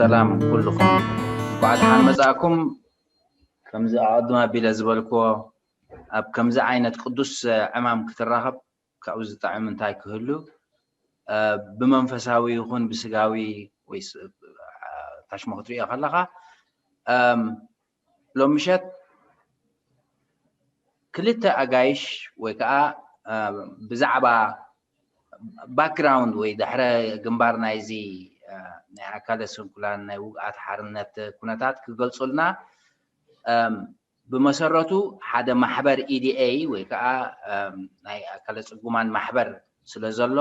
ሰላም ኩልኹም፣ እንኳዕ ደሓን መጻእኩም። ከምዚ ኣቐድም ኣቢለ ዝበልክዎ፣ ኣብ ከምዚ ዓይነት ቅዱስ ዕማም ክትራኸብ ካብኡ ዝጥዕም እንታይ ክህሉ፣ እ፣ ብመንፈሳዊ ይኹን ብስጋዊ ወይ ስ-፣ እ፣ ታሽሞ ክትሪኦ ከለኻ፣ እም፣ ሎም ምሸት ክልተ ኣጋይሽ ወይ ከዓ፣ እ፣ ብዛዕባ ባክግራውንድ ወይ ድሕረ ግንባር ናይዚ፣ እ፣ ናይ ኣካለ ስንኩላን ናይ ውግኣት ሓርነት ኩነታት ክገልጹልና፣ እም፣ ብመሰረቱ ሓደ ማሕበር ኢ ዲ ኤ ወይ ከዓ፣ እም፣ ናይ ኣካለ ጽጉማን ማሕበር ስለ ዘሎ፣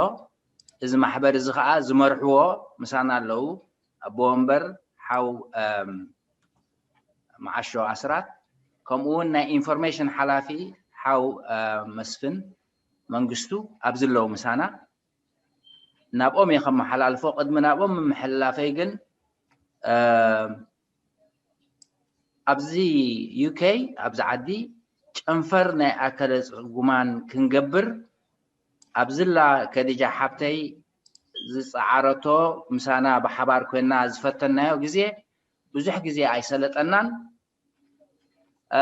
እዚ ማሕበር እዚ ከዓ ዝመርሕዎ ምሳና ኣለዉ። ኣቦ ወንበር ሓው፣ እም፣ መዓሾ ኣስራት፣ ከምኡ እውን ናይ ኢንፎርሜሽን ሓላፊ ሓው፣ እ፣ መስፍን መንግስቱ ኣብዚ ኣለዉ ምሳና። ናብኦም እየ ከመሓላልፎ። ቅድሚ ናብኦም ምምሕልላፈይ ግን፣ እ፣ ኣብዚ ዩ ኬ፣ ኣብዚ ዓዲ ጨንፈር ናይ ኣካለ ጽጉማን ክንገብር፣ ኣብዝላ ከዲጃ ሓብተይ ዝጸዓረቶ፣ ምሳና ብሓባር ኮይና ዝፈተናዮ ግዜ፣ ብዙሕ ግዜ ኣይሰለጠናን። እ፣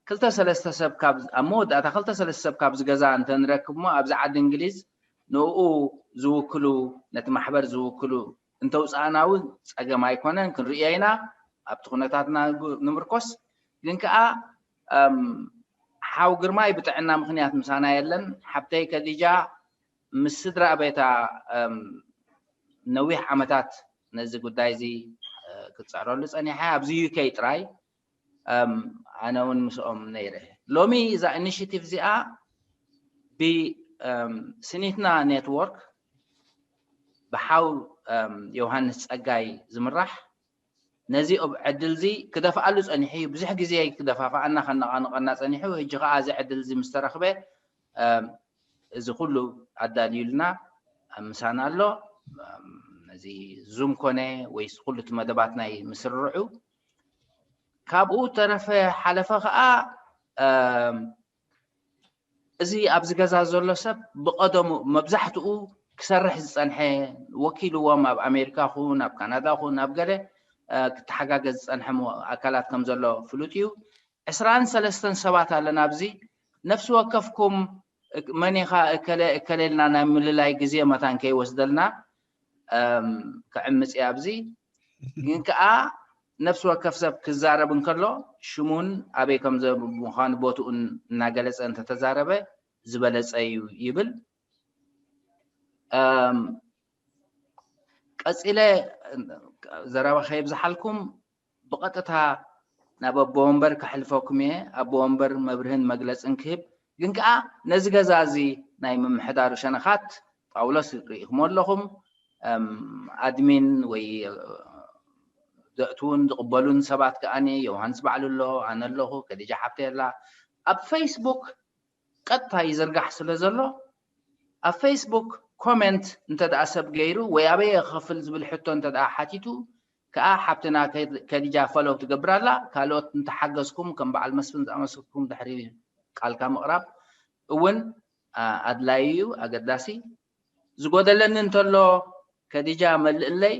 ክልተ ሰለስተ ሰብ ካብ፣ ኣብ መወዳእታ ክልተ ሰለስተ ሰብ ካብዚ ገዛ እንተ ንረክብ እሞ፣ ኣብዚ ዓዲ እንግሊዝ ንኡ ዝውክሉ፣ ነቲ ማሕበር ዝውክሉ እንተውጻእና እውን ጸገም ኣይኮነን፣ ክንርእዮ ኢና። ኣብቲ ኩነታትና ንግ-፣ ንምርኮስ። ግን ከኣ፣ እም፣ ሓው ግርማይ ብጥዕና ምኽንያት ምሳና የለን። ሓብተይ ከዲጃ ምስ ስድራ ቤታ፣ እም፣ ነዊሕ ዓመታት ነዚ ጉዳይ እዚ፣ እ፣ ክትጽዕረሉ ጸኒሓ፣ ኣብዚ ዩ ኬ ጥራይ። እም፣ ኣነ እውን ምስኦም ነይረ። ሎሚ እዛ ኢኒሽቲቭ እዚኣ ብ፣ እም፣ ስኒትና ኔትወርክ ብሓው፣ እም፣ ዮሃንስ ጸጋይ ዝምራሕ ነዚ ብ-፣ ዕድል እዚ ክደፍኣሉ ጸኒሑ እዩ። ብዙሕ ግዜ ክደፋፍኣና ከነቓንቐና ጸኒሑ። ሕጂ ኸኣ እዚ ዕድል እዚ ምስ ተረኽበ፣ እም፣ እዚ ኩሉ ኣዳልዩልና፣ ኣብ ምሳና ኣሎ። እም፣ ነዚ ዙም ኮነ ወይስ ኩሉ እቲ መደባት ናይ ምስርርዑ። ካብኡ ተረፈ ሓለፈ ኸኣ፣ እም፣ እዚ ኣብዚ ገዛ ዘሎ ሰብ ብቐደሙ መብዛሕትኡ ክሰርሕ ዝጸንሐ፣ ወኪልዎም ኣብ ኣሜሪካ ኹን፣ ኣብ ካናዳ ኹን፣ ኣብ ገለ፣ እ፣ ክተሓጋገዝ ዝጸንሐ ሞ-፣ ኣካላት ከም ዘሎ ፍሉጥ እዩ። ዕስራን ሰለስተን ሰባት ኣለና ኣብዚ። ነፍሲ ወከፍኩም እክ-፣ መን ኢኻ እከለ እከለ ኢልና ናይ ምልላይ ግዜ መታን ከይወስደልና፣ እም፣ ክዕምጽ እየ ኣብዚ። ግን ከኣ ነፍሲ ወከፍ ሰብ ክዛረብ እንከሎ ሽሙን ኣበይ ከም ዘ-፣ ምዃኑ ቦትኡን እናገለጸ እንተተዛረበ ዝበለጸ እዩ ይብል። እም፣ ቀጺለ ዘረባ ከየብዝሓልኩም ብቐጥታ ናብ ኣቦ ወንበር ከሕልፈኩም እየ። ኣቦ ወንበር መብርህን መግለጽን ክህብ፣ ግን ከኣ ነዚ ገዛ እዚ ናይ ምምሕዳሩ ሸነኻት ጳውሎስ ርኢኹሞ ኣለኹም። እም፣ ኣድሚን ወይ፣ እ፣ ዘእትዉን ዝቕበሉን ሰባት ከኣኒ ዮሃንስ ባዕሉ ኣሎ፣ ኣነ ኣለኹ፣ ከዲጃ ሓብተይ ኣላ። ኣብ ፌስቡክ ቀጥታ ይዝርጋሕ ስለ ዘሎ፣ ኣብ ፌስቡክ ኮሜንት እንተ ደኣ ሰብ ገይሩ ወይ ኣበይ እየ ክኸፍል ዝብል ሕቶ እንተ ደኣ ሓቲቱ ከኣ ሓብትና ከ-፣ ከዲጃ ፈሎው ትገብር ኣላ። ካልኦት እንተሓገዝኩም ከም በዓል መስፍን ዝኣመሰልኩም ድሕሪ ቃልካ ምቕራብ እውን፣ ኣ-፣ ኣድላዪ እዩ፣ ኣገዳሲ። ዝጎደለኒ እንተሎ ከዲጃ መልእለይ፣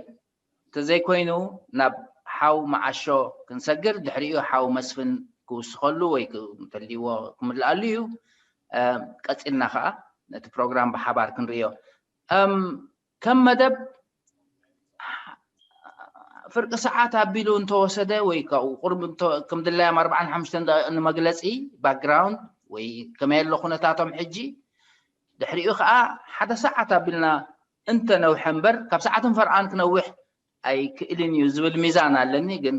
እንተዘይኮይኑ ናብ ሓው መዓሾ ክንሰግር፣ ድሕሪኡ ሓው መስፍን ክውስኸሉ ወይ ክ-፣ እንተልይዎ ክምልኣሉ እዩ። እ፣ ቀጺልና ኸኣ ነቲ ፕሮግራም ብሓባር ክንርእዮ። እም፣ ከም መደብ ፍርቂ ሰዓት ኣቢሉ እንተወሰደ ወይ ካብኡ ቁሩብ እንተ-፣ ከም ድላዮም ኣርባዓን ሓሙሽተን ደቂቕ ንመግለጺ ባክግራውንድ ወይ ከመይ ኣሎ ኩነታቶም ሕጂ፣ ድሕሪኡ ኸኣ ሓደ ሰዓት ኣቢልና እንተነውሐ እምበር፣ ካብ ሰዓትን ፈርቓን ክነውሕ ኣይክእልን እዩ ዝብል ሚዛን ኣለኒ። ግን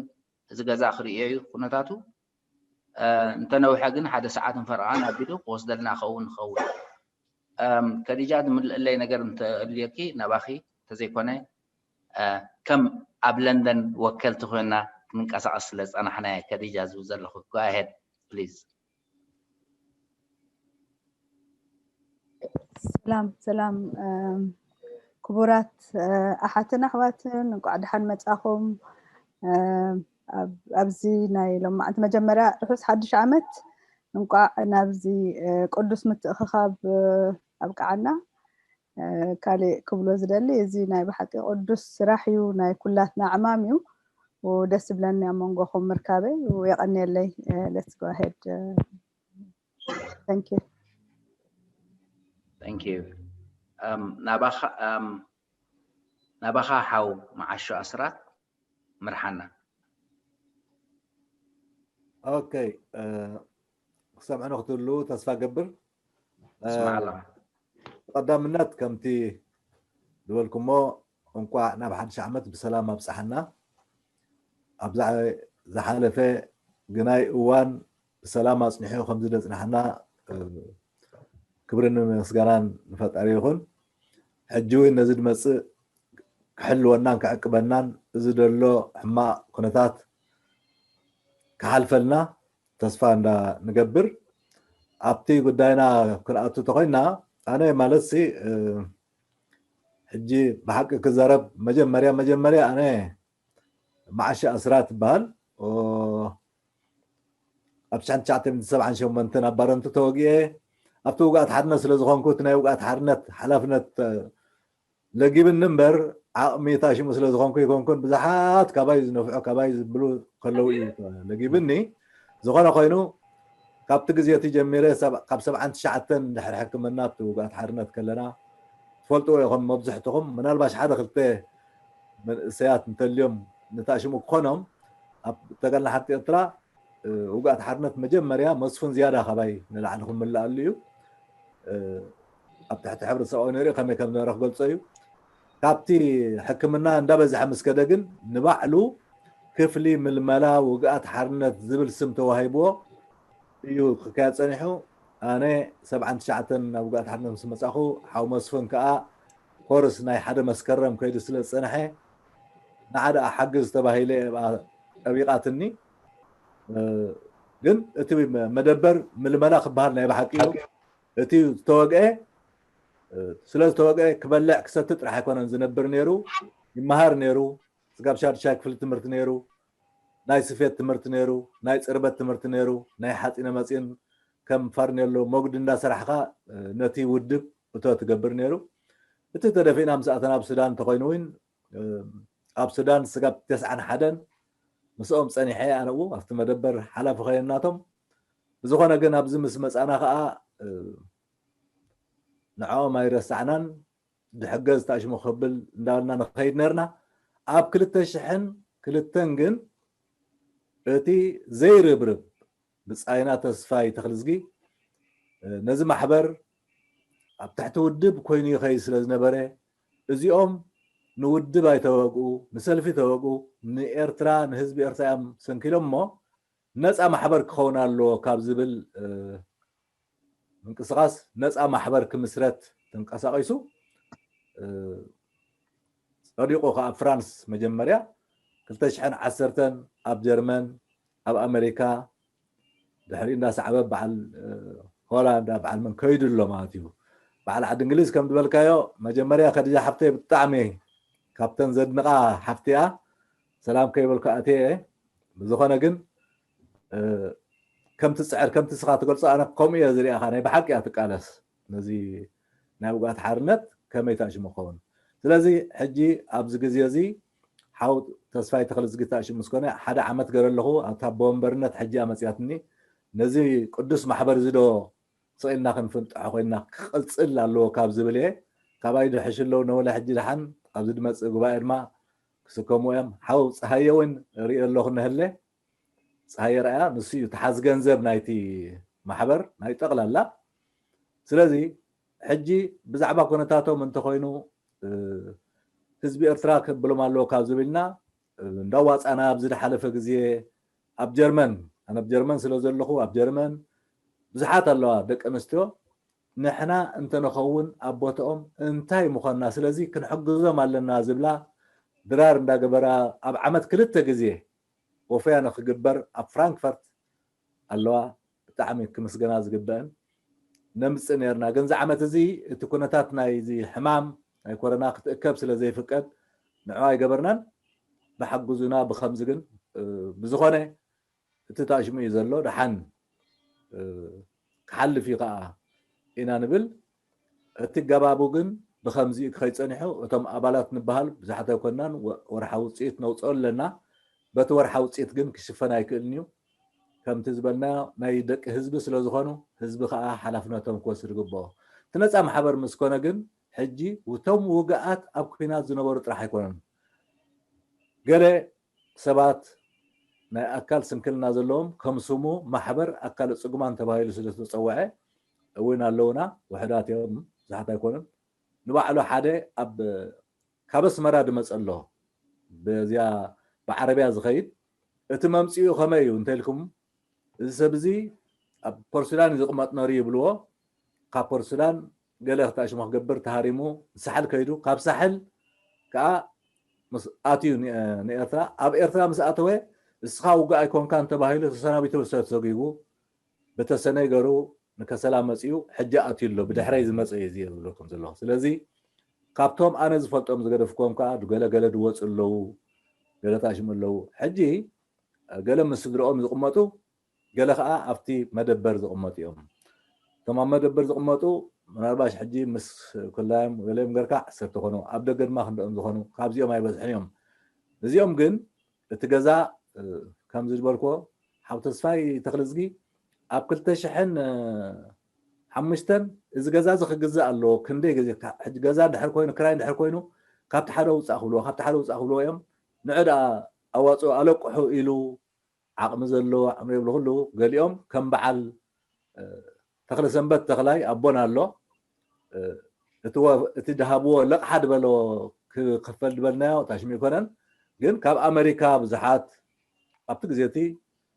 እዚ ገዛ ክርእዮ እዩ ኩነታቱ። እ፣ እንተነውሐ ግን ሓደ ሰዓትን ፈርቓን ኣቢሉ ክወስደልና ክኸውን ይኸውን። እም፣ ከዲጃ፣ ዝምልእለይ ነገር እንተልየኪ ናባኺ፣ እንተዘይኮነ፣ እ፣ ከም ኣብ ለንደን ወከልቲ ኮይና ክንንቀሳቐስ ስለ ዝጸናሕና እየ ከዲጃ ዝብል ዘለኹ። Go ahead, please. ሰላም፣ ሰላም፣ እም፣ ክቡራት፣ እ፣ ኣሓትን ኣሕዋትን፣ እንቋዕ ደሓን መጻኹም። እም፣ ኣብ-፣ ኣብዚ ናይ ሎማዕንቲ መጀመርያ ርሑስ ሓድሽ ዓመት፣ እንቋዕ ናብዚ፣ እ፣ ቅዱስ ምትእኽኻብ፣ እ፣ ኣብቅዓና። ካልእ ክብሎ ዝደሊ፣ እዚ ናይ ብሓቂ ቅዱስ ስራሕ እዩ፣ ናይ ኩላትና ዕማም እዩ። ደስ ዝብለኒ ኣብ መንጎኹም ምርካበይ። የቐንየለይ። Let's go ahead. Thank you. Thank you. ናባኻ ናባኻ ሓው መዓሾ ኣስራት ምርሓና። ኦኬ፣ ክሰምዑ ንክትህልዉ ተስፋ ገብር። ስማዕ ኣለኻ። ብቐዳምነት ከምቲ ዝበልኩሞ እንቋዕ ናብ ሓድሽ ዓመት ብሰላም ኣብፀሓና። ኣብዛ ዝሓለፈ ግናይ እዋን ብሰላም ኣፅኒሑ ከምዚ ደፅናሕና ክብርን ምስጋናን ንፈጣሪ ይኹን። ሕጂ እውን ነዚ ድመፅእ ክሕልወናን ክዕቅበናን እዚ ደሎ ሕማቕ ኩነታት ክሓልፈልና ተስፋ እንዳ ንገብር። ኣብቲ ጉዳይና ክንኣቱ ተኮይና ኣነ ማለት ሲ ሕጂ ብሓቂ ክዛረብ መጀመርያ መጀመርያ ኣነ መዓሻ ኣስራት ይበሃል። ኣብ ትሽዓን ትሽዓተ ሚእትን ሰብዓን ሸሞንተን ኣብ ባረንቱ ተወጊኤ ኣብቲ ውግኣት ሓርነት ስለ ዝኾንኩ እቲ ናይ ውግኣት ሓርነት ሓላፍነት ለጊብኒ እምበር ዓቕሚ ታሽሙ ስለ ዝኾንኩ ይኮንኩን ብዙሓት ካባይ ዝነፍዑ ካባይ ዝብሉ ከለዉ እዩ ለጊብኒ። ዝኾነ ኮይኑ ካብቲ ግዜ እቲ ጀሚረ ካብ ሰብዓን ትሽዓተን ድሕሪ ሕክምና ኣብቲ ውግኣት ሓርነት ከለና ትፈልጥዎ ኢኹም መብዝሕትኹም ምናልባሽ ሓደ ክልተ መንእሰያት እንተልዮም ንታሽሙ ክኾኖም ኣብ ተጋድሎ ሓርነት ኤርትራ ውግኣት ሓርነት መጀመርያ መስፍን ዝያዳ ካባይ ንላዕሊ ክምልኣሉ እዩ። ኣብ ትሕቲ ሕብረተሰባዊ ንርኢ ከመይ ከም ዝነበረ ክገልጾ እዩ። ካብቲ ሕክምና እንዳበዝሐ ምስ ከደ ግን ንባዕሉ ክፍሊ ምልመላ ውግኣት ሓርነት ዝብል ስም ተዋሂብዎ እዩ ክካየድ ጸኒሑ። ኣነ ሰብዓን ትሽዓተን ናብ ውግኣት ሓርነት ምስ መጻኹ ሓው መስፍን ከኣ ኮርስ ናይ ሓደ መስከረም ከይዱ ስለ ዝጸንሐ ንዓ ደኣ ሓግዝ ተባሂለ ጠቢቓትኒ። ግን እቲ መደበር ምልመላ ክበሃል ናይ ብሓቂ እዩ። እቲ ዝተወግአ ስለ ዝተወግአ ክበልዕ ክሰቲ ጥራሕ ኣይኮነን ዝነብር ነይሩ፣ ይመሃር ነይሩ። ስጋብ ሻድሻይ ክፍሊ ትምህርቲ ነይሩ፣ ናይ ስፌት ትምህርቲ ነይሩ፣ ናይ ፅርበት ትምህርቲ ነይሩ፣ ናይ ሓፂነ መፂን ከም ፋርኔሎ መጉድ እንዳሰራሕካ ነቲ ውድብ እቶ ትገብር ነይሩ። እቲ ተደፊእና ምስ ኣተና ኣብ ሱዳን እንተኮይኑ እውን ኣብ ሱዳን ስጋብ ተስዓን ሓደን ምስኦም ፀኒሐ ኣነኡ ኣብቲ መደበር ሓላፊ ኮይነ ናቶም። ብዝኾነ ግን ኣብዚ ምስ መፃና ከዓ ንዕኦም ኣይረሳዕናን። ዝሕገዝ ታሽሙ ክብል እንዳበልና ንኸይድ ነርና። ኣብ ክልተ ሽሕን ክልተን ግን እቲ ዘይርብርብ ብጻይና ተስፋይ ተኽልዝጊ ነዚ ማሕበር ኣብ ትሕቲ ውድብ ኮይኑ ይኸይድ ስለ ዝነበረ እዚኦም ንውድብ ኣይተወግኡ፣ ንሰልፊ ተወግኡ፣ ንኤርትራ ንህዝቢ ኤርትራ እዮም ሰንኪሎም እሞ ነፃ ማሕበር ክኸውን ኣለዎ ካብ ዝብል ምንቅስቃስ ነፃ ማሕበር ክምስረት ተንቀሳቂሱ ጸዲቁ ከዓ ፍራንስ መጀመርያ ክልተ ሽሕን ዓሰርተን ኣብ ጀርመን ኣብ ኣሜሪካ ድሕሪ እንዳሰዕበ በዓል ሆላንድ በዓል መን ከይዱ ኣሎ ማለት እዩ። በዓል ዓዲ እንግሊዝ ከም ዝበልካዮ መጀመርያ ከድጃ ሓፍተይ ብጣዕሚ ካብተን ዘድንቃ ሓፍቲ እያ። ሰላም ከይበልኩ ኣትየ እየ። ብዝኾነ ግን ከምቲ ፅዕር ከምቲ ስኻ ትገልፆ ኣነ ከምኡ እየ ዝሪኣኻ። ናይ ብሓቂ እያ ትቃለስ ነዚ ናይ ውግኣት ሓርነት ከመይ ታሽሙ ክኸውን። ስለዚ ሕጂ ኣብዚ ግዜ እዚ ሓው ተስፋይ ተኽልዝጊ ታሽሙ ምስ ኮነ ሓደ ዓመት ገረ ኣለኹ ኣብታ ብወንበርነት ሕጂ እያ መፅያትኒ። ነዚ ቅዱስ ማሕበር እዚ ዶ ስቕ ኢልና ክንፍንጥሖ ኮይና ክቕፅል ኣለዎ ካብ ዝብል እየ። ካባይ ድሕሽ ኣለዉ ነወለ ሕጂ ድሓን ኣብዚ ድመፅእ ጉባኤ ድማ ክስከሙ እዮም። ሓው ፀሃየ እውን ርኢ ኣለኹ ነህለ ፀሃየ ረኣያ ንሱ እዩ ተሓዝ ገንዘብ ናይቲ ማሕበር ናይ ጠቕላላ። ስለዚ ሕጂ ብዛዕባ ኩነታቶም እንተኮይኑ ህዝቢ ኤርትራ ክብሎም ኣለዎ ካብ ዝብልና እንዳዋፃና ኣብዚ ዝሓለፈ ግዜ ኣብ ጀርመን ኣነ ኣብ ጀርመን ስለ ዘለኹ ኣብ ጀርመን ብዙሓት ኣለዋ ደቂ ኣንስትዮ ንሕና እንተንኸውን ኣብ ቦትኦም እንታይ ምኾንና ስለዚ ክንሕግዞም ኣለና ዝብላ ድራር እንዳገበራ ኣብ ዓመት ክልተ ግዜ ወፈያ ንክግበር ኣብ ፍራንክፈርት ኣለዋ። ብጣዕሚ ክምስገና ዝግበአን ነምፅእ ነርና። ግን እዚ ዓመት እዚ እቲ ኩነታት ናይዚ ሕማም ናይ ኮረና ክትእከብ ስለ ዘይፍቀድ ንዑ ኣይገበርናን። ብሓጉዙና ብከምዚ ግን ብዝኾነ እቲ ታሽሙ እዩ ዘሎ። ደሓን ክሓልፍ እዩ ከዓ ኢና ንብል። እቲ ገባቡ ግን ብኸምዚ ክኸይድ ጸኒሑ። እቶም ኣባላት ንበሃል ብዙሓት ኣይኮናን፣ ወ- ወርሓዊ ውፅኢት ነውፅኦ ኣለና። በቲ ወርሓዊ ውፅኢት ግን ክሽፈን ኣይክእልን እዩ። ከምቲ ዝበልናዮ ናይ ደቂ ህዝቢ ስለ ዝኾኑ ህዝቢ ከዓ ሓላፍነቶም ክወስድ ይግብኦ። እቲ ነፃ ማሕበር ምስ ኮነ ግን ሕጂ እቶም ውግኣት ኣብ ኩናት ዝነበሩ ጥራሕ ኣይኮነን። ገለ ሰባት ናይ ኣካል ስንክልና ዘለዎም ከም ስሙ ማሕበር ኣካል ጽጉማን ተባሂሉ ስለ ዝተጸውዐ እውን ኣለውና። ውሕዳት እዮም፣ ብዙሓት ኣይኮኑን። ንባዕሉ ሓደ ኣብ ካብ ኣስመራ ድመጸ ኣሎ፣ በዚያ ብዓረብያ ዝኸይድ። እቲ መምጽኡ ከመይ እዩ እንተልኩም፣ እዚ ሰብ እዚ ኣብ ፖርሱዳን እዩ ዝቕመጥ ነሩ ይብልዎ። ካብ ፖርሱዳን ገለ ክተኣሽሞ ክገብር ተሃሪሙ ሳሕል ከይዱ፣ ካብ ሳሕል ከዓ ምስ ኣትዩ ን- ንኤርትራ። ኣብ ኤርትራ ምስ ኣተወ እስኻ ውግእ ኣይኮንካን ተባሂሉ ተሰናቢቱ፣ ተሰጊጉ ብተሰነይ ገሩ ንከሰላ መፅኡ፣ ሕጂ ኣትዩ ኣሎ። ብድሕረይ ዝመፀ እዩ እዚ ዝብለኩም ዘለኹ። ስለዚ ካብቶም ኣነ ዝፈልጦም ዝገደፍኩም ከዓ ገለ ገለ ድወፁ ኣለዉ፣ ገለ ታሽሙ ኣለዉ። ሕጂ ገለ ምስ ስድረኦም ዝቕመጡ፣ ገለ ከዓ ኣብቲ መደበር ዝቕመጡ እዮም። እቶም ኣብ መደበር ዝቕመጡ ምናልባሽ ሕጂ ምስ ኩላዮም ገለዮም ገርካ ዓሰርተ ኮኑ፣ ኣብ ደገ ድማ ክንደኦም ዝኾኑ ካብዚኦም ኣይበዝሕን እዮም። እዚኦም ግን እቲ ገዛ እ፣ ከም ዝድበልክዎ ሓው ተስፋይ ተኽልዝጊ ኣብ ክልተ ሽሕን ሓሙሽተን እዚ ገዛ እዚ ክግዛእ ኣለዎ። ክንደይ ግዜ ካ- ሕጂ ገዛ እንድሕር ኮይኑ፣ ክራይ እንድሕር ኮይኑ፣ ካብቲ ሓደ ውፃእ ክብልዎ፣ ካብቲ ሓደ ውፃእ ክብልዎ እዮም። ንዑ ደኣ ኣዋፅኦ ኣለቅሑ ኢሉ ዓቕሚ ዘለዎ ዓቕሚ የብሉ ኩሉ። ገሊኦም ከም በዓል እ፣ ተኽለ ሰንበት ተኽላይ ኣቦና ኣሎ። እ፣ እቲ ወ- እቲ ድሃብዎ ለቕሓ ድበሎ ክኸፈል ድበልናዮ ታሽሙ ይኮነን። ግን ካብ ኣመሪካ ብዙሓት ኣብቲ ግዜ እቲ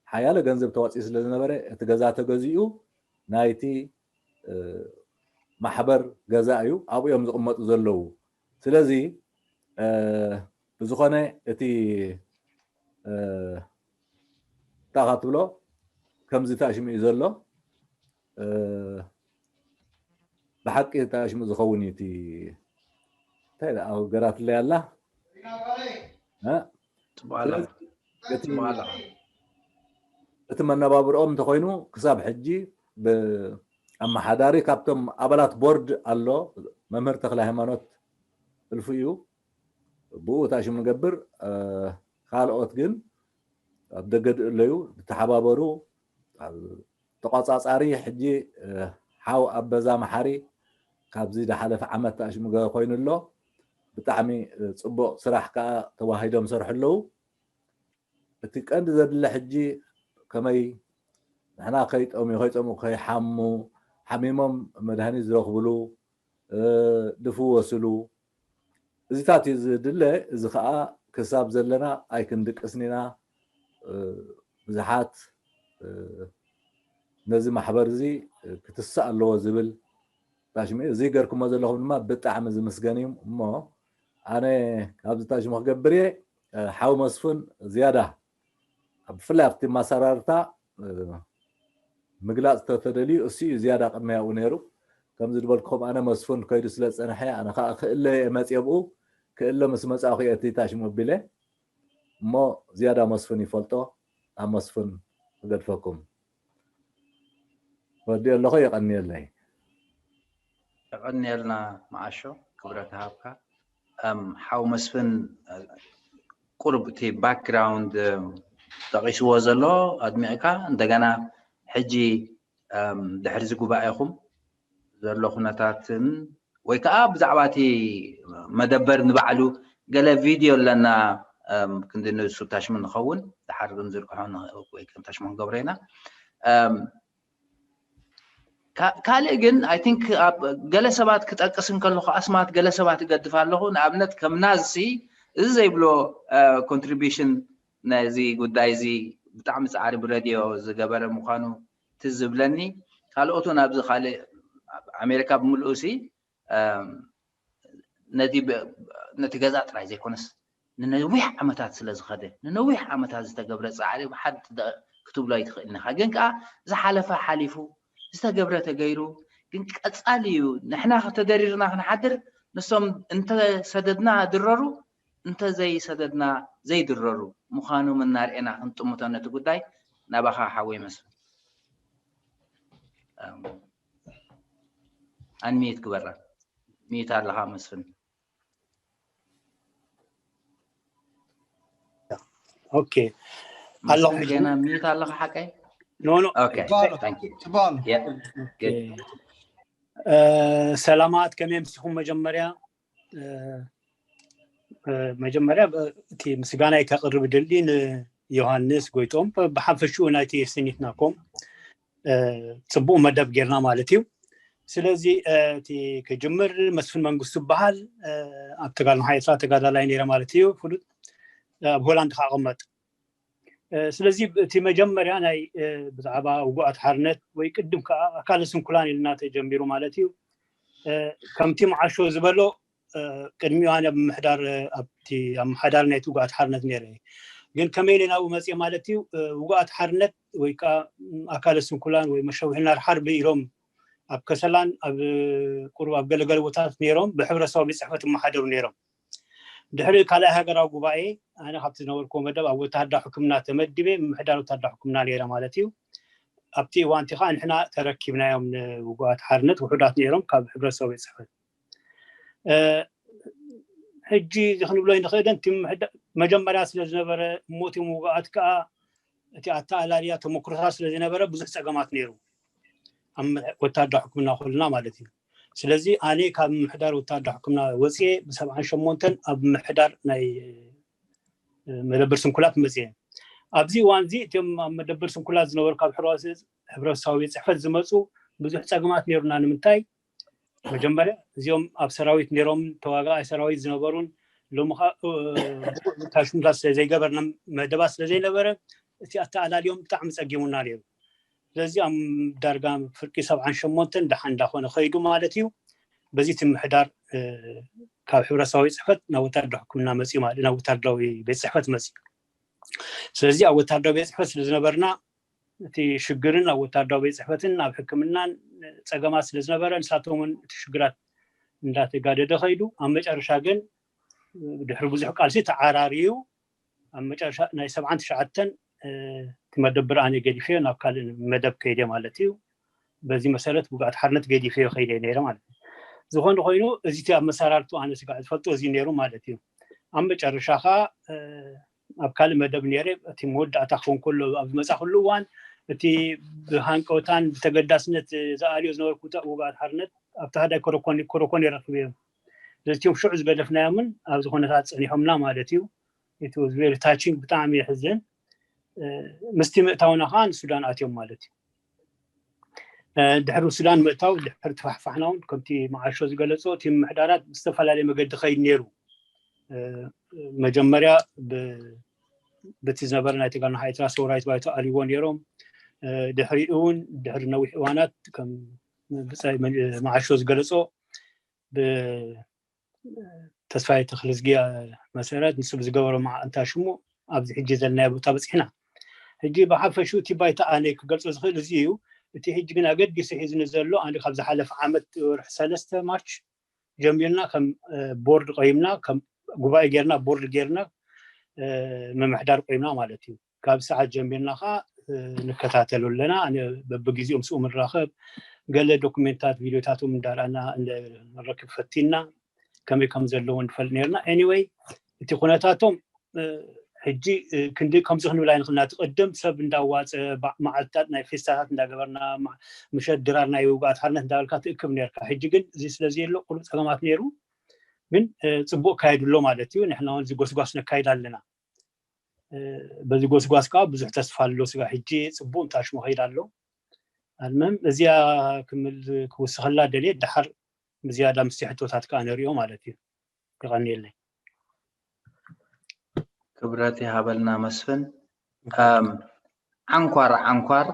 ሓያለ ገንዘብ ተዋፂኡ ስለ ዝነበረ እቲ ገዛ ተገዚኡ ናይቲ እ፣ ማሕበር ገዛ እዩ። ኣብኡ እዮም ዝቕመጡ ዘለዉ። ስለዚ እ፣ ብዝኾነ እቲ እ፣ እንታይ ትብሎ፣ ከምዚ ተኣሽሙ እዩ ዘሎ። እ፣ ብሓቂ ተኣሽሙ ዝኸውን እዩ እቲ እንታይ ደኣ ኣብ ገራትለይ ኣላ። እ? ጽቡቕ ኣሎ። ስለዚ እቲ ጽቡቕ ኣሎ። እቲ መነባብርኦም እንተኮይኑ ክሳብ ሕጂ ብኣመሓዳሪ ካብቶም ኣባላት ቦርድ ኣሎ መምህር ተክለ ሃይማኖት እልፉ እዩ። ብኡ ታሽሙ ንገብር። እ፣ ካልኦት ግን ኣብ ደገ ኣለዩ፣ ዝተሓባበሩ። ኣብ ተቋጻጻሪ ሕጂ እ፣ ሓው ኣበዛ መሓሪ ካብዚ ዝሓለፈ ዓመት ታሽሙ ገ- ኮይኑ ኣሎ። ብጣዕሚ እ፣ ጽቡቕ ስራሕ ከዓ ተዋሂዶም ሰርሑ ኣለዉ። እቲ ቀንዲ ዘድለ ሕጂ ከመይ ንሕና ከይጠምዩ፣ ከይጠምኡ፣ ከይሓሙ፣ ሓሚሞም መድሃኒት ዝረኽብሉ እ፣ ድፍወስሉ እዚታት እዩ ዝድለ። እዚ ከዓ ክሳብ ዘለና ኣይክንድቅስን ኢና። እ፣ ብዙሓት እ፣ ነዚ ማሕበር እዚ ክትስእ ኣለዎ ዝብል ታሽሙ እዩ። እዚ ገርኩሞ ዘለኹም ድማ ብጣዕሚ ዝምስገን እዩ። እሞ ኣነ ካብዚ ታሽሙ ክገብር እየ። እ፣ ሓው መስፍን ዝያዳ ኣብ ብፍላይ ኣብቲ ማሰራርታ እ፣ ምግላፅ ተተደልዩ እሱ እዩ ዝያዳ ቅድሚያኡ ነይሩ። ከምዚ ዝበልኩም ኣነ መስፍን ከይዱ ስለ ዝፀንሐ ኣነ ከዓ ክእለ እየ መፅየ ብኡ ክእለ ምስ መፃእኹ እየ እቲ ታሽሙ ኣቢለ እሞ ዝያዳ መስፍን ይፈልጦ። ኣብ መስፍን ክገድፈኩም ወዲ ኣለኹ። የቐንየለይ። የቐንየልና መዓሾ፣ ክብረት ሃብካ። እም፣ ሓው መስፍን እ፣ ቁሩብ እቲ ባክግራውንድ እ፣ ጠቒስዎ ዘሎ ኣድሚዕካ እንደገና ሕጂ እም፣ ድሕሪ እዚ ጉባኤኹም ዘሎ ኩነታትን ወይ ከዓ ብዛዕባ እቲ መደበር ንባዕሉ ገለ ቪድዮ ኣለና እም፣ ክንዲ ንሱ ታሽሙ ንኸውን ድሓር ክንዝርግሖ ንኽ- ወይ ከም ታሽሙ ክንገብሮ ኢና። እም፣ ካ- ካልእ ግን ኣይ ቲንክ ኣብ ገለ ሰባት ክጠቅስ እንከለኹ ኣስማት ገለ ሰባት እገድፍ ኣለኹ። ንኣብነት ከም ናዝሲ እዚ ዘይብሎ ኮንትሪቢሽን ነዚ ጉዳይ እዚ ብጣዕሚ ፃዕሪ ብረድዮ ዝገበረ ምዃኑ ትዝ ዝብለኒ። ካልኦት እውን ኣብዚ ካልእ ኣብ ኣሜሪካ ብምልኡ ሲ እም፣ ነቲ ብ- ነቲ ገዛ ጥራይ ዘይኮነስ ንነዊሕ ዓመታት ስለ ዝኸደ ንነዊሕ ዓመታት ዝተገብረ ፃዕሪ ብሓድ ደ- ክትብሎ ኣይትኽእልን ኢኻ። ግን ከዓ ዝሓለፈ ሓሊፉ ዝተገብረ ተገይሩ ግን ቀፃሊ እዩ። ንሕና ተደሪርና ክንሓድር ንሶም እንተሰደድና ድረሩ እንተዘይሰደድና ዘይድረሩ ምዃኑ እናርኤና ክንጥምቶ ነቲ ጉዳይ ናባኻ ሓወይ መስፍን። ኣንሚት ግበራ። ሚዩት ኣለኻ መስፍን። ኦኬ ኣለኹ። ገና ሚዩት ኣለኻ ሓቀይ? ኖ ኖ ኦኬ ትባሉ thank you ትባሉ Yeah. Good. እ፣ ሰላማት ከመይ ምስኹም? መጀመርያ እ፣ እ፣ መጀመርያ እ፣ እቲ ምስጋናይ ከቕርብ ድሊ ንዮሃንስ ጎይቶም ብሓፈሽኡ ናይቲ ስኒትናኮም እ፣ ጽቡቕ መደብ ጌርና ማለት እዩ። ስለዚ እ፣ እቲ ክጅምር መስፍን መንግስቱ ይበሃል። እ፣ ኣብ ተጋድሎ ኤርትራ ተጋዳላይ ነይረ ማለት እዩ። ፍሉጥ እ፣ ኣብ ሆላንድ ከዓ ቅመጥ። እ፣ ስለዚ እቲ መጀመርያ ናይ እ፣ ብዛዕባ ውጉኣት ሓርነት ወይ ቅድም ከዓ ኣካለ ስንኩላን ኢልና ተጀሚሩ ማለት እዩ። እ፣ ከምቲ መዓሾ ዝበሎ እ፣ ቅድሚኡ ኣነ ኣብ ምምሕዳር እ፣ ኣብቲ ኣመሓዳሪ ናይቲ ውጉኣት ሓርነት ነይረ እየ። ግን ከመይ ኢለ ናብኡ መፅየ ማለት እዩ። እ፣ ውጉኣት ሓርነት ወይ ከዓ ም፣ ኣካለ ስንኩላን ወይ መሸውሒ ናር ሓርቢ ኢሎም ኣብ ከሰላን ኣብ እ፣ ቁሩብ ኣብ ገለገለ ቦታታት ነይሮም ብሕብረተሰባዊ ቤት ፅሕፈት ይመሓደሩ ነይሮም። ድሕሪ ካልኣይ ሃገራዊ ጉባኤ ኣነ ካብቲ ዝነበርኩዎ መደብ ኣብ ወታሃደራዊ ሕክምና ተመዲበ ምምሕዳር ወታሃደራዊ ሕክምና ነይረ ማለት እዩ። ኣብቲ እዋን እቲ ከዓ ንሕና ተረኪብናዮም ንውጉኣት ሓርነት ውሑዳት ነይሮም ካብ ሕብረተሰብ ቤት ፅሕፈት። እ፣ ሕጂ እዚ ክንብሎ ኣይንኽእልን። እቲ ምምሕዳ- መጀመርያ ስለ ዝነበረ እሞ እቲ ምውጋኣት ከዓ እቲ ኣተኣላልያ ተመክሮታት ስለ ዝነበረ ብዙሕ ፀገማት ነይሩ ኣብ ወታደራዊ ሕክምና ከለና ማለት እዩ። ስለዚ ኣነ ካብ ምምሕዳር ወታደራዊ ሕክምና ወፅየ ብሰብዓን ሸሞንተን ኣብ ምምሕዳር ናይ መደበር ስንኩላት መፅየ። ኣብዚ እዋን እዚ እቶም ኣብ መደበር ስንኩላት ዝነበሩ ካብ ሕብረተሰባዊ ቤት ፅሕፈት ዝመፁ ብዙሕ ፀገማት ነይሩና። ንምንታይ? መጀመርያ እዚኦም ኣብ ሰራዊት ነይሮም ተዋጋኣይ ሰራዊት ዝነበሩን ሎሚ ከዓ ታሽሙታት ስለ ዘይገበርና መደባት ስለ ዘይነበረ እቲ ኣተኣላልዮም ብጣዕሚ ፀጊሙና ነይሩ። ስለዚ ኣብ ዳርጋ ፍርቂ ሰብዓን ሸሞንተን ደሓን እንዳኾነ ከይዱ ማለት እዩ። በዚ እቲ ምሕዳር እ፣ ካብ ሕብረተሰባዊ ጽሕፈት ናብ ወታደራዊ ሕክምና መፅዩ ማለት ናብ ወታደራዊ ቤት ጽሕፈት መፅዩ። ስለዚ ኣብ ወታደራዊ ቤት ጽሕፈት ስለ ዝነበርና እቲ ሽግርን ኣብ ወታደራዊ ቤት ጽሕፈትን ኣብ ሕክምናን ፀገማት ስለ ዝነበረ ንሳቶም እውን እቲ ሽግራት እንዳተጋደደ ከይዱ ኣብ መጨረሻ ግን ድሕሪ ብዙሕ ቃልሲ ተዓራርዩ ኣብ መጨረሻ ናይ ሰብዓን ትሽዓተን እ፣ እቲ መደብር ኣነ ገዲፈዮ ናብ ካልእ መደብ ከይደ ማለት እዩ። በዚ መሰረት ውግኣት ሓርነት ገዲፈዮ ከይደ ነይረ ማለት እዩ። ዝኾነ ኮይኑ እዚ እቲ ኣመሰራርቱ ኣነ ስጋዕ ዝፈልጦ እዚ ነይሩ ማለት እዩ። ኣብ መጨረሻ ከዓ እ፣ ኣብ ካልእ መደብ ነይረ እቲ መወዳእታ ክኸውን ከሎ ኣብ ዝመፃ ኩሉ እዋን እቲ ብሃንቀውታን ብተገዳስነት ዝኣልዮ ዝነበርኩ ውግኣት ሓርነት ኣብቲ ሃዳይ ኮረኮን ኮረኮን ይረክብዮም። ስለዚኦም ሽዑ ዝገደፍናዮምን ኣብዚ ኩነታት ፀኒሖምና ማለት እዩ። እቲ ዝብል ታቺንግ ብጣዕሚ የሕዝን። እ፣ ምስቲ ምእታውና ከዓ ንሱዳን ኣትዮም ማለት እዩ። እ፣ ድሕሪ ሱዳን ምእታው ድሕሪ ተፋሕፋሕና እውን ከምቲ መዓሾ ዝገለፆ እቲ ምምሕዳራት ብዝተፈላለየ መገዲ ከይድ ነይሩ። እ፣ መጀመርያ ብ- በቲ ዝነበረ ናይ ተጋድሎ ሓይልታት ሰውራዊት ባይቶ ኣልይዎ ነይሮም። እ፣ ድሕሪኡ እውን ድሕሪ ነዊሕ እዋናት ከም ብጻይ መ- መዓሾ ዝገለፆ ብተስፋይ ተክልዝጊ መሰረት ንሱ ብዝገበሮ ማዕንታ ሽሙ ኣብዚ ሕጂ ዘለናዮ ቦታ በፂሕና። ሕጂ ብሓፈሹ እቲ ባይታ ኣነ ክገልፆ ዝኽእል እዚ እዩ። እቲ ሕጂ ግን ኣገዲሱ ሒዝኒ ዘሎ ኣነ ካብ ዝሓለፈ ዓመት ወርሒ ሰለስተ ማርች ጀሚርና ከም እ፣ ቦርድ ቆይምና ከም ጉባኤ ጌርና ቦርድ ጌርና እ፣ ምምሕዳር ቆይምና ማለት እዩ። ካብ ሰዓት ጀሚርና ከዓ እ፣ ንከታተሉ ኣለና። ኣነ በብግዜኡ ምስኡ ምራኸብ ገለ ዶኩሜንታት ቪዲዮታቶም እንዳርኣና ንረክብ ፈቲና ከመይ ከም ዘለዎ ንፈልጥ ነርና። ኤኒወይ እቲ ኩነታቶም እ፣ ሕጂ እ፣ ክንዲ ከምዚ ክንብል ኣይንኽልና። እቲ ቅድም ሰብ እንዳዋፀ ባ- መዓልትታት ናይ ፌስታታት እንዳገበርና ማ- ምሸት ድራር ናይ ውግኣት ሓርነት እንዳበልካ ትእክብ ነርካ። ሕጂ ግን እዚ ስለ ዘየሎ ቁሩብ ፀገማት ነይሩ፣ ግን እ፣ ፅቡቅ ካየዱ ኣሎ ማለት እዩ። ንሕና እውን እዚ ጎስጓስ ነካይድ ኣለና። እ፣ በዚ ጎስጓስ ከዓ ብዙሕ ተስፋ ኣሎ። ስጋ ሕጂ ፅቡቅ እንታሽሞ ከይድ ኣሎ። ኣልመም እዚኣ ክምል ክውስኸላ ደልየ ድሓር ብዝያዳ ምስቲ ሕቶታት ከዓ ንሪኦ ማለት እዩ። ይቐንየለይ። ክብረት ይሃበልና መስፍን። እም፣ ዓንኳር ዓንኳር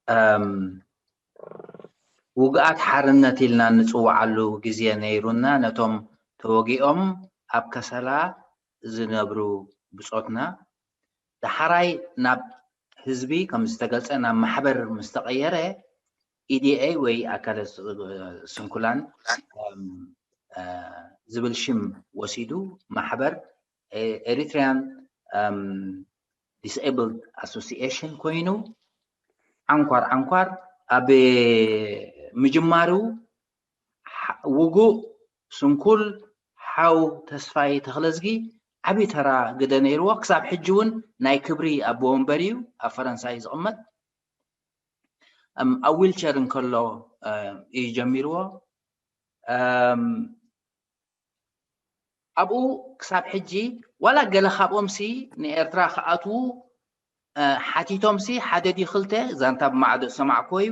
እም፣ ውግኣት ሓርነት ኢልና እንፅውዓሉ ግዜ ነይሩና። ነቶም ተወጊኦም ኣብ ከሰላ ዝነብሩ ብጾትና ዳሕራይ ናብ ህዝቢ ከም ዝተገልጸ ናብ ማሕበር ምስ ተቐየረ ኢዲኤ ወይ ኣካለ ስ- ስንኩላን እም፣ እ፣ ዝብል ሽም ወሲዱ ማሕበር ኤ- ኤሪትሪያን እም፣ ዲስኤብልድ ኣሶሲኤሽን ኮይኑ ዓንኳር ዓንኳር ኣብ ምጅማሩ ሓ- ውጉእ ስንኩል ሓው ተስፋይ ተኽለዝጊ ዓብዪ ተራ ግደ ነይርዎ። ክሳብ ሕጂ እውን ናይ ክብሪ ኣቦ ወንበር እዩ፣ ኣብ ፈረንሳይ ዝቕመጥ። ኣብ ዊልቸር እንከሎ እዩ ጀሚርዎ። ኣብኡ ክሳብ ሕጂ ዋላ ገለ ካብኦምሲ ንኤርትራ ክኣትዉ ሓቲቶምሲ ሓደ ድዩ ክልተ ዛንታ ብማዕዶ ዝሰማዕክዎ እዩ።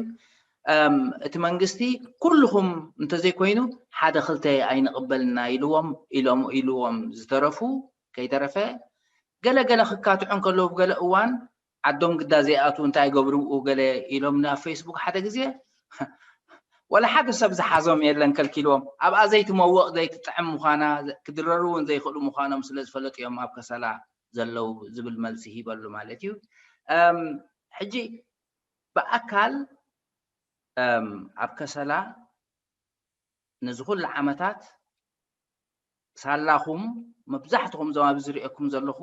እቲ መንግስቲ ኩልኹም እንተዘይኮይኑ ሓደ ክልተ ኣይንቕበልና ኢልዎም ኢሎም ኢልዎም ዝተረፉ ከይተረፈ ገለ ገለ ክካትዑ እንከለዉ ብገለ እዋን ዓዶም ግዳ ዘይኣትዉ እንታይ ይገብሩ ገለ ኢሎም ናብ ፌስቡክ ሓደ ግዜ ወላ ሓደ ሰብ ዝሓዞም የለን ከልኪልዎም ኣብኣ ዘይትመወቕ ዘይትጥዕም ምዃና ክድረሩ እውን ዘይኽእሉ ምዃኖም ስለ ዝፈለጡ እዮም ኣብ ከሰላ ዘለዉ ዝብል መልሲ ሂበሉ ማለት እዩ። ሕጂ ብኣካል ኣብ ከሰላ ነዚ ኩሉ ዓመታት ሳላኹም መብዛሕትኹም እዞም ኣብዚ ዝርእየኩም ዘለኹ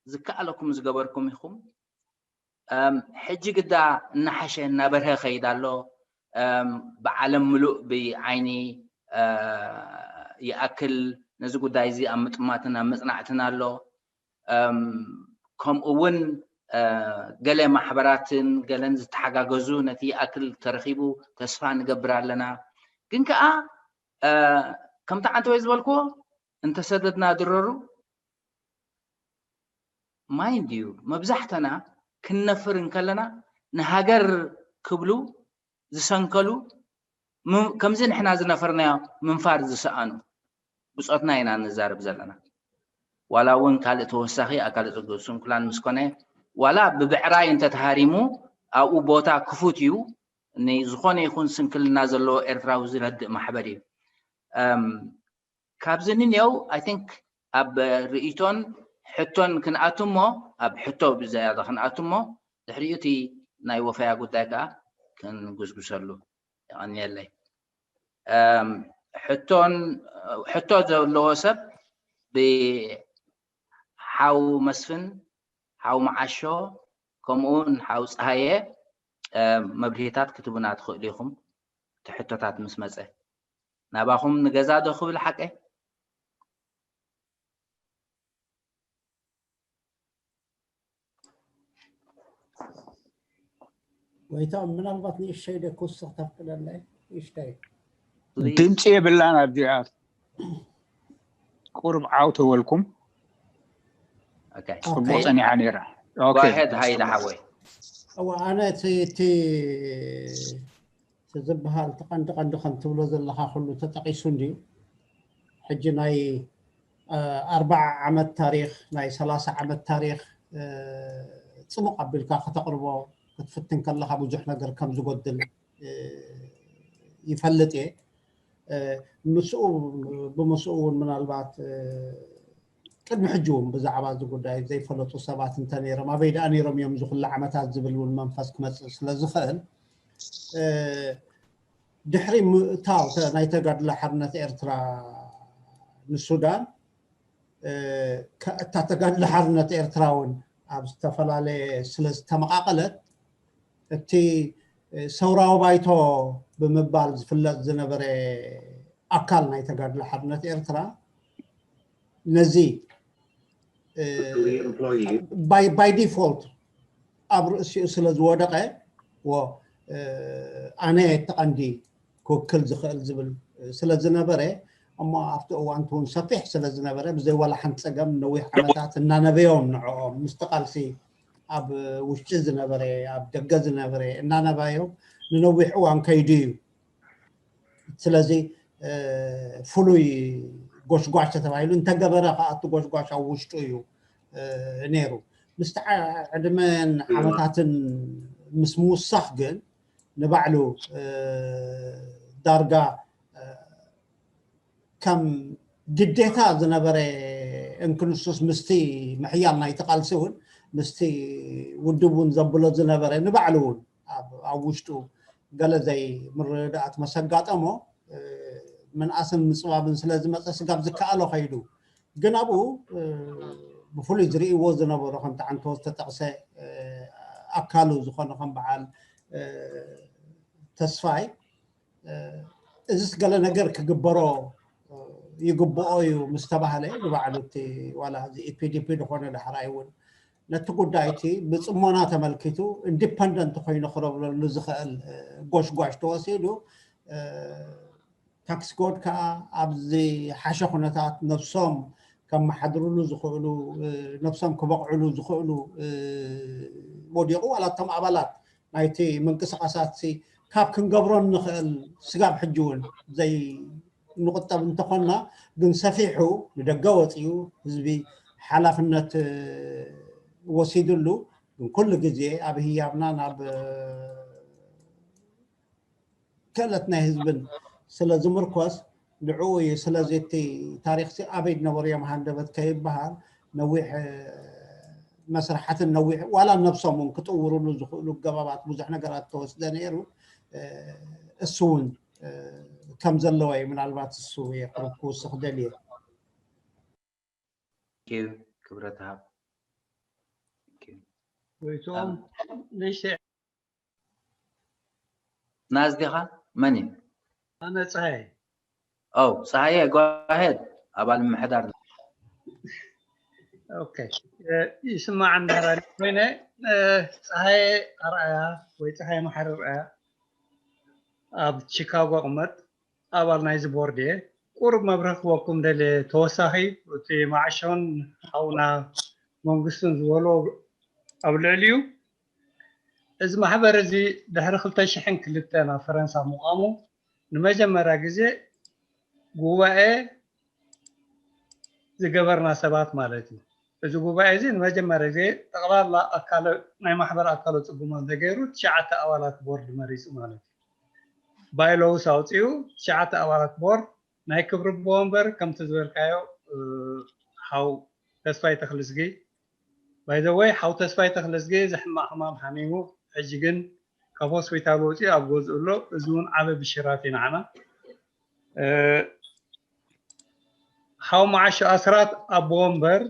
ዝከኣለኩም ዝገበርኩም ኢኹም። ሕጂ ግዳ እናሓሸ እናበርሀ ከይድ ኣሎ። ብዓለም ምሉእ ብዓይኒ ይኣክል ነዚ ጉዳይ እዚ ኣብ ምጥማትን ኣብ መፅናዕትን ኣሎ። ከምኡ እውን ገለ ማሕበራትን ገለን ዝተሓጋገዙ ነቲ ይኣክል ተረኺቡ ተስፋ ንገብር ኣለና። ግን ከዓ ከምቲ ዓንተወይ ዝበልክዎ እንተሰደድና ድረሩ ማይንድ ዩ መብዛሕተና ክንነፍር እንከለና ንሃገር ክብሉ ዝሰንከሉ ከምዚ ንሕና ዝነፈርናዮ ምንፋር ዝሰኣኑ ብፆትና ኢና ንዛረብ ዘለና። ዋላ እውን ካልእ ተወሳኺ ኣካል ስንኩላን ምስ ኮነ ዋላ ብብዕራይ እንተተሃሪሙ ኣብኡ ቦታ ክፉት እዩ። ንዝኾነ ይኹን ስንክልና ዘለዎ ኤርትራዊ ዝረድእ ማሕበር እዩ። ካብዚ ንንየው ኣይ ቲንክ ኣብ ርእይቶን ሕቶን ክንኣቱ እሞ ኣብ ሕቶ ብዝያዳ ክንኣቱ እሞ ድሕሪኡ እቲ ናይ ወፈያ ጉዳይ ከዓ ክንጉስጉሰሉ። የቐንየለይ። ሕቶን ሕቶ ዘለዎ ሰብ ብሓው መስፍን፣ ሓው መዓሾ፣ ከምኡውን ሓው ፀሃየ መብርሂታት ክትቡና ትኽእሉ ኢኹም። እቲ ሕቶታት ምስ መፀ ናባኹም ንገዛ ዶ ክብል ሓቀይ? ወይታ ምናልባት ንእሽተይ ደ ክውስኽ ተፍቅደለይ ንእሽተይ ድምፂ የብላን ኣብዚኣ ቁርብ ዓው ተበልኩም ፅቡቅ ፀኒሓ ነይራ ሄድ ሃይለ ሓወይ እዋ ኣነ እቲ እቲ ዝበሃል እቲ ቀንዲ ቀንዲ ከም ትብሎ ዘለካ ኩሉ ተጠቂሱ እንድዩ ሕጂ ናይ ኣርባዓ ዓመት ታሪክ ናይ ሰላሳ ዓመት ታሪክ ፅሙቅ ኣቢልካ ከተቅርቦ ክትፍትን ከለካ ብዙሕ ነገር ከም ዝጎድል ይፈልጥ እየ ምስኡ ብምስኡ እውን ምናልባት ቅድሚ ሕጂ እውን ብዛዕባ እዚ ጉዳይ ዘይፈለጡ ሰባት እንተ ነይሮም ኣበይ ደኣ ነይሮም እዮም እዚ ኩሉ ዓመታት ዝብል እውን መንፈስ ክመፅእ ስለ ዝኽእል ድሕሪ ምእታው ናይ ተጋድሎ ሓርነት ኤርትራ ንሱዳን እታ ተጋድሎ ሓርነት ኤርትራ እውን ኣብ ዝተፈላለየ ስለ ዝተመቃቀለት እቲ ሰውራዊ ባይቶ ብምባል ዝፍለጥ ዝነበረ ኣካል ናይ ተጋድሎ ሓርነት ኤርትራ ነዚ ባይ ዲፎልት ኣብ ርእሲኡ ስለ ዝወደቀ ኣነ ተቐንዲ ክውክል ዝኽእል ዝብል ስለ ዝነበረ እሞ ኣብቲ እዋንቲ እውን ሰፊሕ ስለ ዝነበረ ብዘይ ዋላ ሓንቲ ፀገም ነዊሕ ዓመታት እናነበዮም ንዕኦም ምስቲ ቃልሲ ኣብ ውሽጢ ዝነበረ ኣብ ደገ ዝነበረ እናነባዮም ንነዊሕ እዋን ከይዱ እዩ። ስለዚ ፍሉይ ጎሽጓሽ ተተባሂሉ እንተገበረ ከዓ እቲ ጎሽጓሽ ኣብ ውሽጡ እዩ ነይሩ። ምስቲ ዕድመን ዓመታትን ምስ ምውሳኽ ግን ንባዕሉ ዳርጋ ከም ግዴታ ዝነበረ እንክንሱስ ምስቲ ምሕያል ናይቲ ቃልሲ እውን ምስቲ ውድብ እውን ዘብሎ ዝነበረ ንባዕሉ እውን ኣብ ውሽጡ ገለ ዘይምርድኣት መሰጋጠሞ ምንኣስን ምፅባብን ስለ ዝመፀ ስጋብ ዝከኣሎ ከይዱ ግን ኣብኡ ብፍሉይ ዝርእይዎ ዝነበሩ ከምቲ ዓንቶ ዝተጠቕሰ ኣካሉ ዝኾነ ከም በዓል ተስፋይ እዚስ ገለ ነገር ክግበሮ ይግብኦ እዩ ምስ ተባህለ፣ ንባዕሉ እቲ ዋላ እዚ ኢፒዲፒ ዝኾነ ዳሕራይ እውን ነቲ ጉዳይ እቲ ብጽሞና ተመልኪቱ ኢንዲፐንደንት ኮይኑ ክረብረሉ ዝኽእል ጎሽጓሽ ተወሲዱ። ታክስ ኮድ ከዓ ኣብዚ ሓሸ ኩነታት ነብሶም ከመሓድርሉ ዝኽእሉ፣ ነብሶም ክበቕዕሉ ዝኽእሉ ወዲቑ። ዋላ እቶም ኣባላት ናይቲ ምንቅስቃሳት ካብ ክንገብሮ እንኽእል ስጋብ ሕጂ እውን ዘይንቁጠብ እንተኾንና፣ ግን ሰፊሑ ንደገ ወፂኡ ህዝቢ ሓላፍነት ወሲድሉ፣ ግን ኩሉ ግዜ ኣብ ህያብና ናብ ክእለት ናይ ህዝብን ስለ ዝምርኮስ ንዕኡ እዩ። ስለዚ እቲ ታሪክ ሲ ኣበይ ነበሩ እዮም ሃንደበት ከይበሃል ነዊሕ መስርሓትን ነዊሕ ዋላ ነብሶም እውን ክጥውሩሉ ዝኽእሉ ገባባት ብዙሕ ነገራት ተወስደ ነይሩ። እሱ እውን ከም ዘለዎ እዩ። ምናልባት እሱ የቅርብ ክውስኽ ደልየ። ክብረት ሃብ ወይቶም ንእሽተይ ናዝ ዲኻ? መን እዩ? ኣነ ፀሃየ ኦ ፀሃየ፣ go ahead። ኣባል ምምሕዳር ኦኬ። ይስማዕ እንዳራ ኮይነ። ፀሃየ ኣርኣያ ወይ ፀሃየ መሓሪ ኣርኣያ ኣብ ቺካጎ ቅመጥ ኣባል ናይዚ ቦርድ እየ። ቁሩብ መብርሂ ክወኩም ደልየ። ተወሳኺ እቲ ማዕሾን ሓውና መንግስቱን ዝበሎ ኣብ ልዕሊኡ፣ እዚ ማሕበር እዚ ድሕሪ ክልተ ሽሕን ክልተን ኣብ ፈረንሳ ምቋሙ ንመጀመርያ ግዜ ጉባኤ ዝገበርና ሰባት ማለት እዩ። እዚ ጉባኤ እዚ ንመጀመርያ ግዜ ጠቕላላ ኣካለ ናይ ማሕበር ኣካለ ፅጉማት ተገይሩ ትሽዓተ ኣባላት ቦርድ መሪፁ ማለት እዩ። ባይሎውስ ኣውፂኡ ትሽዓተ ኣባላት ቦርድ ናይ ክብሪ ኣቦ ወንበር ከምቲ ዝበልካዮ ሓው ተስፋይ ተኽልዝጊ ባይዘወይ ሓው ተስፋይ ተኽለዝጌ እዚ ሕማቕ ሕማም ሓሚሙ ሕጂ ግን ካብ ሆስፒታል ወፂኡ ኣብ ገዝኡ ኣሎ። እዚ እውን ዓበ ብሽራት እዩ ንዓና። ሓው መዓሾ ኣስራት ኣቦ ወንበር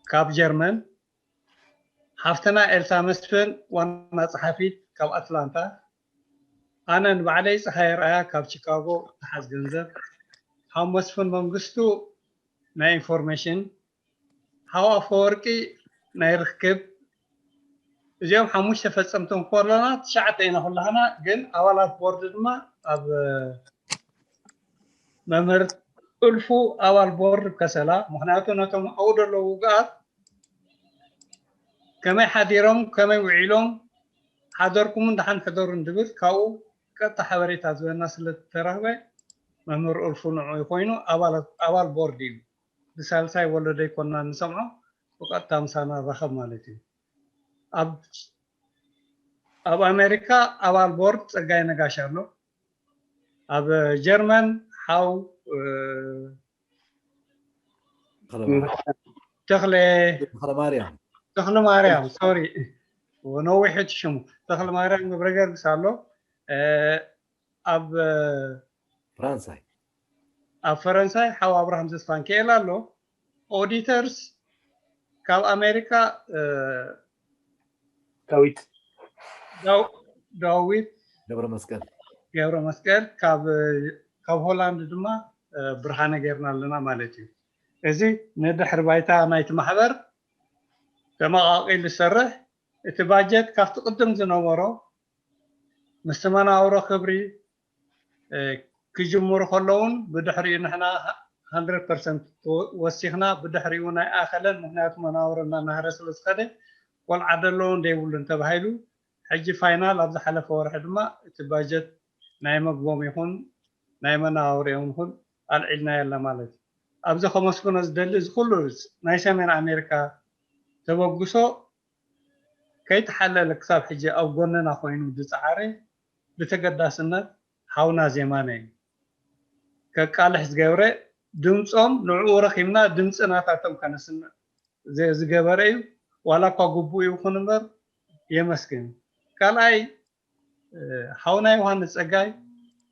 ካብ ጀርመን፣ ሓፍትና ኤልሳ መስፍን ዋና ፀሓፊት ካብ ኣትላንታ፣ ኣነ ንባዕለይ ፀሃየ ርኣያ ካብ ቺካጎ ተሓዝ ገንዘብ፣ ሓው መስፍን መንግስቱ ናይ ኢንፎርሜሽን፣ ሓው ኣፈወርቂ ናይ ርክብ። እዚኦም ሓሙሽተ ፈፀምቲ ከለና ትሽዓተ ኢና ኩላህና፣ ግን ኣባላት ቦርድ ድማ ኣብ መምህር እልፉ ኣባል ቦርድ ከሰላ፣ ምክንያቱ ነቶም ኣብኡ ዘለዉ ውግኣት ከመይ ሓዲሮም ከመይ ውዒሎም ሓደርኩምን ደሓን ሕደሩን ድብል ካብኡ ቀጥታ ሓበሬታ ዝበና ስለተረኽበ መምህር እልፉ ንዑ ኮይኑ ኣባል ቦርድ እዩ። ብሳልሳይ ወለዶ ኣይኮንና ንሰምዖ፣ ብቐጥታ ምሳና ንራኸብ ማለት እዩ። ኣብ ኣሜሪካ ኣባል ቦርድ ፀጋይ ነጋሽ ኣሎ። ኣብ ጀርመን ሓው ተኽለ ማርያም ተኽለ ማርያም ሶሪ ነዊሕ እቲ ሽሙ ተኽለ ማርያም ገብረ ገርግስ ኣሎ። ኣብ ፈረንሳይ ኣብ ፈረንሳይ ሓው ኣብርሃም ተስፋንኪኤል ኣሎ። ኦዲተርስ ካብ ኣሜሪካ ዳዊት ዳዊት ገብረ መስቀል ገብረ መስቀል ካብ ሆላንድ ድማ ብርሃነ ጌርና ኣለና ማለት እዩ። እዚ ንድሕሪ ባይታ ናይቲ ማሕበር ተመቓቒሉ ዝሰርሕ እቲ ባጀት ካብቲ ቅድም ዝነበሮ ምስቲ መናብሮ ክብሪ ክጅምሩ ከለውን ብድሕሪኡ ንሕና ሃንድረድ ፐርሰንት ወሲኽና ብድሕሪኡ ናይ ኣኸለን ምክንያቱ መናብሮ እናናህረ ስለ ዝኸደ ቆልዓ ደለውን ደይብሉን ተባሂሉ ሕጂ ፋይናል ኣብ ዝሓለፈ ወርሒ ድማ እቲ ባጀት ናይ መግቦም ይኹን ናይ መናባብሪኦም ይኹን ኣልዒልና የለ ማለት እዩ። ኣብዚ ከመስግኖ ዝደሊ እዚ ኩሉ ናይ ሰሜን ኣሜሪካ ተበግሶ ከይተሓለለ ክሳብ ሕጂ ኣብ ጎንና ኮይኑ ዝፀዓረ ብተገዳስነት ሓውና ዜማነ እዩ። ከቃልሕ ዝገብረ ድምፆም ንዕኡ ረኪብና ድምፂ ናታቶም ከነስምዕ ዝገበረ እዩ። ዋላ እኳ ግቡእ ይኹን እምበር የመስግን። ካልኣይ ሓውና ዮሃንስ ፀጋይ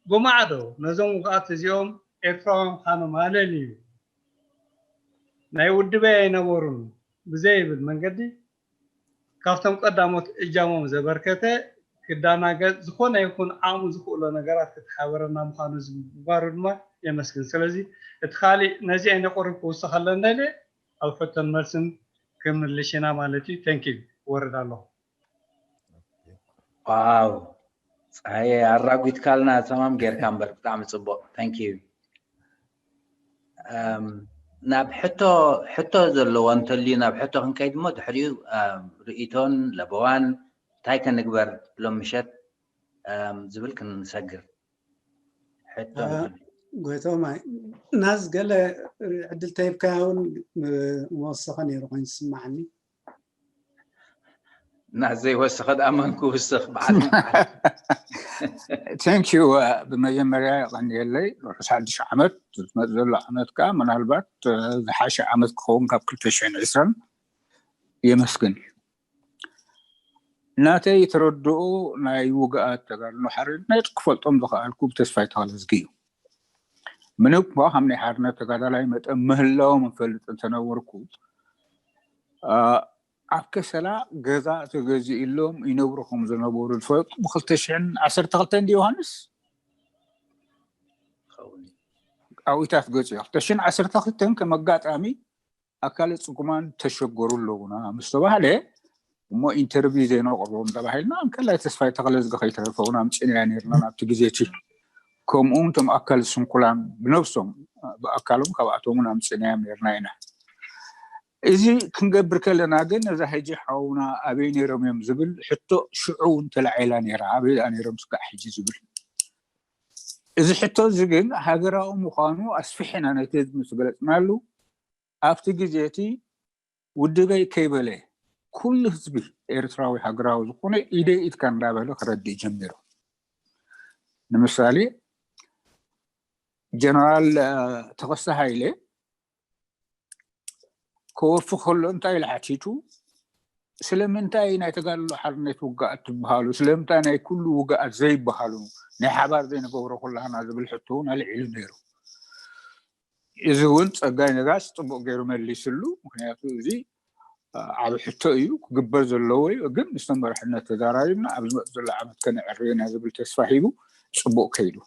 ብማዕዶ ነዞም ውግኣት እዚኦም ኤርትራውያን ምዃኖም ኣለልዩ ናይ ውድበይ ኣይነበሩን ብዘይብል መንገዲ ካብቶም ቀዳሞት እጃሞም ዘበርከተ ክዳናገጽ ዝኾነ ይኹን ዓቕሙ ዝኽእሎ ነገራት ክተሓበረና ምዃኑ ምግባሩ ድማ የመስግን። ስለዚ እቲ ካሊእ ነዚአን የቕርብ ክውስኽ ኣለና ኢለ ኣብ ሕቶን መልስን ክምልሽ ኢና ማለት እዩ። Thank you። ወርድ ኣለኹ። ዋው፣ ፀሃየ ኣራጒትካልና፣ ተማም ጌርካ እምበር። ብጣዕሚ ፅቡቕ። Thank you። እም፣ ናብ ሕቶ ሕቶ ዘለዎ እንተልዩ ናብ ሕቶ ክንከይድ እሞ ድሕሪኡ እም፣ ርእይቶን ለበዋን እንታይ ከንግበር ሎም ምሸት እም፣ ዝብል ክንሰግር። ሕቶ አ፣ እንተልዩ። ጎይቶም፣ ኣይ፣ ናዝ፣ ገለ ዕድል ተሂብካያ እውን ም-፣ መወሰኸ ነይሩ ኮይኑ ዝስማዓኒ። ናዝ ዘይወሰኸ ደኣ መን ክውስኽ? በዓል Thank you። ብመጀመርያ የቐንየለይ። ርሑስ ሓድሽ ዓመት። ዝመጽእ ዘሎ ዓመት ከኣ ምናልባት ዝሓሸ ዓመት ክኸውን ካብ ክልተ ሽሕን ዕስራን የመስግን። ናተይ ተረድኦ ናይ ውግኣት ተጋድሎ ሓርነት ክፈልጦም ዝኸኣልኩ ብተስፋይ ተኽለዝጊ እዩ። ምንም እኳ ከም ናይ ሓርነት ተጋዳላይ መጠን ምህላዎም እፈልጥ እንተነበርኩ፣ አ፣ ኣብ ከሰላ ገዛ ተገዚእሎም ይነብሩ ከም ዝነበሩ ዝፈልጡ ብክልተ ሽሕን ዓሰርተ ክልተን ድዩ ዮሃንስ? ይኸውን። ኣዊታት ገጹ እዩ። ክልተ ሽሕን ዓሰርተ ክልተን ከም ኣጋጣሚ ኣካለ ጽጉማን ተሸገሩ ኣለውና ምስ ተባህለ፣ እሞ ኢንተርቪው ዘይነቕርቦም ተባሂልና፣ እንከላይ ተስፋይ ተኽለዝጊ ከይተረፈ እውን ኣምጺእናያ ነይርና ናብቲ ግዜ እቲ። ከምኡ እውን እቶም ኣካል ስንኩላን ብነብሶም ብኣካሎም ካብኣቶም እውን ኣምጺእናዮም ነይርና ኢና። እዚ ክንገብር ከለና ግን እዛ ሕጂ ሓውና ኣበይ ነይሮም እዮም ዝብል ሕቶ ሽዑ እውን ተላዒላ ነይራ። ኣበይ ደኣ ነይሮም ስጋዕ ሕጂ ዝብል። እዚ ሕቶ እዚ ግን ሃገራዊ ምዃኑ ኣስፊሕና ነቲ ህዝቢ ምስ ገለጽናሉ ኣብቲ ግዜ እቲ ውድበይ ከይበለ ኩሉ ህዝቢ ኤርትራዊ ሃገራዊ ዝኾነ ኢደይ ኢድካ እንዳበለ ክረድእ ጀሚሩ። ንምሳሌ ጀነራል አ፣ ተኸስተ ሃይለ ክወፊ ከሎ እንታይ ኢሉ ሓቲቱ? ስለምንታይ ናይ ተጋድሎ ሓርነት ውግኣት ትበሃሉ? ስለምንታይ ናይ ኩሉ ውግኣት ዘይበሃሉ? ናይ ሓባር ዘይንገብሮ ኩላህና ዝብል ሕቶ እውን ኣልዒሉ ነይሩ። እዚ እውን ጸጋይ ነጋሽ ጽቡቕ ገይሩ መሊስሉ። ምክንያቱ እዚ አ፣ ዓቢ ሕቶ እዩ፣ ክግበር ዘለዎ እዩ። ግን ምስ መራሕነት ተዛራሪብና ኣብ ዝመጽእ ዘሎ ዓመት ከነዕርዮ ኢና ዝብል ተስፋ ሂቡ ጽቡቕ ከይዱ።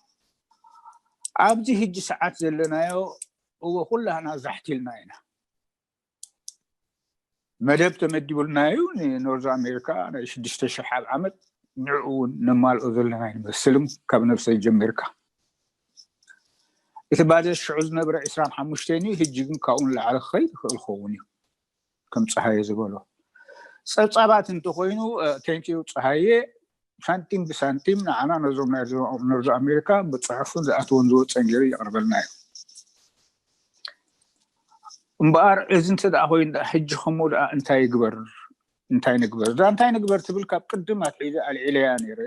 ኣብዚ ሕጂ ሰዓት ዘለናዮ እወ ኩላህና ዛሕቲልና ኢና። መደብ ተመዲቡልና እዩ ንኖርዝ ኣሜሪካ ናይ ሽዱሽተ ሽሕ ኣብ ዓመት፣ ንዕኡ እውን ነማልኦ ዘለና ኣይንመስልን ካብ ነብሰይ ጀሚርካ። እቲ ባጀት ሽዑ ዝነበረ ዕስራን ሓሙሽተን እዩ፣ ሕጂ ግን ካብኡ ንላዕሊ ክኸይድ ይኽእል ክኸውን እዩ። ከም ፀሃየ ዝበሎ ጸብጻባት እንተኾይኑ፣ ቴንኪዩ ፀሃየ፣ ሳንቲም ብሳንቲም ንዓና ነዞም ናይ ኖርዝ ኣሜሪካ ብፅሑፍን ዝኣትወን ዝወፀን ገይሩ የቕርበልና እዩ። እምበኣር እዚ እንተ ደኣ ኮይኑ ደኣ ሕጂ ከምኡ ደኣ እንታይ ይግበር እንታይ ንግበር እዛ እንታይ ንግበር ትብል ካብ ቅድም ኣትሒዘ ኣልዒለያ ነይረ።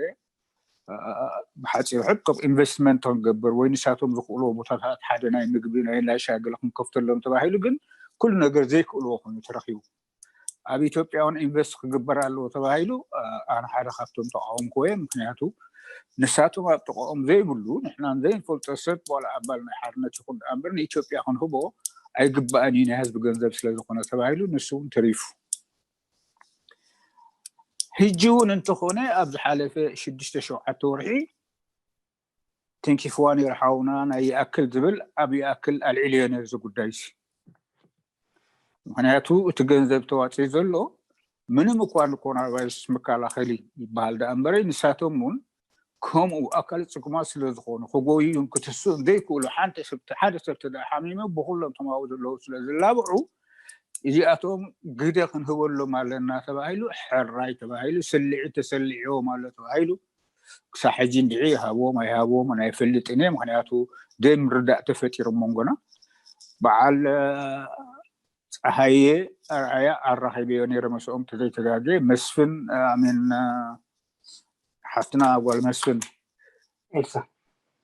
ብሓፂሩ ሕቆብ ኢንቨስትመንት ክንገብር ወይ ንሳቶም ዝኽእልዎ ቦታታት ሓደ ናይ ምግቢ ናይ እንዳሻ ገለ ክንከፍተሎም ተባሂሉ ግን ኩሉ ነገር ዘይክእልዎ ኮይኑ ተረኺቡ። ኣብ ኢትዮጵያ እውን ኢንቨስት ክግበር ኣለዎ ተባሂሉ ኣነ ሓደ ካብቶም ተቃወምኩዎ እየ። ምክንያቱ ንሳቶም ኣብ ጥቃኦም ዘይብሉ ንሕናን ዘይንፈልጦ ሰብ ዋላ ኣባል ናይ ሓርነት ይኹን ደኣ እምበር ንኢትዮጵያ ክንህቦ ኣይግባእን እዩ ናይ ህዝቢ ገንዘብ ስለዝኾነ ተባሂሉ ንሱ እውን ተሪፉ። ሕጂ እውን እንተኾነ ኣብ ዝሓለፈ ሽዱሽተ ሸውዓተ ወርሒ ትንኪፍዋ ነይሩ ሓውና ናይ ይኣክል ዝብል ኣብ ይኣክል ኣልዒልዮ ነይሩ እዚ ጉዳይ እዚ። ምክንያቱ እቲ ገንዘብ ተዋፅዩ ዘሎ ምንም እኳ ንኮሮና ቫይረስ መከላኸሊ ይበሃል ደኣ እምበረይ ንሳቶም እውን ከምኡ ኣካል ፅጉማት ስለዝኾኑ ክጎይዩን ክትስኡን ዘይክእሉ ሓንቲ ሰብ ሓደ ሰብ ተደኣ ሓሚሙ ብኩሎም ተማዊ ዘለዉ ስለዝላብዑ እዚኣቶም ግደ ክንህበሎም ኣለና ተባሂሉ ሕራይ ተባሂሉ ስልዒ ተሰሊዕዎም ኣሎ ተባሂሉ ክሳብ ሕጂ እንድዒ ይሃብዎም ኣይሃብዎም ኣይፈልጥን እየ። ምክንያቱ ዘይምርዳእ ተፈጢሩ ኣብ መንጎና። በዓል ፀሃየ ኣርኣያ ኣራኺበዮ ነይረ ምስኦም ተዘይተጋጌ መስፍን ኣሜን ሓፍትና ጓል መስፍን ኤልሳ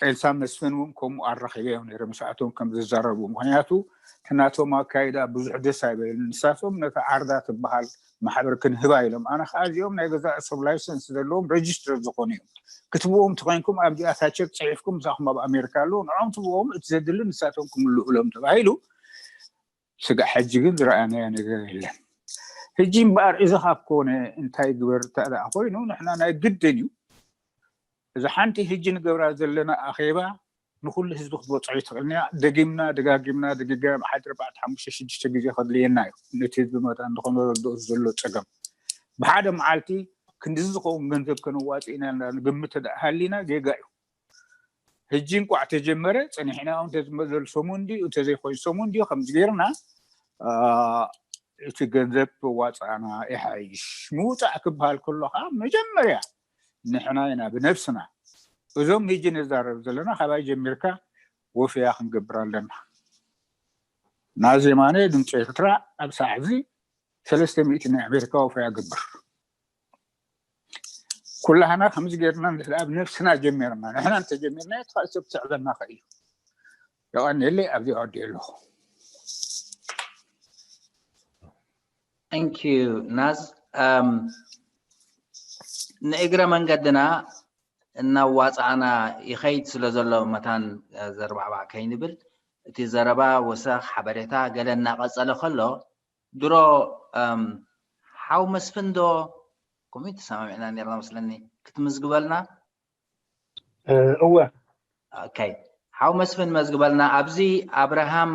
ኤልሳ መስፍን እውን ከምኡ ኣራኺበዮም ነይረ ምስኣቶም ከም ዝዛረቡ። ምክንያቱ እቲ ናቶም ኣካይዳ ብዙሕ ደስ ኣይበለኒ። ንሳቶም ነቲ ዓርዳ ትበሃል ማሕበር ክንህባ ኢሎም ኣነ ከዓ እዚኦም ናይ ገዛእ ሰብ ላይሰንስ ዘለዎም ረጅስተር ዝኾኑ እዮም ክትብዎም ተኮይንኩም ኣብዚኣ ታቸር ፅሒፍኩም ምሳኹም ኣብ ኣሜሪካ ኣለዉ ንዖም ትብዎም እቲ ዘድሊ ንሳቶም ክምልኡሎም ተባሂሉ። ስጋዕ ሕጂ ግን ዝረኣናዮ ነገር የለን። ሕጂ እምበኣር እዚ ካብ ኮነ እንታይ ግበር እንተ ደኣ ኮይኑ ንሕና ናይ ግድን እዩ እዛ ሓንቲ ሕጂ ንገብራ ዘለና ኣኼባ ንኩሉ ህዝቢ ክትበፅሖ ይትኽእልንያ። ደጊምና ደጋጊምና ደጊጋ ሓደ ኣርባዕተ ሓሙሽተ ሽዱሽተ ግዜ ከድልየና እዩ። ነቲ ህዝቢ መታን ዝኾነ ረድኦ ዘሎ ፀገም ብሓደ መዓልቲ ክንድዚ ዝኸውን ገንዘብ ከነዋፅእ ኢና ንግምት ደኣ ሃሊና ጌጋ እዩ። ሕጂ እንቋዕ ተጀመረ፣ ጸኒሕና እንተዝመዘሉ ሰሙን ድዩ እንተዘይኮይኑ ሰሙን ድዩ ከምዚ ጌርና እቲ ገንዘብ ዋጻና ይሓይሽ። ምውጻእ ክበሃል ከሎ ከዓ መጀመርያ ንሕና ኢና ብነብስና እዞም ሕጂ ንዛረብ ዘለና ካባይ ጀሚርካ ወፈያ ክንገብር ኣለና። ናዚ የማነ ድምፂ ኤርትራ ኣብ ሰዓት እዚ ሰለስተ ሚእቲ ናይ ኣሜሪካ ወፈያ ገብር። ኩላህና ከምዚ ጌርና ንስለ ኣብ ነብስና ጀሚርና ንሕና እንተጀሚርና እቲ ካልእ ሰብ ክስዕበና ከ እዩ። የቐንየለይ ኣብዚ ኣወዲኦ ኣለኹ። Thank you ናዝ። ንእግረ መንገድና እናዋፃዕና ይኸይድ ስለ ዘሎ መታን ዘርባዕባዕ ከይንብል እቲ ዘረባ ወሰኽ ሓበሬታ ገለ እናቐፀለ ከሎ ድሮ ሓው መስፍን ዶ ከምኡ ተሰማሚዕና ነርና መስለኒ ክትምዝግበልና? እወ። ሓው መስፍን መዝግበልና። ኣብዚ ኣብርሃም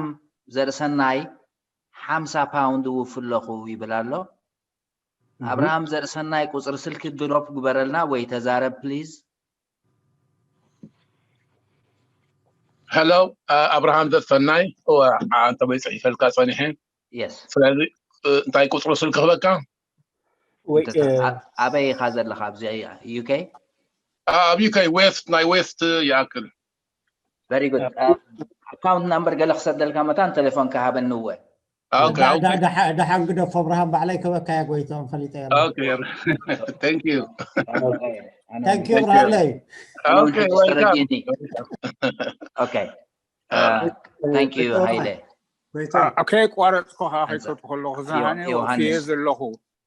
ዘርእሰናይ ሓምሳ ፓውንድ እውፍ ኣለኹ ይብል ኣሎ። ኣብርሃም ዘርእሰናይ ቁፅሪ ስልኪ ድሮፕ ግበረልና ወይ ተዛረብ ፕሊዝ። ሄሎ ኣብርሃም ዘርእሰናይ። እወ ኣንተ ወይ ፅሒፈልካ ፀኒሐ። የስ ስለዚ እንታይ ቁፅሪ ስልኪ ክበካ? ኣበይ ኢኻ ዘለኻ? ኣብዚ ዩኬ? ኣብ ዩኬ ዌስት ናይ ዌስት ይኣክል። ቨሪ ጉድ። ኣካውንት ናምበር ገለ ክሰደልካ መታን ቴሌፎን ክሃበኒ እወ። ኦኬ ኦኬ ደሓን ግደፎ ኣብርሃም ባዕለይ ክበካ እያ ጎይቶም ፈሊጠ እየ ኣለኹ። ኦኬ thank you Thank you ኣብርሃለይ። ኦኬ welcome ኦኬ thank you ሃይለ። ጎይቶም ከየቋረፅኩኻ ከይከቱ ከለኹ ዝሃነ ዮሃንስ። ወፍየ ዘለኹ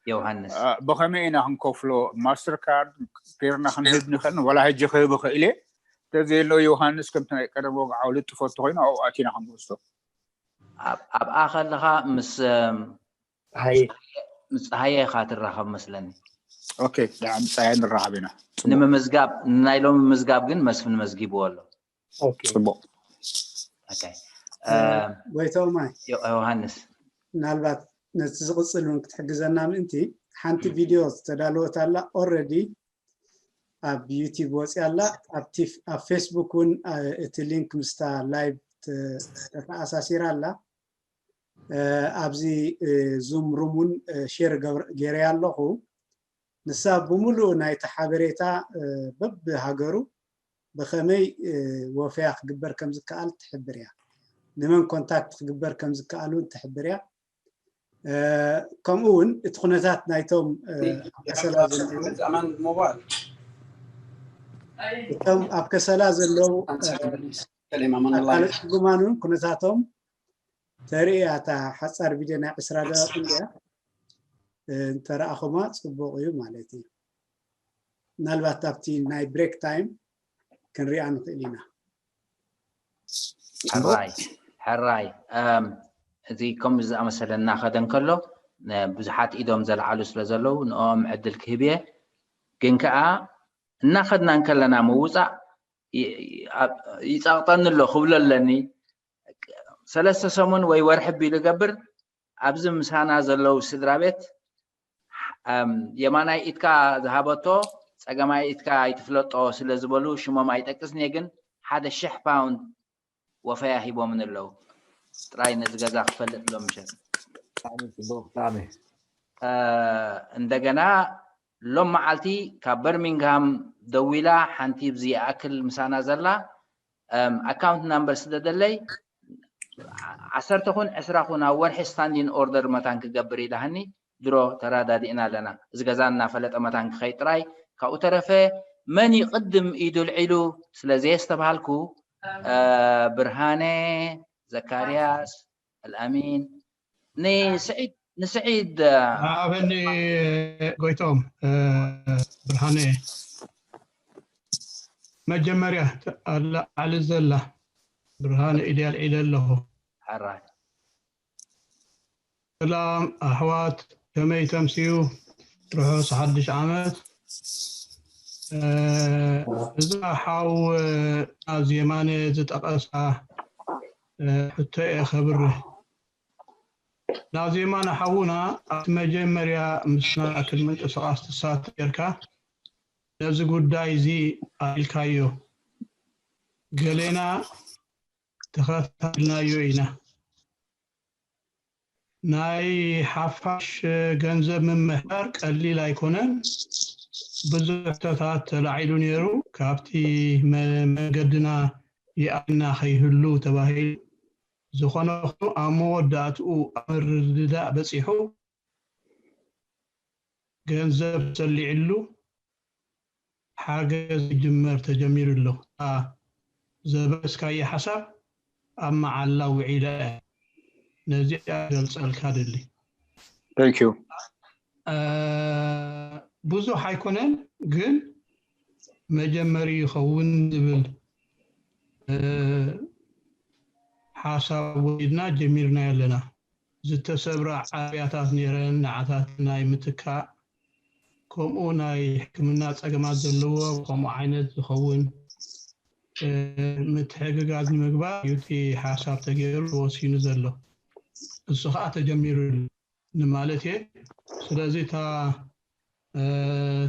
ዮሃንስ ብኸመይ ኢና ክንከፍሎ? ማስተር ካርድ ጌርና ክንህብ ንኽእል፣ ወላ ሕጂ ክህብ እኽእል እየ። እንተዘየሎ ዮሃንስ ከምቲ ናይ ቀደም ወግዓዊ ልጥፎ እንተኾይኑ ኣብኡ ኣቲና ክንወስዶ። ኣብ- ኣብኣ ከለኻ ምስ ሃይ ምስ ፀሃየ ኢኻ ትራኸብ መስለኒ። ኦኬ ደኣ ምፃያ ንራኸብ ኢና። ንምምዝጋብ ናይ ሎሚ ምዝጋብ ግን መስፍን መዝጊብዎ ኣሎ። ኦኬ ፅቡቅ ኦኬ። ጎይታኦማይ ዮ- ዮሃንስ ምናልባት ነቲ ዝቕፅል እውን ክትሕግዘና ምእንቲ ሓንቲ ቪድዮ ዝተዳለወት ኣላ። ኦረዲ ኣብ ዩቲብ ወፅያ ኣላ። ኣብቲ ኣብ ፌስቡክ እውን እ፣ እቲ ሊንክ ምስታ ላይቭ ተ- ተተኣሳሲራ ኣላ። እ፣ ኣብዚ እ፣ ዙም ሩም እውን እ፣ ሼር ገብር- ገይረያ ኣለኹ። ንሳ ብምሉእ ናይቲ ሓበሬታ እ፣ በብሃገሩ ብኸመይ እ፣ ወፈያ ክግበር ከም ዝከኣል ትሕብር እያ። ንመን ኮንታክት ክግበር ከም ዝከኣል እውን ትሕብር እያ። እ፣ ከምኡ እውን እቲ ኩነታት ናይቶም እ፣ ኣብ ከሰላ ዘለዉ እቶም ኣብ ከሰላ ዘለዉ እ፣ ኣካለ ጽጉማን እውን ኩነታቶም ተርኢ እያ። እታ ሓጻር ቪድዮ ናይ ዕስራ ደቂቕ እንድያ እ፣ እንተረኣኹማ ጽቡቕ እዩ ማለት እዩ። ምናልባት ኣብቲ ናይ ብሬክ ታይም ክንሪኣ ንኽእል ኢና። ሕራይ ሕራይ እም፣ እዚ ከምዚ ዝኣመሰለ እናኸደ እንከሎ ነ- ብዙሓት ኢዶም ዘልዓሉ ስለ ዘለዉ ንኦም ዕድል ክህብ እየ። ግን ከኣ እናኸድና እንከለና ምውፃእ ይ- ይ- ኣብ- ይፀቕጠኒ ኣሎ ክብሎ ኣለኒ። ሰለስተ ሰሙን ወይ ወርሒ ቢሉ ገብር ኣብዚ ምሳና ዘለዉ ስድራ ቤት እም፣ የማናይ ኢድካ ዝሃበቶ ጸገማይ ኢድካ ኣይትፍለጦ ስለ ዝበሉ ሽሞም ኣይጠቅስን እየ፣ ግን ሓደ ሽሕ ፓውንድ ወፈያ ሂቦምን ኣለዉ። ጥራይ ነዚ ገዛ ክፈልጥ ሎም ምሸት ብጣዕሚ ጽቡቅ ብጣዕሚ እ፣ እንደገና ሎም መዓልቲ ካብ በርሚንግሃም ደዊላ ሓንቲ ብዚ ይኣክል ምሳና ዘላ ኣካውንት ናምበር ስደደለይ ዓሰርተ ኩን ዕስራ ኩን ኣብ ወርሒ ስታንዲን ኦርደር መታን ክገብር ኢላሃኒ ድሮ ተራዳዲእና ኣለና። እዚ ገዛ እናፈለጠ መታን ክኸይ ጥራይ ካብኡ ተረፈ መን ይቕድም ኢዱ ልዒሉ ስለ ዘየስተብሃልኩ እ፣ ብርሃነ ዘካርያስ ኣልኣሚን ንስዒድ ንስዒድ ሃበኒ ጎይቶም ብርሃነ መጀመርያ ኣላ ዓሊ ዘላ ብርሃነ ኢድያ ኣልዒለ ኣለኹ። ሕራይ ሰላም ኣሕዋት ከመይ ተምስዩ? ርሑስ ሓድሽ ዓመት። እዛ ሓው ናዜማነ ዝጠቐሳ ሕቶ እየ ከብርህ። ናዜማነ ሓውና፣ ኣብቲ መጀመርያ ምስና እክል ምንቅስቓስ ትሳተፍ ጌርካ ነዚ ጉዳይ እዚ ኣልካዮ። ገሌና ተኸታቲልናዮ ኢና። ናይ ሓፋሽ ገንዘብ ምምሕዳር ቀሊል ኣይኮነን። ብዙሕ ሕቶታት ተላዒሉ ነይሩ። ካብቲ መ- መንገድና ይኣና ከይህሉ ተባሂሉ። ዝኾነ ኹኑ ኣብ መወዳእትኡ ኣብ ምርድዳእ በፂሑ ገንዘብ ተሰሊዕሉ ሓገዝ ይጅመር ተጀሚሩ ኣሎ። እታ ዘበስካየ ሓሳብ ኣብ መዓላ ውዒላ እያ። ነዚኣ ገልጸልካ ደሊ። Thank you። ብዙሕ ኣይኮነን፣ ግን መጀመሪ ይኸውን ዝብል ሓሳብ ወዲድና ጀሚርና ኣለና። ዝተሰብራ ዓብያታት ነይረን፣ ንዓታት ናይ ምትካእ፣ ከምኡ ናይ ሕክምና ጸገማት ዘለዎ ከምኡ ዓይነት ዝኸውን ምትሕግጋዝ ንምግባር እዩ እቲ ሓሳብ ተገይሩ ተወሲኑ ዘሎ። እሱ ከዓ ተጀሚሩ ንማለት እየ። ስለዚ እታ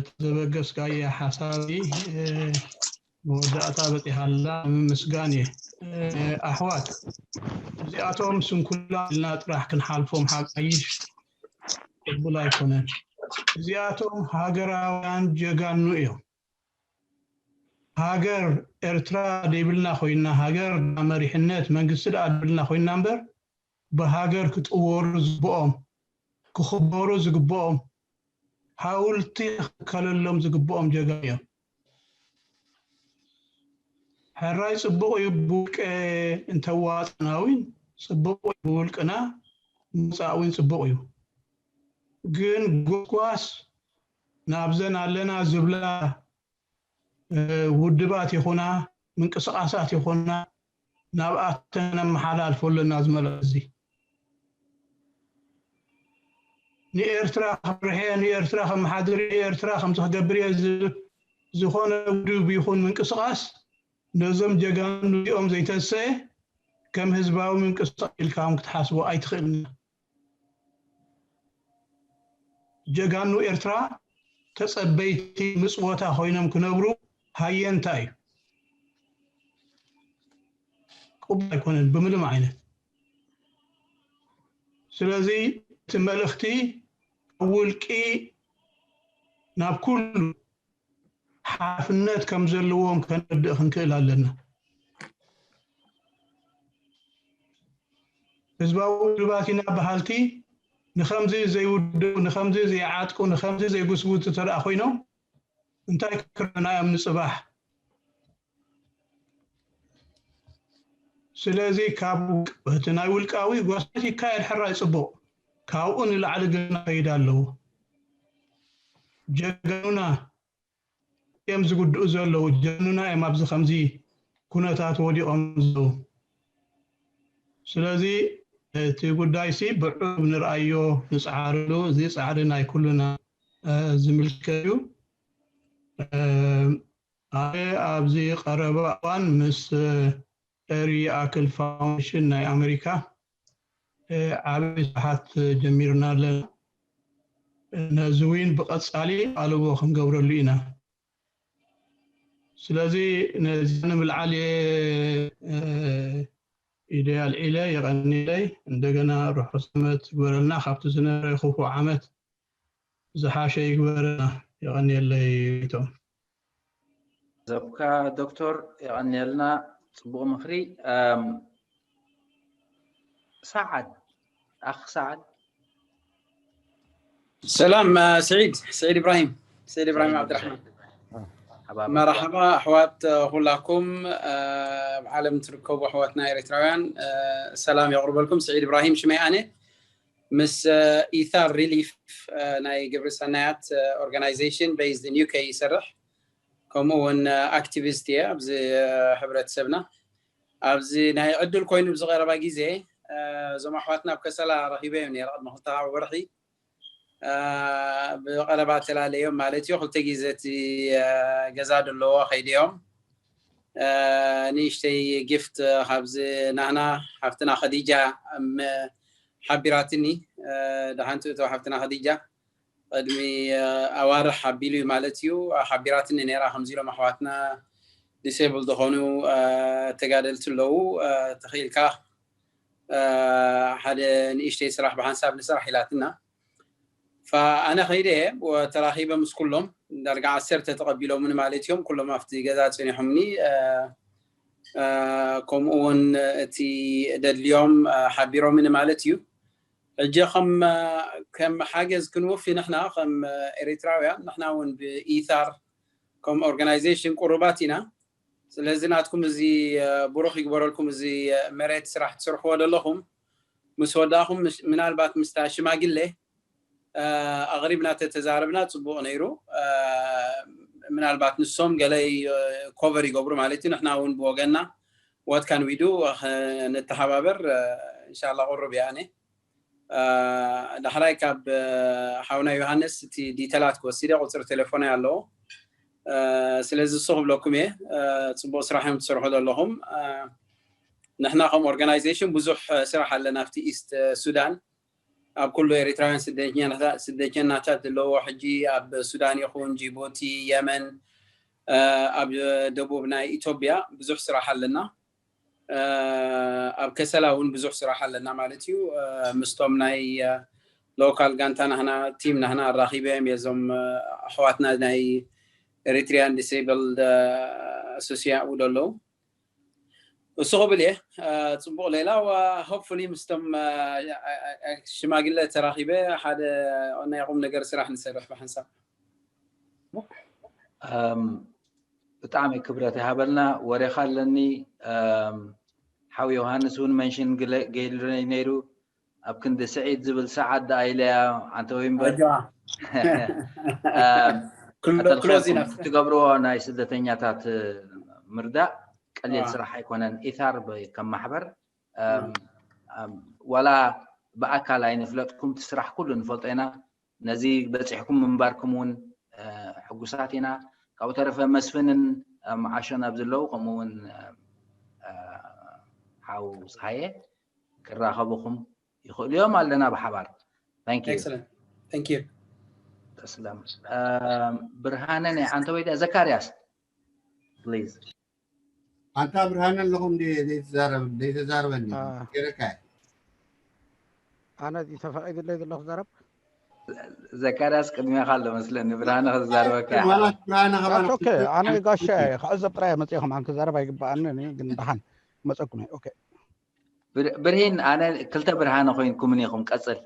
ተዘበገስካየ ሓሳቢ መወዳእታ በፂሓላ ንምምስጋን እየ። ኣሕዋት እዚኣቶም ስንኩላ ኢልና ጥራሕ ክንሓልፎም ሓቃይሽ ቅቡል ኣይኮነን። እዚኣቶም ሃገራውያን ጀጋኑ እዮም። ሃገር ኤርትራ ደይብልና ኮይና፣ ሃገር መሪሕነት መንግስቲ ደኣ ደይብልና ኮይና እምበር ብሃገር ክጥወሩ ዝግብኦም፣ ክኽበሩ ዝግብኦም፣ ሃውልቲ ክከለሎም ዝግብኦም ጀጋኑ እዮም። ሕራይ ጽቡቕ እዩ ብውልቀ እንተዋጽና እውን ጽቡቕ እዩ፣ ብውልቅና ምውጻእ እውን ጽቡቕ እዩ። ግን ጎስጓስ ናብዘን ኣለና ዝብላ ውድባት ይኹና ምንቅስቃሳት ይኹና ናብኣተን ነመሓላልፎ ኣለና። ዝመልእኽቲ እዚ ንኤርትራ ክመርሕ እየ፣ ንኤርትራ ከመሓድር እየ፣ ንኤርትራ ከምዚ ክገብር እየ ዝብል ዝኾነ ውድብ ይኹን ምንቅስቃስ ነዞም ጀጋኑ እዚኦም ዘይተንሰአ ከም ህዝባዊ ምንቅስቃስ ኢልካ እውን ክትሓስቦ ኣይትኽእልን። ጀጋኑ ኤርትራ ተጸበይቲ ምጽወታ ኮይኖም ክነብሩ ሃየንታ እዩ። ቅቡል ኣይኮነን ብምንም ዓይነት። ስለዚ እቲ መልእኽቲ ካብ ውልቂ ናብ ኩሉ ሓላፍነት ከም ዘለዎም ከነርድእ ክንክእል ኣለና። ህዝባዊ ውድባት ኢና በሃልቲ ንኸምዚ ዘይውድቡ፣ ንኸምዚ ዘይዓጥቁ፣ ንኸምዚ ዘይጉስጉቱ እንተ ደኣ ኮይኖም እንታይ ክረና እዮም ንጽባሕ? ስለዚ ካብ ውልቅ-፣ እቲ ናይ ውልቃዊ ጎስጓስ ይካየድ ሕራይ ጽቡቕ፣ ካብኡ ንላዕሊ ግን ክኸይድ ኣለዎ። ጀጋኑና እዮም ዝጉድኡ ዘለዉ፣ ጀጋኑና እዮም ኣብዚ ከምዚ ኩነታት ወዲቖም ዘለዉ። ስለዚ እቲ ጉዳይሲ ብዕብ ንርኣዮ፣ ንጽዓረሉ። እዚ ጻዕሪ ናይ ኩልና ዝምልከት እዩ። ኣነ ኣብዚ ቀረባ እዋን ምስ ኤሪኣክል ፋውንዴሽን ናይ ኣሜሪካ ዓብዪ ስራሓት ጀሚርና ኣለና። ነዚ እውን ብቐጻሊ ኣልቦ ክንገብረሉ ኢና። ስለዚ ነዚ ንምልዓል እየ ኢደይ ኣልዒለ። የቐንየለይ። እንደገና ርሑስ ዓመት ይግበረልና፣ ካብቲ ዝነበረ ክፉእ ዓመት ዝሓሸ ይግበረና። የቐንየለይ ሪቶም። ዘብካ ዶክተር፣ የቐንየልና። ጽቡቕ ምኽሪ። ኣም፣ ሰዓድ፣ ኣኽ ሰዓድ። ሰላም፣ አ፣ ስዒድ፣ ስዒድ ኢብራሂም፣ ስዒድ ኢብራሂም ዓብድራሕማን። መርሓባ ኣሕዋት፣ አ፣ ኩላኩም፣ አ፣ ኣብ ዓለም ትርከቡ ኣሕዋትና ኤርትራውያን፣ አ፣ ሰላም የቕርበልኩም። ስዒድ ኢብራሂም ሽመይ ኣነ። ምስ፣ አ፣ ኢታር ሪሊፍ፣ አ፣ ናይ ግብሪ ሰናያት፣ አ፣ ኦርጋናይዜሽን ቤዝድ ኢን ዩ ኬ ይሰርሕ። ከምኡ እውን፣ አ፣ ኣክቲቪስት እየ ኣብዚ፣ አ፣ ሕብረተሰብና። ኣብዚ ናይ ዕድል ኮይኑ ብዝቐረባ ግዜ፣ አ፣ እዞም ኣሕዋትና ኣብ ከሰላ ረኺበዮም ነይረ ቅድሚ ክልተ ወርሒ። ብቐረባ ተላለዮም ማለት እዩ። ክልተ ግዜ እቲ ገዛ ዘለዎ ከይደዮም ንእሽተይ ጊፍት ካብዚ ናህና ሓፍትና ኸዲጃ ሓቢራትኒ። ደሓን ትእቶ ሓፍትና ኸዲጃ። ቅድሚ ኣዋርሕ ኣቢሉ እዩ ማለት እዩ ሓቢራትኒ ነይራ። ከምዚ ኢሎም ኣሕዋትና ዲሴብል ዝኾኑ ተጋደልቲ ኣለዉ፣ ተኽኢልካ ሓደ ንእሽተይ ስራሕ ብሓንሳብ ንስራሕ ኢላትና። ኣነ ከይደ ተራኺበ ምስ ኩሎም ዳርጋ ዓሰርተ ተቐቢሎምኒ ማለት እዮም። ኩሎም ኣብቲ ገዛ ፀኒሖምኒ። ከምኡ እውን እቲ ደድልዮም ሓቢሮምኒ ማለት እዩ። ሕጂ ከም ከም ሓገዝ ክንወፊ ንሕና ከም ኤሪትራውያን ንሕና እውን ብኢታር ከም ኦርጋናይዜሽን ቁሩባት ኢና። ስለዚ ናትኩም እዚ ብሩኽ ይግበረልኩም። እዚ መሬት ስራሕ ትስርሕዎ ዘለኹም ምስ ወዳእኹም ምናልባት ምስታ ሽማግሌ ኣቕሪብና ተተዛረብና ፅቡቕ ነይሩ። ምናልባት ንሶም ገለ ኮቨር ይገብሩ ማለት እዩ። ንሕና እውን ብወገንና what can we do ንተሓባበር። እንሻላ ቁሩብ እያ ኣነ ዳሕራይ ካብ ሓውና ዮሃንስ እቲ ዲተላት ክወስደ ቁፅሪ ቴሌፎን ኣለዎ። ስለዚ እሱ ክብለኩም እየ። ፅቡቅ ስራሕ እዮም ትሰርሑ ዘለኹም። ንሕና ከም ኦርጋናይዜሽን ብዙሕ ስራሕ ኣለና ኣብቲ ኢስት ሱዳን ኣብ ኩሉ ኤሪትራውያን ስደተኛታት ዘለዎ ሕጂ ኣብ ሱዳን ይኹን ጂቡቲ፣ የመን፣ ኣብ ደቡብ ናይ ኢትዮጵያ ብዙሕ ስራሕ ኣለና። ኣብ ከሰላ እውን ብዙሕ ስራሕ ኣለና ማለት እዩ። ምስቶም ናይ ሎካል ጋንታ ናህና ቲም ናህና ኣራኺበ እዮም እዞም ኣሕዋትና ናይ ኤሪትሪያን ዲስብልድ ኣሶሲያ ውዶ ኣለዉ። እሱ ክብል እየ። ፅቡቅ ሌላ ሆፕፉሊ ምስቶም ሽማግለ ተራኺበ ሓደ ናይ ቁም ነገር ስራሕ ንሰርሕ ብሓንሳብ። ብጣዕሚ ክብረት ይሃበልና። ወሬኻ ኣለኒ። ሓው ዮሃንስ እውን መንሽን ገይሩ ነይሩ። ኣብ ክንዲ ስዒድ ዝብል ሰዓት ደኣ ኢለያ ኣንተ ወይ እምበር ትገብርዎ ናይ ስደተኛታት ምርዳእ ቀሊል ስራሕ ኣይኮነን። ኢታር ከም ማሕበር ዋላ ብኣካል ኣይንፍለጥኩም፣ እቲ ስራሕ ኩሉ ንፈልጦ ኢና። ነዚ በፂሕኩም ምንባርኩም እውን ሕጉሳት ኢና። ካብኡ ተረፈ መስፍንን መዓሾን ኣብ ዘለዉ ከምኡ እውን ሓው ፀሃየ ክራኸቡኹም ይኽእሉ እዮም። ኣለና ብሓባር። ተስለም ብርሃነ ናይ ኣንተ ወይ ዘካርያስ ፕሊዝ። ኣንታ ብርሃነ ኣለኹም ዘይተዛረበኒ ገረካ ኣነ ተፈቒዱለይ ዘለኹ ዘረብ ዘካርያስ ቅድሜኻ ኣሎ መስለኒ። ብርሃነ ክዛረበካ ማለት ብርሃነ ከባቢ ኣነ ጋሻ ክዕዘብ ጥራይ መፅእኹም ኣን ክዛረብ ኣይግበኣኒ ግን ደሓን መፀኩም እየ። ብርሂን ኣነ ክልተ ብርሃነ ኮይንኩምን ኢኹም ቀፅል።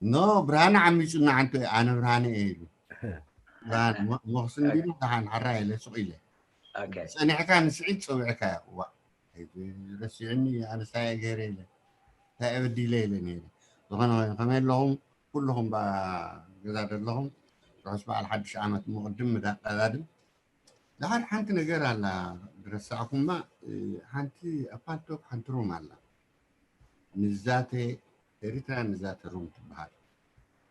ኖ ብርሃነ ዓሚፁና ሓንቲ ኣነ ብርሃነ እየ ኢሉ ሞክስ እንዲሉ ደሓን ሓራ ኢለ ሱቕ ኢለ ጸኒሕካ ንስዒድ ፀዊዕካ እዋ ረሲዕኒ ኣነሳየ ገይረ ኢለ እንታይ በዲለ ኢለ ነይረ። ዝኾነ ኮይኑ ከመይ ኣለኹም ኩልኹም ገዛ ዘለኹም ርሑስ በዓል ሓድሽ ዓመት ምቕድም ምዳቀዳድም። ደሓር ሓንቲ ነገር ኣላ ዝረሳዕኩማ ሓንቲ ኣፓልቶክ ሓንቲ ሩም ኣላ ንዛተ ኤሪትራ ንዛተ ሩም ትበሃል።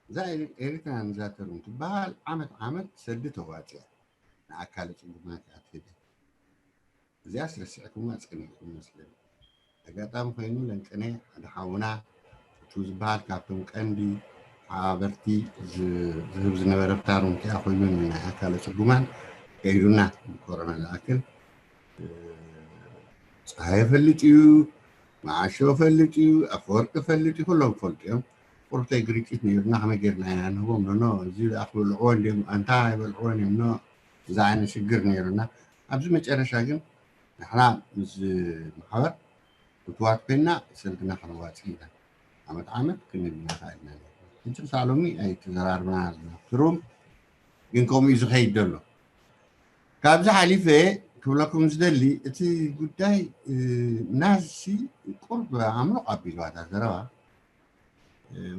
እዛ ኤሪትራ ንዛተ ሩም ትበሃል ዓመት ዓመት ሰልዲ ተዋፅያ ንኣካለ ፅጉማት ኣትህደ። እዚኣስ ረሲዕኩማ ፀኒሕኩም መስለኒ። ኣጋጣሚ ኮይኑ ለንቅነ ሓደ ሓውና እቱ ዝበሃል ካብቶም ቀንዲ ሓበርቲ ዝህብ ዝነበረ ብታሩም እቲኣ ኮይኑ ናይ ኣካለ ፅጉማን ከይዱና ብኮሮና ዝኣክል ፀሃየ ፈልጥ እዩ፣ መዓሾ ፈልጥ እዩ፣ ኣፈወርቂ ፈልጥ እዩ፣ ኩሎም ፈልጡ እዮም። ቁርብተይ ግርጭት ነይሩና ከመይ ጌርና ኢና ንህቦም ኖ እዚ ዝኣክበልዕዎ እንዲም ኣንታ ይበልዕዎን እዮም ኖ እዚ ዓይነት ሽግር ነይሩና። ኣብዚ መጨረሻ ግን ንሕና ምስ ማሕበር ፍትዋት ኮይንና ሰልድና ከነዋፅእ ኢና። ዓመት ዓመት ክንልና ኸኣልና ሕጂ ክሳዕ ሎሚ ኣይተዘራርብና ኣለና ትሩም ግን ከምኡ እዩ ዝኸይድ ዘሎ። ካብዚ ሓሊፈ ክብለኩም ዝደሊ እቲ ጉዳይ ናዝሲ ቁርብ ኣምልቕ ኣቢልዋ እታ ዘረባ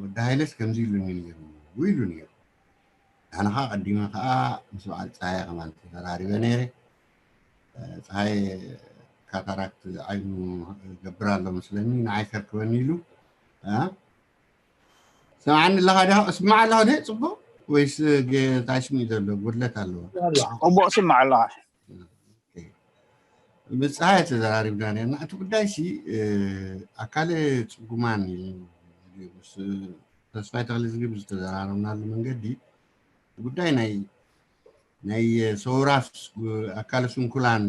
ወዲ ሃይለስ ከምዚ ኢሉኒ ነይሩ ኢሉ ነይሩ። ኣነ ከዓ ቀዲመ ከዓ ምስ በዓል ፀሃየ ከማን ተዘራሪበ ነይረ። ፀሃየ ካታራክት ዓይኑ ገብር ኣሎ መስለኒ ንዓይ ከርክበኒ ኢሉ ሰማዕኒ ኣለኻ ዲኻ? እስማዕ ኣለኻ ዶ ጽቡቕ ወይስ ጌ-፣ እንታይ ስምዒት ዘሎ ጉድለት ኣለዎ? ጽቡቕ ስማዕ ኣለኻ። ኦኬ። ምስ ፀሃየ ተዘራሪብና ነርና። እቲ ጉዳይ ሲ ኣካለ ፅጉማን እዩ። ምስ ተስፋይ ተክለ ዝግብ ዝተዘራረብናሉ መንገዲ ጉዳይ ናይ ናይ ሰውራስ ኣካለ ስንኩላን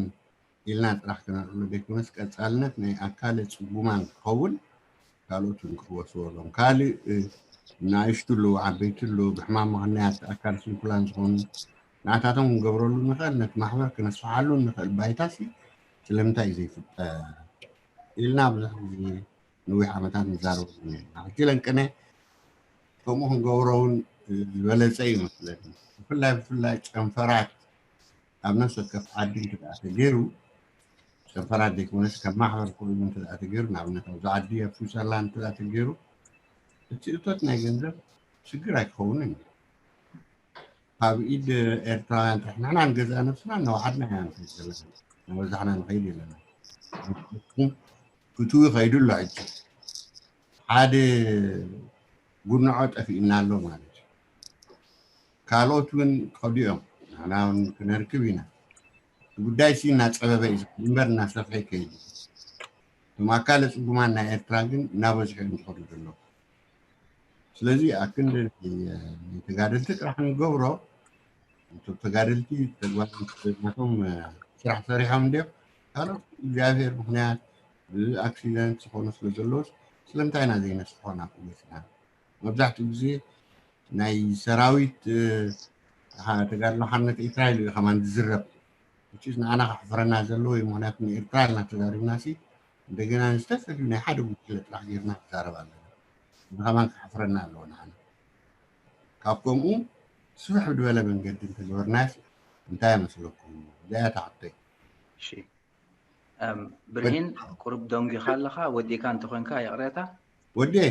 ኢልና ጥራሕ ክነልዕሎ ዘይኮነስ ቀፃልነት ናይ ኣካለ ፅጉማን ክኸውን ካልኦት እውን ክወስዎ ኣለዎም። ካልእ ንኣሽቱ ኣለዉ፣ ዓበይቲ ኣለዉ፣ ብሕማም ምኽንያት ኣካል ስንኩላን ዝኾኑ ንኣታቶም ክንገብረሉ ንኽእል፣ ነቲ ማሕበር ክነስፍሓሉ ንኽእል ባይታሲ ስለምንታይ እዩ ዘይፍጠር ኢልና ብዙሕ ግዜ ነዊሕ ዓመታት ንዛረበሉ ነርና። ሕጂ ለንቅነ ከምኡ ክንገብሮ እውን ዝበለፀ እዩ መስለኒ። ብፍላይ ብፍላይ ጨንፈራት ኣብ ነፍሲ ወከፍ ዓዲ እንተ ደኣ ተገይሩ፣ ጨንፈራት ዘይኮነስ ከም ማሕበር ኮይኑ እንተ ደኣ ተገይሩ፣ ንኣብነት ኣብዚ ዓዲ ኣብ ስዊዘርላንድ እንተ ደኣ ተገይሩ፣ እቲ እቶት ናይ ገንዘብ ሽግር ኣይክኸውንን እዩ። ካብ ኢድ ኤርትራውያን ጥራሕ ንሕና ንገዝኣ ነብስና እናወሓድና ኢና ንኸይድ ዘለና፣ እናበዛሕና ንኸይድ የለና። ፍትዊ ከይዱ ኣሎ። ሕጂ ሓደ ጉንዖ ጠፊእና ኣሎ ማለት እዩ። ካልኦት እውን ከዱ እዮም። ንሕና እውን ክነርክብ ኢና። እቲ ጉዳይ ሲ እናፀበበ እዩ ዝኸድ እምበር እናሰፍሐ ይከይድ እዩ። እቶም ኣካለ ፅጉማን ናይ ኤርትራ ግን እናበዝሑ እዮም ዝኸዱ ዘለዉ። ስለዚ ኣክንዲ ናይ ተጋደልቲ ጥራሕ ንገብሮ። እቶም ተጋደልቲ ተግባራቶም ስራሕ ሰሪሖም እንድዮም። ካልኦት እግዚኣብሔር ምኽንያት ብኣክሲደንት ዝኾኑ ስለ ዘለዎስ ስለምንታይ ኢና ዘይነስፍሖ ናብኡ ገፅና? መብዛሕትኡ ግዜ ናይ ሰራዊት ተጋድሎ ሓርነት ኤርትራ ኢሉ እዩ ከማን ዝዝረብ። ንዓና ከሕፍረና ዘለዎ እዩ። ምኽንያቱ ንኤርትራ ኢልና ተዛሪብና ሲ እንደገና ንዝተፈልዩ ናይ ሓደ ጉጅለ ጥራሕ ጌርና ንዛረብ ኣለና። እዚ ከማን ከሕፍረና ኣለዎ ንዓና። ካብ ከምኡ ስፍሕ ብድበለ መንገዲ እንተገበርናስ እንታይ ይመስለኩም? እዚኣ እያ ተሓቶይ። እሺ ብርሂን፣ ቁሩብ ደንጊኻ ኣለኻ፣ ወዲእካ እንተኾንካ ይቕሬታ። ወዲኤ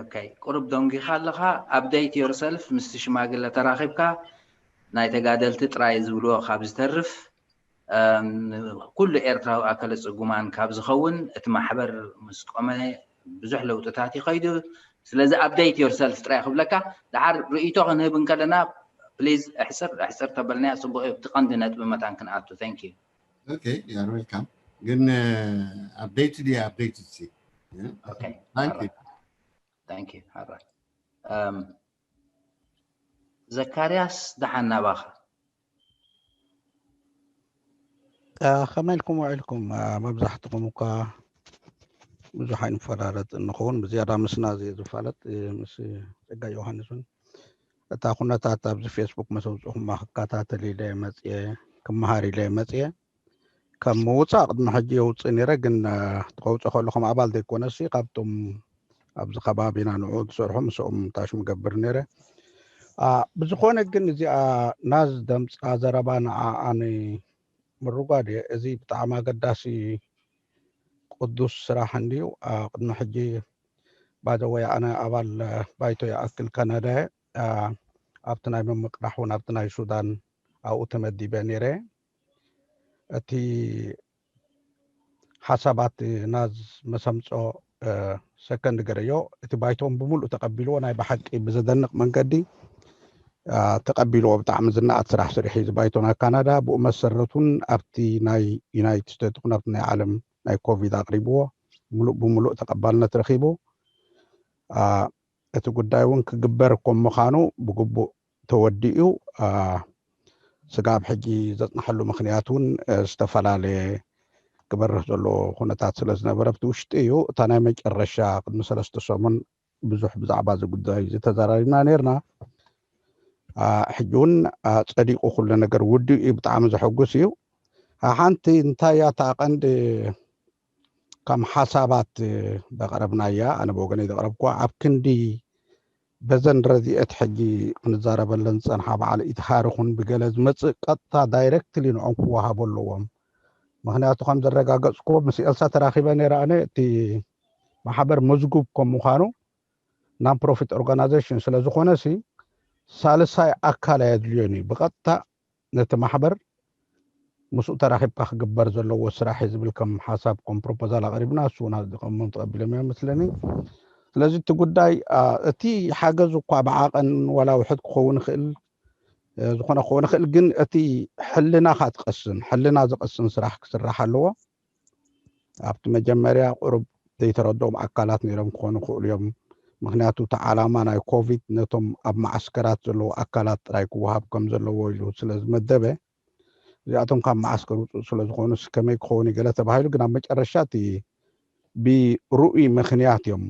ኦኬ፣ ቁሩብ ደንጊኻ ኣለኻ። ኣፕደይት ዮርሰልፍ፣ ምስ ሽማግለ ተራኺብካ ናይ ተጋደልቲ ጥራይ ዝብልዎ ካብ ዝተርፍ፣ ኩሉ ኤርትራዊ ኣካለ ጽጉማን ካብ ዝኸውን፣ እቲ ማሕበር ምስ ቆመ ብዙሕ ለውጥታት ይኸይዱ። ስለዚ ኣፕደይት ዮርሰልፍ ጥራይ ክብለካ። ደሓር ርእይቶ ክንህብ እንከለና ፕሊዝ ኣሕጽር ኣሕጽር ተበልናያ ጽቡቕ እዩ። እቲ ቀንዲ ነጥቢ መታን ክንኣቱ። Thank you። Okay, you are welcome። ግን ኣፕደይት ድየ ኣፕደይት ሲ Okay, thank you። Thank you። ሓራ ዘካርያስ፣ ደሓን ናባኻ። ከመይ ኢልኩም ውዒልኩም? መብዛሕትኹም እኳ ብዙሕ ኣይንፈላለጥ እንኸውን፣ ብዝያዳ ምስና ዝፋለጥ ምስ ጸጋ ዮሃንስ እውን። እታ ኩነታት ኣብዚ ፌስቡክ መሰውፅኹማ ክከታተል ኢለ መፅየ፣ ክመሃር ኢለ መፅየ። ከም ምውፃእ ቅድሚ ሕጂ የውፅእ ነይረ፣ ግን ከውፅእ ከሎ ከም ኣባል ዘይኮነሲ ካብቶም ኣብዚ ከባቢና ንዑ ዝሰርሑ ምስኦም ታሽሙ ገብር ነይረ። ብዝኾነ ግን እዚኣ ናዝ ደምፃ ዘረባ ንዓኣ ምርጓድ እየ። እዚ ብጣዕሚ ኣገዳሲ ቅዱስ ስራሕ እንድዩ። ቅድሚ ሕጂ ባደወይ ኣነ ኣባል ባይቶ ይኣክል ካናዳ እየ። ኣብቲ ናይ ምምቅራሕ እውን ኣብቲ ናይ ሱዳን ኣብኡ ተመዲበ ነይረ። እቲ ሓሳባት ናዝ መሰምጾ ሰከንድ ገረዮ እቲ ባይቶን ብምሉእ ተቐቢልዎ ናይ ብሓቂ ብዘደንቕ መንገዲ ተቐቢልዎ። ብጣዕሚ ዝነኣት ስራሕ ስሪሒ እዚ ባይቶ ናይ ካናዳ ብኡ መሰረቱን ኣብቲ ናይ ዩናይትድ ስቴትስ ይኹን ኣብቲ ናይ ዓለም ናይ ኮቪድ ኣቕሪብዎ ምሉእ ብምሉእ ተቐባልነት ረኺቡ። እቲ ጉዳይ እውን ክግበር ከም ምዃኑ ብግቡእ ተወዲኡ። ስጋብ ሕጂ ዘፅናሐሉ ምኽንያት እውን ዝተፈላለየ ክበርህ ዘለዎ ኩነታት ስለ ዝነበረ ኣብቲ ውሽጢ እዩ። እታ ናይ መጨረሻ ቅድሚ ሰለስተ ሰሙን ብዙሕ ብዛዕባ እዚ ጉዳይ ዝተዘራሪብና ነርና። ሕጂ እውን ፀዲቑ ኩሉ ነገር ውዲኡ እዩ። ብጣዕሚ ዘሐጉስ እዩ። ሓንቲ እንታይ እያ እታ ቀንዲ ከም ሓሳባት ዘቕረብናያ፣ ኣነ ብወገነይ ዘቕረብኩዋ ኣብ ክንዲ በዘን ረድኤት ሕጂ ክንዛረበለን ዝፀንሓ በዓል ኢትሃር ይኹን ብገለ ዝመፅእ ቀጥታ ዳይሬክትሊ ንዖም ክወሃቡ ኣለዎም። ምኽንያቱ ከም ዘረጋገፅኩዎ ምስ ኤልሳ ተራኺበ ነይረ። ኣነ እቲ ማሕበር መዝጉብ ከም ምዃኑ ናን ፕሮፊት ኦርጋናይዜሽን ስለ ዝኾነ ሲ ሳልሳይ ኣካል ኣየድልዮን እዩ። ብቐጥታ ነቲ ማሕበር ምስኡ ተራኺብካ ክግበር ዘለዎ ስራሕ እዩ ዝብል ከም ሓሳብ ከም ፕሮፖዛል ኣቕሪብና እሱ እውን ኣፅዲቖሞ ተቐቢሎም እዮም መስለኒ። ስለዚ እቲ ጉዳይ እቲ ሓገዝ እኳ ብዓቐን ዋላ ውሕድ ክኸውን ይኽእል፣ ዝኾነ ክኸውን ይኽእል፣ ግን እቲ ሕልናኻ ትቐስን ሕልና ዝቐስን ስራሕ ክስራሕ ኣለዎ። ኣብቲ መጀመርያ ቁሩብ ዘይተረድኦም ኣካላት ነይሮም ክኾኑ ይኽእሉ እዮም። ምክንያቱ እቲ ዓላማ ናይ ኮቪድ ነቶም ኣብ መዓስከራት ዘለዉ ኣካላት ጥራይ ክወሃብ ከም ዘለዎ ኢሉ ስለ ዝመደበ፣ እዚኣቶም ካብ መዓስከር ውፅእ ስለ ዝኾኑ ከመይ ክኸውን ገለ ተባሂሉ፣ ግን ኣብ መጨረሻ እቲ ብርኡይ ምክንያት እዮም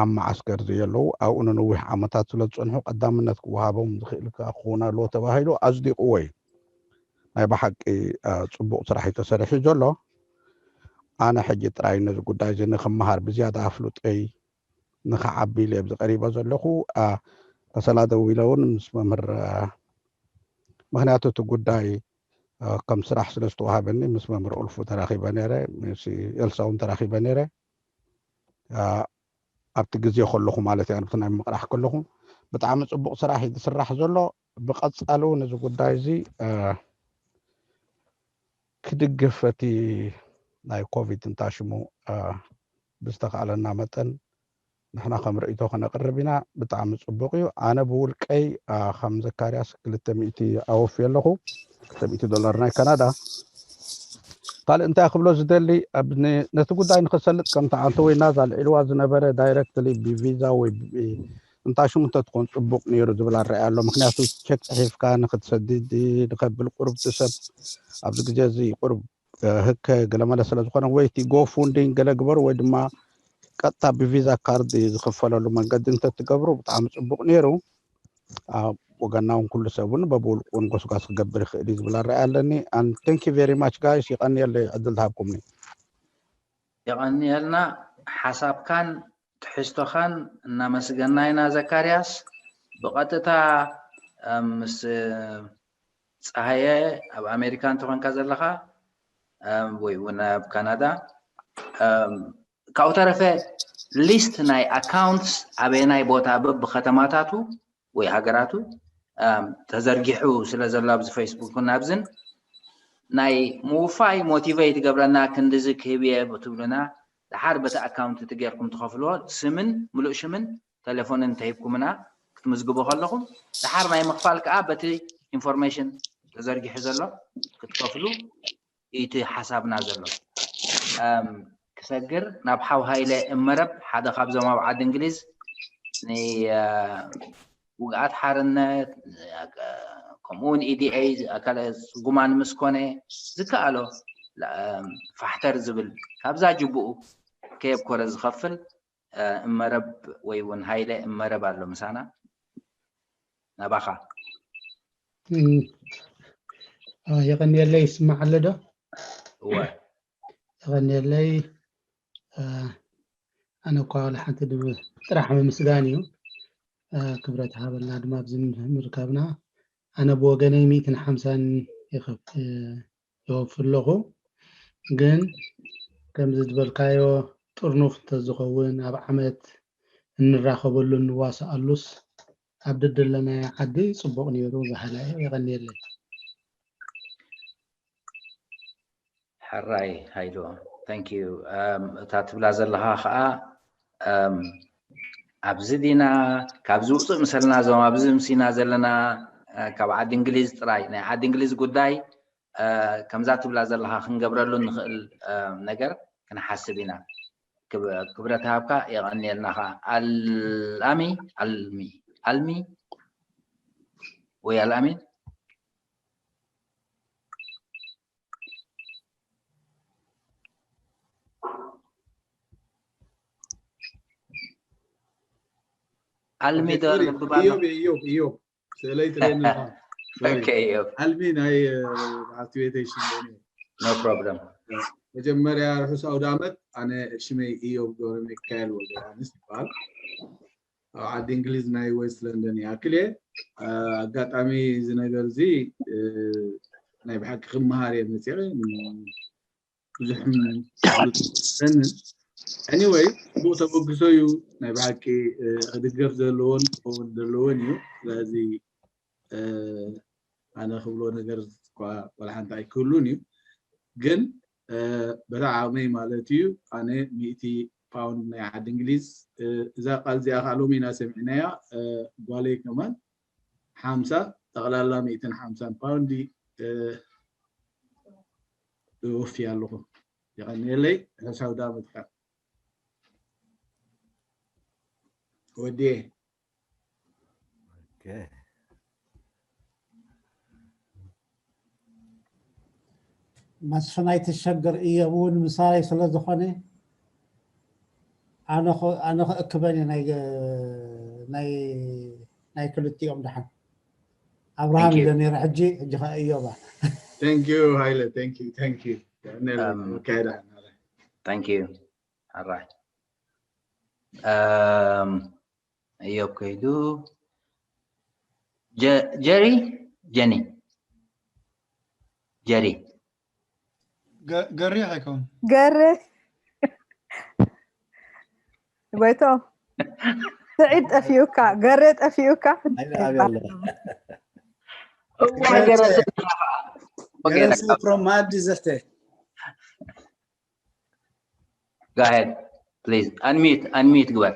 ኣብ መዓስከር ዘየለዉ። ኣብኡ ንነዊሕ ዓመታት ስለ ዝፀንሑ ቀዳምነት ክወሃቦም ዝኽእል ከዓ ክኸውን ኣለዎ ተባሂሉ ኣፅዲቕዎ እዩ። ናይ ብሓቂ ፅቡቕ ስራሕ እዩ ተሰሪሑ ዘሎ። ኣነ ሕጂ ጥራይ ነዚ ጉዳይ እዚ ንክመሃር ብዝያዳ ኣፍልጦይ ንክዓቢ ኢለ ኣብዚ ቀሪበ ዘለኹ። ከሰላ ደው ኢለ እውን ምስ መምህር ምክንያቱ እቲ ጉዳይ ከም ስራሕ ስለ ዝተዋሃበኒ ምስ መምህር ኡልፉ ተራኺበ ነይረ፣ ምስ ኤልሳ እውን ተራኺበ ነይረ። ኣብቲ ግዜ ከለኹ ማለት እያ፣ ኣብቲ ናይ ምቕራሕ ከለኹ ብጣዕሚ ፅቡቕ ስራሕ እዩ ዝስራሕ ዘሎ። ብቐፃሊ እውን እዚ ጉዳይ እዚ ክድግፍ እቲ ናይ ኮቪድ እንታሽሙ ብዝተኻእለና መጠን ንሕና ከም ርእይቶ ከነቕርብ ኢና። ብጣዕሚ ፅቡቕ እዩ። ኣነ ብውልቀይ ከም ዘካርያስ ክልተ ሚእቲ ኣወፍየ ኣለኹ፣ ክልተ ሚእቲ ዶላር ናይ ካናዳ። ካልእ እንታይ ክብሎ ዝደሊ፣ ነቲ ጉዳይ ንክሰልጥ ከምቲ ኣንተ ወይ ናዛ ኣልዒልዋ ዝነበረ ዳይረክትሊ ብቪዛ ወይ እንታይ ሽሙ እንተትኾን ፅቡቅ ነይሩ ዝብል ኣረኣያ ኣሎ። ምክንያቱ ቸክ ፅሒፍካ ንክትሰድድ ንከብል ቁሩብ እቲ ሰብ ኣብዚ ግዜ እዚ ቁሩብ ህከ ገለመለ ስለ ዝኾነ ወይ እቲ ጎፉንዲን ገለ ግበሩ ወይ ድማ ቀጥታ ብቪዛ ካርድ ዝኽፈለሉ መንገዲ እንተትገብሩ ብጣዕሚ ፅቡቅ ነይሩ። ኣብ ወገና እውን ኩሉ ሰብ እውን በብውልቁ እውን ጎስጓስ ክገብር ይኽእል እዩ ዝብል ኣረኣያ ኣለኒ። And thank you very much guys፣ ይቐንየለይ ዕድል ዝሃብኩምኒ። የቐንየልና ሓሳብካን ትሕዝቶኻን እናመስገና ኢና ዘካርያስ። ብቐጥታ ምስ ፀሃየ ኣብ ኣሜሪካ እንተኾንካ ዘለኻ ወይ እውን ኣብ ካናዳ ካብኡ ተረፈ ሊስት ናይ ኣካውንትስ ኣበየናይ ቦታ በብከተማታቱ ወይ ሃገራቱ ተዘርጊሑ ስለ ዘሎ ኣብዚ ፌስቡክ ናብዝን ናይ ምውፋይ ሞቲቨይ ትገብረና ክንድዚ ክህብ እየ ትብሉና። ደሓር በቲ ኣካውንት እቲ ጌርኩም ትኸፍልዎ ስምን ምሉእ ሽምን ቴሌፎንን እንተሂብኩምና ክትምዝግቡ ከለኹም ደሓር ናይ ምኽፋል ከዓ በቲ ኢንፎርሜሽን ተዘርጊሑ ዘሎ ክትከፍሉ እቲ ሓሳብና ዘሎ። ክሰግር ናብ ሓው ሃይለ እመረብ ሓደ ካብዞም ኣብ ዓዲ እንግሊዝ ንውግኣት ሓርነት ከምኡውን ኢዲኤ ኣካለ ስጉማን ምስ ኮነ ዝከኣሎ ፋሕተር ዝብል ካብዛ ጅቡኡ ከየብኮረ ዝኸፍል እመረብ ወይ እውን ሃይለ እመረብ ኣሎ ምሳና ናባኻ። የቐንየለይ ይስማዕ ኣሎ ዶ? እወ። የቐንየለይ። ኣነ እኳ ዋላ ሓንቲ ጥራሕ ምምስጋን እዩ። ክብረት ሃበልና ድማ ኣብዚ ምርካብና። ኣነ ብወገነይ ሚእትን ሓምሳን ይኸፍ የወፊ ኣለኹ። ግን ከምዚ ዝበልካዮ ጥርኑፍ እንተዝኸውን ኣብ ዓመት እንራኸበሉ እንዋስኣሉስ ኣብ ደደለናዮ ዓዲ ፅቡቕ ነይሩ በሃላይ እየ። የቐንየለይ። ሕራይ ሃይሉ፣ thank you። እታ ትብላ ዘለኻ ከዓ ኣብዚ ዲና ካብዚ ውፅእ ምሰልና እዞም ኣብዚ ምሲና ዘለና ካብ ዓዲ እንግሊዝ ጥራይ ናይ ዓዲ እንግሊዝ ጉዳይ ከምዛ ትብላ ዘለኻ ክንገብረሉ ንኽእል ነገር ክንሓስብ ኢና። ክብረት ሃብካ የቐንየልና። ኸዓ ኣልኣሚ ኣልሚ ኣልሚ ወይ ኣልኣሚን ኣልሚ ዶ ንብባሎ ስእለይ ትረኒ። ኣልሚ ናይ ኣክቲቬቴሽን። No problem። መጀመርያ ርሑስ ኣውደ ዓመት። ኣነ ሽመይ ኢዮብ ገብረ ሚካኤል ወልደ ዮሃንስ ይበሃል። ኣብ ዓዲ እንግሊዝ ናይ ዌስት ለንደን ይኣክል እየ። ኣጋጣሚ እዚ ነገር እዚ ናይ ብሓቂ ክመሃር እየ መፂዐ። ብዙሕ ን anyway፣ ፅቡቅ ተበግሶ እዩ። ናይ ብሓቂ ክድገፍ ዘለዎን ክኸውን ዘለዎን እዩ። ስለዚ ኣነ ክብሎ ነገር እኳ ዋላ ሓንቲ ኣይክህሉን እዩ። ግን በታ ዓቕመይ ማለት እዩ ኣነ ሚእቲ ፓውንድ ናይ ዓዲ እንግሊዝ። እዛ ቃል እዚኣ ከዓ ሎሚ ኢና ሰሚዕናያ። ጓለይ ከማን ሓምሳ፣ ጠቕላላ ሚእትን ሓምሳን ፓውንድ ወፊ ኣለኹ። የቐንየለይ። ሕሳው ዳመትካ ወዲየ። መስፍን ኣይትሸገር፣ እዮብ እውን ምሳሌ ስለ ዝኾነ ኣነ ክእክበን እየ ናይ ክልቲኦም ደሓን። ኣብርሃም ኢለ ነይረ፣ ሕጂ ሕጂ ከ እዮባ። Thank you ሃይለ፣ thank you፣ thank you። Thank you። ሕራይ እዮብ ከይዱ። ጀሪ ጀኒ ጀሪ ገሪ ኣይከውን ገሪ ጎይቶ ስዒድ ጠፊኡካ፣ ገሬ ጠፊኡካ። ገረሱ from ማዲ ዘፍተ Go ahead, please. Unmute, unmute ግበር።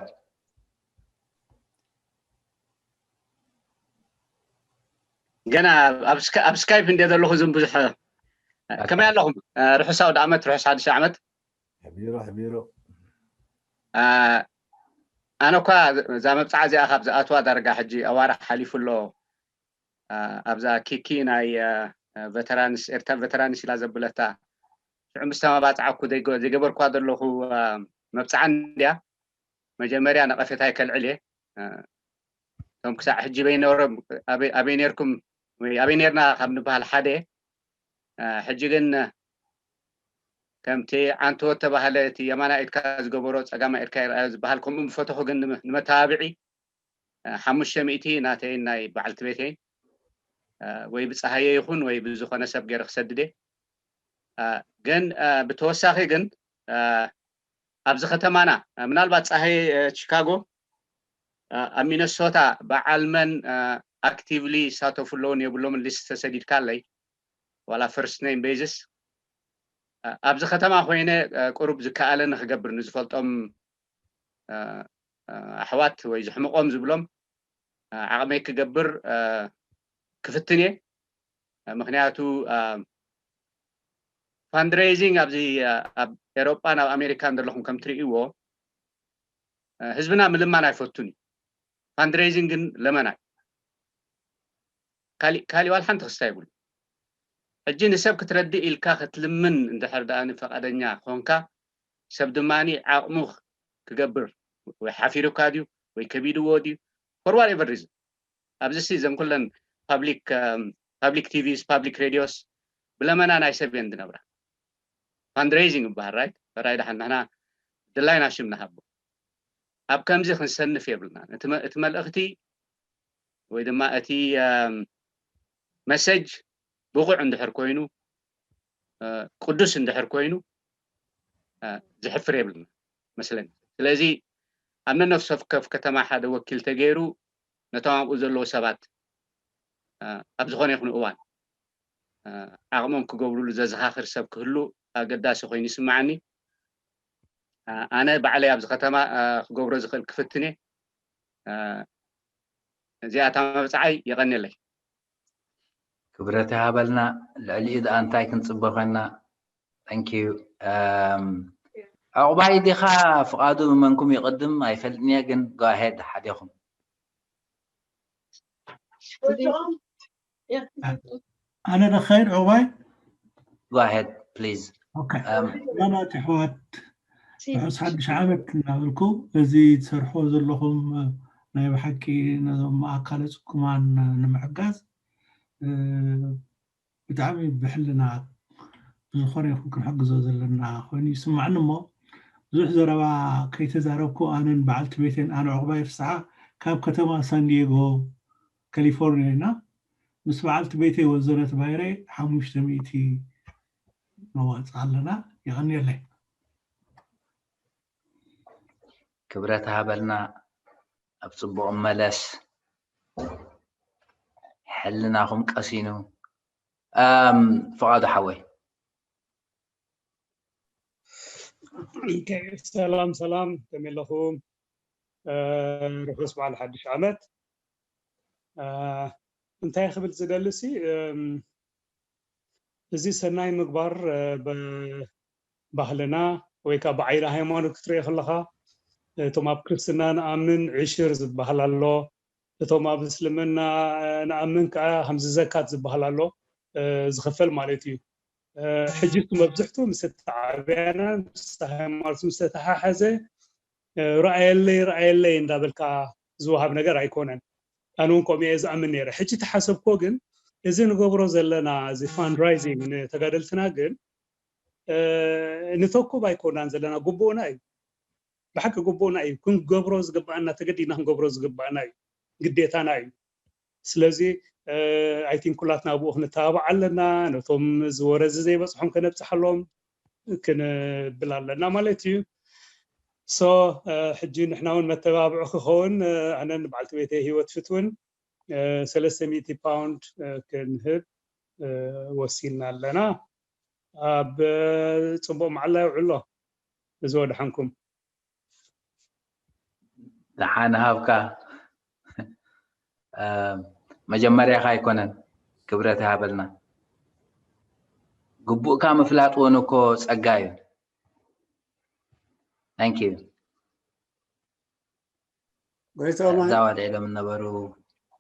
ገና ኣብ ስካይፕ እንደ ዘለኹ ዝም ብዙሕ ከመይ ኣለኹም? ርሑስ ኣውደ ዓመት፣ ርሑስ ሓድሽ ዓመት። ሕቢሮ ሕቢሮ። ኣነ እኳ እዛ መብፃዓ እዚኣ ካብ ዝኣትዋ ዳርጋ ሕጂ ኣዋርሕ ሓሊፉ ኣሎ። ኣብዛ ኪኪ ናይ ቨተራንስ፣ ኤርትራ ቨተራንስ ኢላ ዘብለታ ሽዑ ምስ ተመባፃዕኩ ዘይገበርኳ ዘለኹ መብፃዓ እንድያ። መጀመርያ ነቐፌታይ ከልዕል እየ። እቶም ክሳዕ ሕጂ በይኖሮም ኣበይ ነርኩም ወይ ኣበይ ነርና ካብ ንበሃል ሓደ። ሕጂ ግን ከምቲ ዓንቶ ተባህለ እቲ የማና ኢድካ ዝገበሮ ፀጋማ ኢድካ ይርኣዮ ዝበሃል ከምኡ ምፈተኹ ግን ንመተባብዒ ሓሙሽተ ሚእቲ ናተይን ናይ በዓልቲ ቤተይን ወይ ብፀሃየ ይኹን ወይ ብዝኾነ ሰብ ገይረ ክሰድድ እየ። ግን ብተወሳኺ ግን ኣብዚ ከተማና ምናልባት ፀሃየ ቺካጎ ኣብ ሚነሶታ በዓል መን ኣክቲቭሊ ይሳተፉ ኣለውን የብሎምን ሊስት ተሰዲድካ ኣለይ ዋላ ፈርስት ኔም ቤዝስ ኣብዚ ከተማ ኮይነ ቁሩብ ዝከኣለኒ ክገብር ንዝፈልጦም ኣሕዋት ወይ ዝሕምቆም ዝብሎም ዓቕመይ ክገብር ክፍትን እየ። ምክንያቱ ፋንድሬዚንግ ኣብዚ ኣብ ኤሮጳን ኣብ ኣሜሪካን ዘለኹም ከም ትርእይዎ ህዝብና ምልማን ኣይፈቱን እዩ። ፋንድሬዚንግ ግን ለመና እዩ። ካሊእ ዋላ ሓንቲ ክስታ ይብሉ። ሕጂ ንሰብ ክትረድእ ኢልካ ክትልምን እንድሕር ደኣ ፈቃደኛ ኮንካ ሰብ ድማ ዓቕሙ ክገብር ወይ ሓፊሩካ ድዩ ወይ ከቢድዎ ድዩ for whatever reason ኣብዚ ሲ ዘን ኩለን ፓብሊክ ቲቪስ ፓብሊክ ሬዲዮስ ብለመና ናይ ሰብ እየን ዝነብራ። ፋንድሬዚንግ ይበሃል ራይት በራይ ደሓን ንሕና ድላይና ሽም ንሃቦ። ኣብ ከምዚ ክንሰንፍ የብልናን። እቲ መልእኽቲ ወይ ድማ እቲ መሰጅ ብቑዕ እንድሕር ኮይኑ ቅዱስ እንድሕር ኮይኑ ዝሕፍር የብልና መስለኒ። ስለዚ ኣብ ነነፍሲ ወከፍ ከተማ ሓደ ወኪል ተገይሩ ነቶም ኣብኡ ዘለዉ ሰባት ኣብ ዝኾነ ይኹን እዋን ዓቕሞም ክገብሩሉ ዘዘኻኽር ሰብ ክህሉ ኣገዳሲ ኮይኑ ይስምዓኒ። ኣነ ባዕለይ ኣብዚ ከተማ ክገብሮ ዝኽእል ክፍትን እየ። እዚኣ እታ መብፅዓይ። የቐንየለይ። ክብረት ይሃበልና። ልዕሊኡ ደኣ እንታይ ክንፅበ ኮይና? Thank you። ዕቑባይ ዲኻ ፍቓዱ? መንኩም ይቕድም ኣይፈልጥን እየ ግን go ahead ሓዲኹም። ኣነ ዶ ክኸይድ ዕቑባይ? Go ahead please። ሰላማት ኣሕዋት፣ ርሑስ ሓድሽ ዓመት እናበልኩ እዚ ትሰርሕዎ ዘለኹም ናይ ብሓቂ ነዞም ኣካለ ጽጉማን ንምሕጋዝ ብጣዕሚ ብሕልና ብዝኾነ ይኹን ክንሕግዞ ዘለና ኮይኑ ይስማዕኒ። እሞ ብዙሕ ዘረባ ከይተዛረብኩ ኣነን በዓልቲ ቤተይን፣ ኣነ ዕቑባይ ፍስሓ ካብ ከተማ ሳንዲየጎ ካሊፎርኒያ ኢና። ምስ በዓልቲ ቤተይ ወዘነት ባይረ ሓሙሽተ ሚእቲ ነዋፅእ ኣለና። የቐንየለይ። ክብረት ሃበልና። ኣብ ፅቡቕ መለስ። ሕልናኹም ቀሲኑ። ፍቓዱ ሓወይ። ሰላም ሰላም፣ ከመይ ኣለኹም? ርሑስ በዓል ሓድሽ ዓመት። እንታይ ክብል ዝደሊ ሲ፣ እዚ ሰናይ ምግባር፣ ባህልና ወይ ከዓ ብዓይኒ ሃይማኖት ክትሪኦ ከለኻ፣ እቶም ኣብ ክርስትና ንኣምን ዕሽር ዝበሃል ኣሎ፣ እቶም ኣብ እስልምና ንኣምን ከዓ ከምዚ ዘካት ዝበሃል ኣሎ፣ ዝኽፈል ማለት እዩ። ሕጂ እቲ መብዝሕቱ ምስ ተዓብያና ምስ ሃይማኖት ምስ ተተሓሓዘ፣ ርኣየለይ ርኣየለይ እንዳበልካ ዝወሃብ ነገር ኣይኮነን። ኣነ እውን ከምኡ እየ ዝኣምን ነይረ። ሕጂ ተሓሰብኮ ግን፣ እዚ ንገብሮ ዘለና እዚ ፋንድራይዚንግ ንተጋደልትና ግን፣ ንተኩብ ኣይኮናን ዘለና፣ ግቡእና እዩ። ብሓቂ ግቡእና እዩ። ክንገብሮ ዝግባኣና፣ ተገዲና ክንገብሮ ዝግባኣና እዩ፣ ግዴታና እዩ። ስለዚ ኣይ ቲንክ ኩላትና ብኡ ክንተባባዕ ኣለና። ነቶም እዚ ወረ እዚ ዘይበፅሖም ከነብፅሓሎም ክንብል ኣለና ማለት እዩ። ሶ ሕጂ ንሕና እውን መተባብዒ ክኸውን፣ ኣነን በዓልቲ ቤተይ ህይወት ፍትውን ሰለስተ ሚእቲ ፓውንድ ክንህብ ወሲንና ኣለና። ኣብ ፅቡቅ መዓላ ይውዕሎ። እዚ ወደሓንኩም። ደሓን ሃብካ። መጀመርያኻ ኣይኮነን፣ ክብረት ይሃበልና። ግቡእካ ምፍላጥ እውን እኮ ጸጋ እዩ። Thank you። ጎይቶማ እዛ ዋድዒሎም ነበሩ።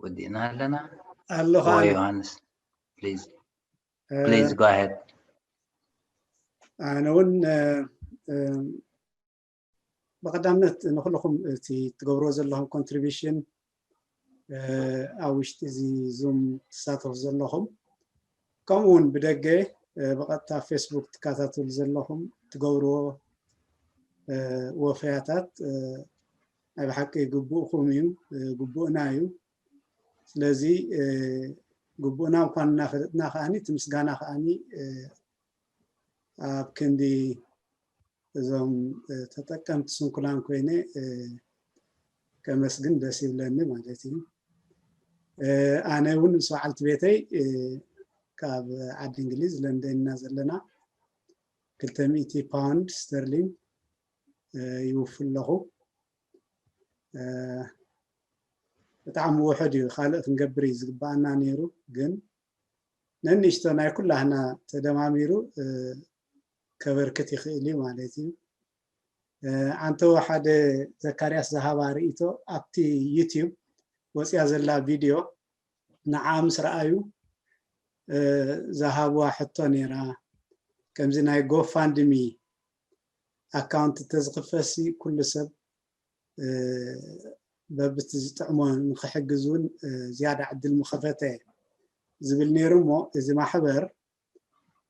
ወዲእና ኣለና። ኣለኻ ኦ ኣነ- ዮሃንስ፣ please እ፣ please go ahead። ኣነ እውን እ፣ እ፣ ብቐዳምነት ንኩልኹም እቲ ትገብርዎ ዘለኹም ኮንትሪቢሽን፣ እ፣ ኣብ ውሽጢ እዚ ዙም ትሳተፉ ዘለኹም፣ ከምኡ እውን ብደገ፣ እ፣ ብቐጥታ ፌስቡክ ትከታተሉ ዘለኹም፣ ትገብርዎ እ፣ ወፈያታት፣ እ፣ ናይ ብሓቂ ግቡእኩም እዩ፣ እ፣ ግቡእና እዩ። ስለዚ እ፣ ግቡእና ምኳኑ እናፈለጥና ከዓኒ እቲ ምስጋና ከዓኒ እ፣ ኣብ ክንዲ እዞም እ፣ ተጠቀምቲ ስንኩላን ኮይነ እ፣ ከመስግን ደስ ይብለኒ ማለት እዩ። እ፣ ኣነ እውን ምስ በዓልቲ ቤተይ እ፣ ካብ ዓዲ እንግሊዝ ለንደን ኢና ዘለና። ክልተ ሚእቲ ፓውንድ ስተርሊን እ፣ ይውፍ ኣለኹ። እ፣ ብጣዕሚ ውሑድ እዩ፣ ካልእ ክንገብር እዩ ዝግባኣና ነይሩ፣ ግን ነንእሽቶ ናይ ኩላህና ተደማሚሩ እ፣ ከበርክት ይኽእል እዩ ማለት እዩ። እ፣ ኣንተወ ሓደ ዘካርያስ ዝሃባ ርእይቶ ኣብቲ ዩቲዩብ ወፅያ ዘላ ቪድዮ ንዓ ምስ ረኣዩ እ፣ ዝሃብዋ ሕቶ ነይራ። ከምዚ ናይ ጎፋንድሚ ኣካውንት እንተዝኽፈትሲ ኩሉ ሰብ እ፣ በብቲ ዝጥዕሞ ንኽሕግዝ እውን እ፣ ዝያዳ ዕድል ምኸፈተ ዝብል ነይሩ። እሞ እዚ ማሕበር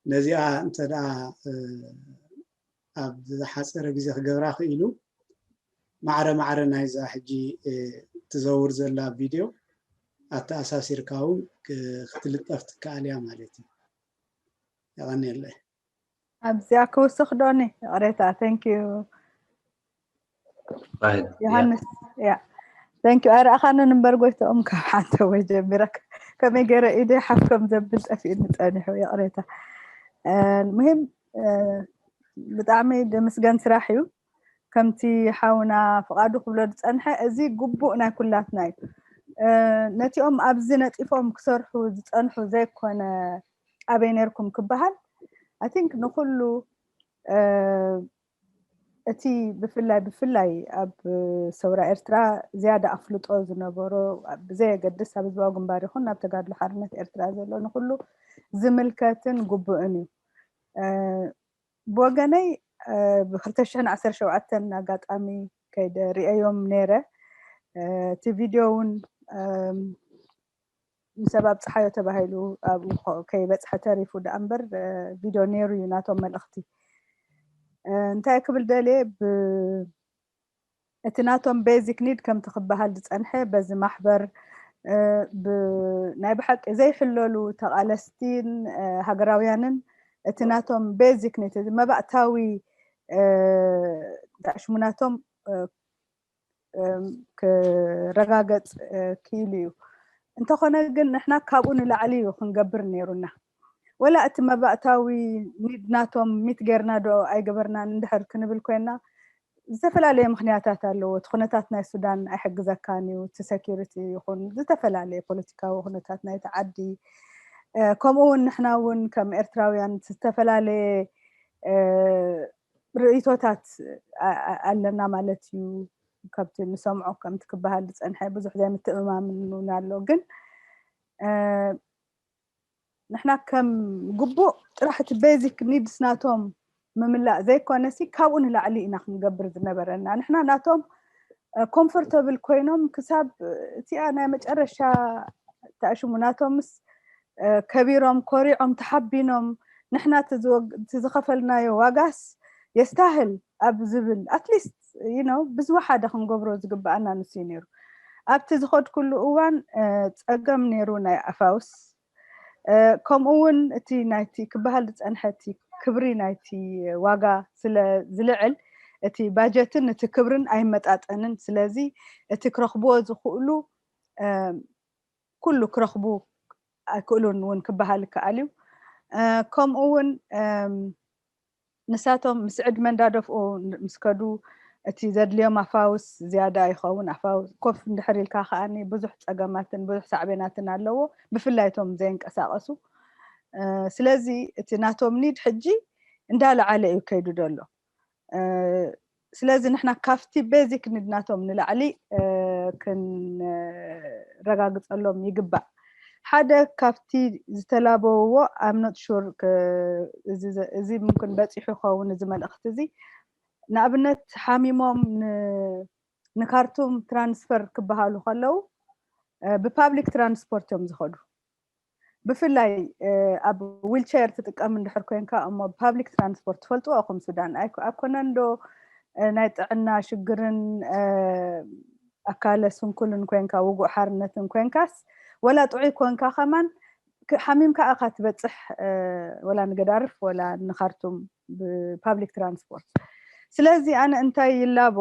ነዚኣ እንተ ደኣ እ፣ ኣብ ዝሓፀረ ግዜ ክገብራ ክኢሉ ማዕረ ማዕረ ናይዛ ሕጂ እ፣ ትዘውር ዘላ ቪድዮ ኣተኣሳሲርካ እውን ክ- ክትልጠፍ ትከኣል እያ ማለት እዩ። የቐንየለይ። ኣብዚኣ ክውስኽ ዶኒ ይቕሬታ። Thank you Go ahead. Yeah. ዮሃንስ። ያ Thank you። ኣይረኣኻንን እምበር ጎይትኦም፣ ካብ ሓንተ ወይ ጀሚረክ ከመይ ገይረ ኢደ ሓፍ ከም ዘብል ጠፊእኒ ጸኒሑ፣ ይቕሬታ። እ፣ ሙሂም እ፣ ብጣዕሚ ድምስገን ስራሕ እዩ። ከምቲ ሓውና ፍቓዱ ክብሎ ዝጸንሐ፣ እዚ ግቡእ ናይ ኩላትና እዩ። እ፣ ነቲኦም ኣብዚ ነጢፎም ክሰርሑ ዝጸንሑ ዘይኮነ ኣበይ ነርኩም ክበሃል፣ I think ንኹሉ እ፣ እቲ ብፍላይ ብፍላይ ኣብ ሰውራ ኤርትራ ዝያዳ ኣፍልጦ ዝነበሮ፣ ብዘየገድስ ኣብ ህዝባዊ ግንባር ይኹን ኣብ ተጋድሎ ሓርነት ኤርትራ ዘሎ ንኹሉ ዝምልከትን ግቡእን እዩ። እ፣ ብወገነይ እ፣ ብ ክልተ ሽሕን ዓሰርተ ሸውዓተን ኣጋጣሚ ከይደ ርእየዮም ነይረ። እ፣ እቲ ቪድዮ እውን እም፣ ንሰብ ኣብጽሓዮ ተባሂሉ ኣብኡ ከ- ከይበጽሐ ተሪፉ ደኣ እምበር እ፣ ቪድዮ ነይሩ እዩ ናቶም መልእኽቲ። እ፣ እንታይ ክብል ደልየ ብ እቲ ናቶም ቤዚክ ኒድ ከምቲ ክበሃል ዝጸንሐ በዚ ማሕበር እ፣ ብ ናይ ብሓቂ ዘይሕለሉ ተቓለስቲን እ፣ ሃገራውያንን እቲ ናቶም ቤዚክ ኒድ እቲ መባእታዊ እ፣ ተዕሽሙናቶም እ፣ እም፣ ክረጋገጽ እ፣ ክኢሉ እዩ። እንተኾነ ግን ንሕና ካብኡ ንላዕሊ እዩ ክንገብር ነይሩና። ወላ እቲ መባእታዊ ኒድ ናቶም ሚት ጌርና ዶ ኣይገበርናን እንድሕር ክንብል ኮይና፣ ዝተፈላለየ ምኽንያታት ኣለዎ። እቲ ኩነታት ናይ ሱዳን ኣይሕግዘካን እዩ፣ እቲ ሴኪሪቲ ይኹን ዝተፈላለየ ፖለቲካዊ ኩነታት ናይቲ ዓዲ፣ ከምኡ እውን ንሕና እውን ከም ኤርትራውያን ዝተፈላለየ ርእይቶታት ኣለና ማለት እዩ። ካብቲ ንሰምዖ ከምቲ ክበሃል ዝፀንሐ ብዙሕ ዘይምትእምማምን እውን ኣሎ። ግን ንሕና ከም ግቡእ ጥራሕ እቲ ቤዚክ ኒድስ ናቶም ምምላእ ዘይኮነሲ ካብኡ ንላዕሊ ኢና ክንገብር ዝነበረና። ንሕና ናቶም ኮምፎርተብል ኮይኖም ክሳብ እቲኣ ናይ መጨረሻ ተኣሽሙ ናቶምስ ከቢሮም ኮሪዖም ተሓቢኖም ንሕና እቲ ዝኸፈልናዮ ዋጋስ የስታህል ኣብ ዝብል ኣትሊስት ብዝወሓደ ክንገብሮ ዝግበኣና ንሱ እዩ ነይሩ። ኣብቲ ዝኸድኩሉ እዋን ፀገም ነይሩ ናይ ኣፋውስ ከምኡ እውን እቲ ናይቲ ክበሃል ዝፀንሐ እቲ ክብሪ ናይቲ ዋጋ ስለ ዝልዕል እቲ ባጀትን እቲ ክብርን ኣይመጣጠንን። ስለዚ እቲ ክረኽብዎ ዝኽእሉ ኩሉ ክረኽቡ ኣይክእሉን እውን ክበሃል ይከኣል እዩ። ከምኡ እውን ንሳቶም ምስ ዕድመ እንዳደፍኡ ምስ ከዱ እቲ ዘድልዮም ኣፋውስ ዝያዳ ይኸውን። ኣፋውስ ኮፍ እንድሕር ኢልካ ከኣ ብዙሕ ጸገማትን ብዙሕ ሳዕቤናትን ኣለዎ፣ ብፍላይ እቶም ዘይንቀሳቐሱ። ስለዚ እቲ ናቶም ኒድ ሕጂ እንዳለዓለ እዩ ከይዱ ዘሎ። ስለዚ ንሕና ካብቲ ቤዚክ ኒድ ናቶም ንላዕሊ ክንረጋግጸሎም ይግባእ። ሓደ ካብቲ ዝተላበውዎ I'm not sure እዚ ምምክን በጺሑ ይኸውን እዚ መልእኽቲ እዚ። ንኣብነት ሓሚሞም ንካርቱም ትራንስፈር ክበሃሉ ከለዉ ብፓብሊክ ትራንስፖርት እዮም ዝኸዱ። ብፍላይ ኣብ ዊልቸር ትጥቀም እንድሕር ኮንካ እሞ ፓብሊክ ትራንስፖርት ትፈልጥዎ ኢኹም ሱዳን ኣይኮነን ዶ ናይ ጥዕና ሽግርን ኣካለ ስንኩልን ኮንካ ውጉእ ሓርነትን ኮንካስ ወላ ጥዑይ ኮንካ ከማን ሓሚምካ ኢኻ ትበፅሕ ወላ ንገዳርፍ ወላ ንካርቱም ብፓብሊክ ትራንስፖርት። ስለዚ ኣነ እንታይ ይላቦ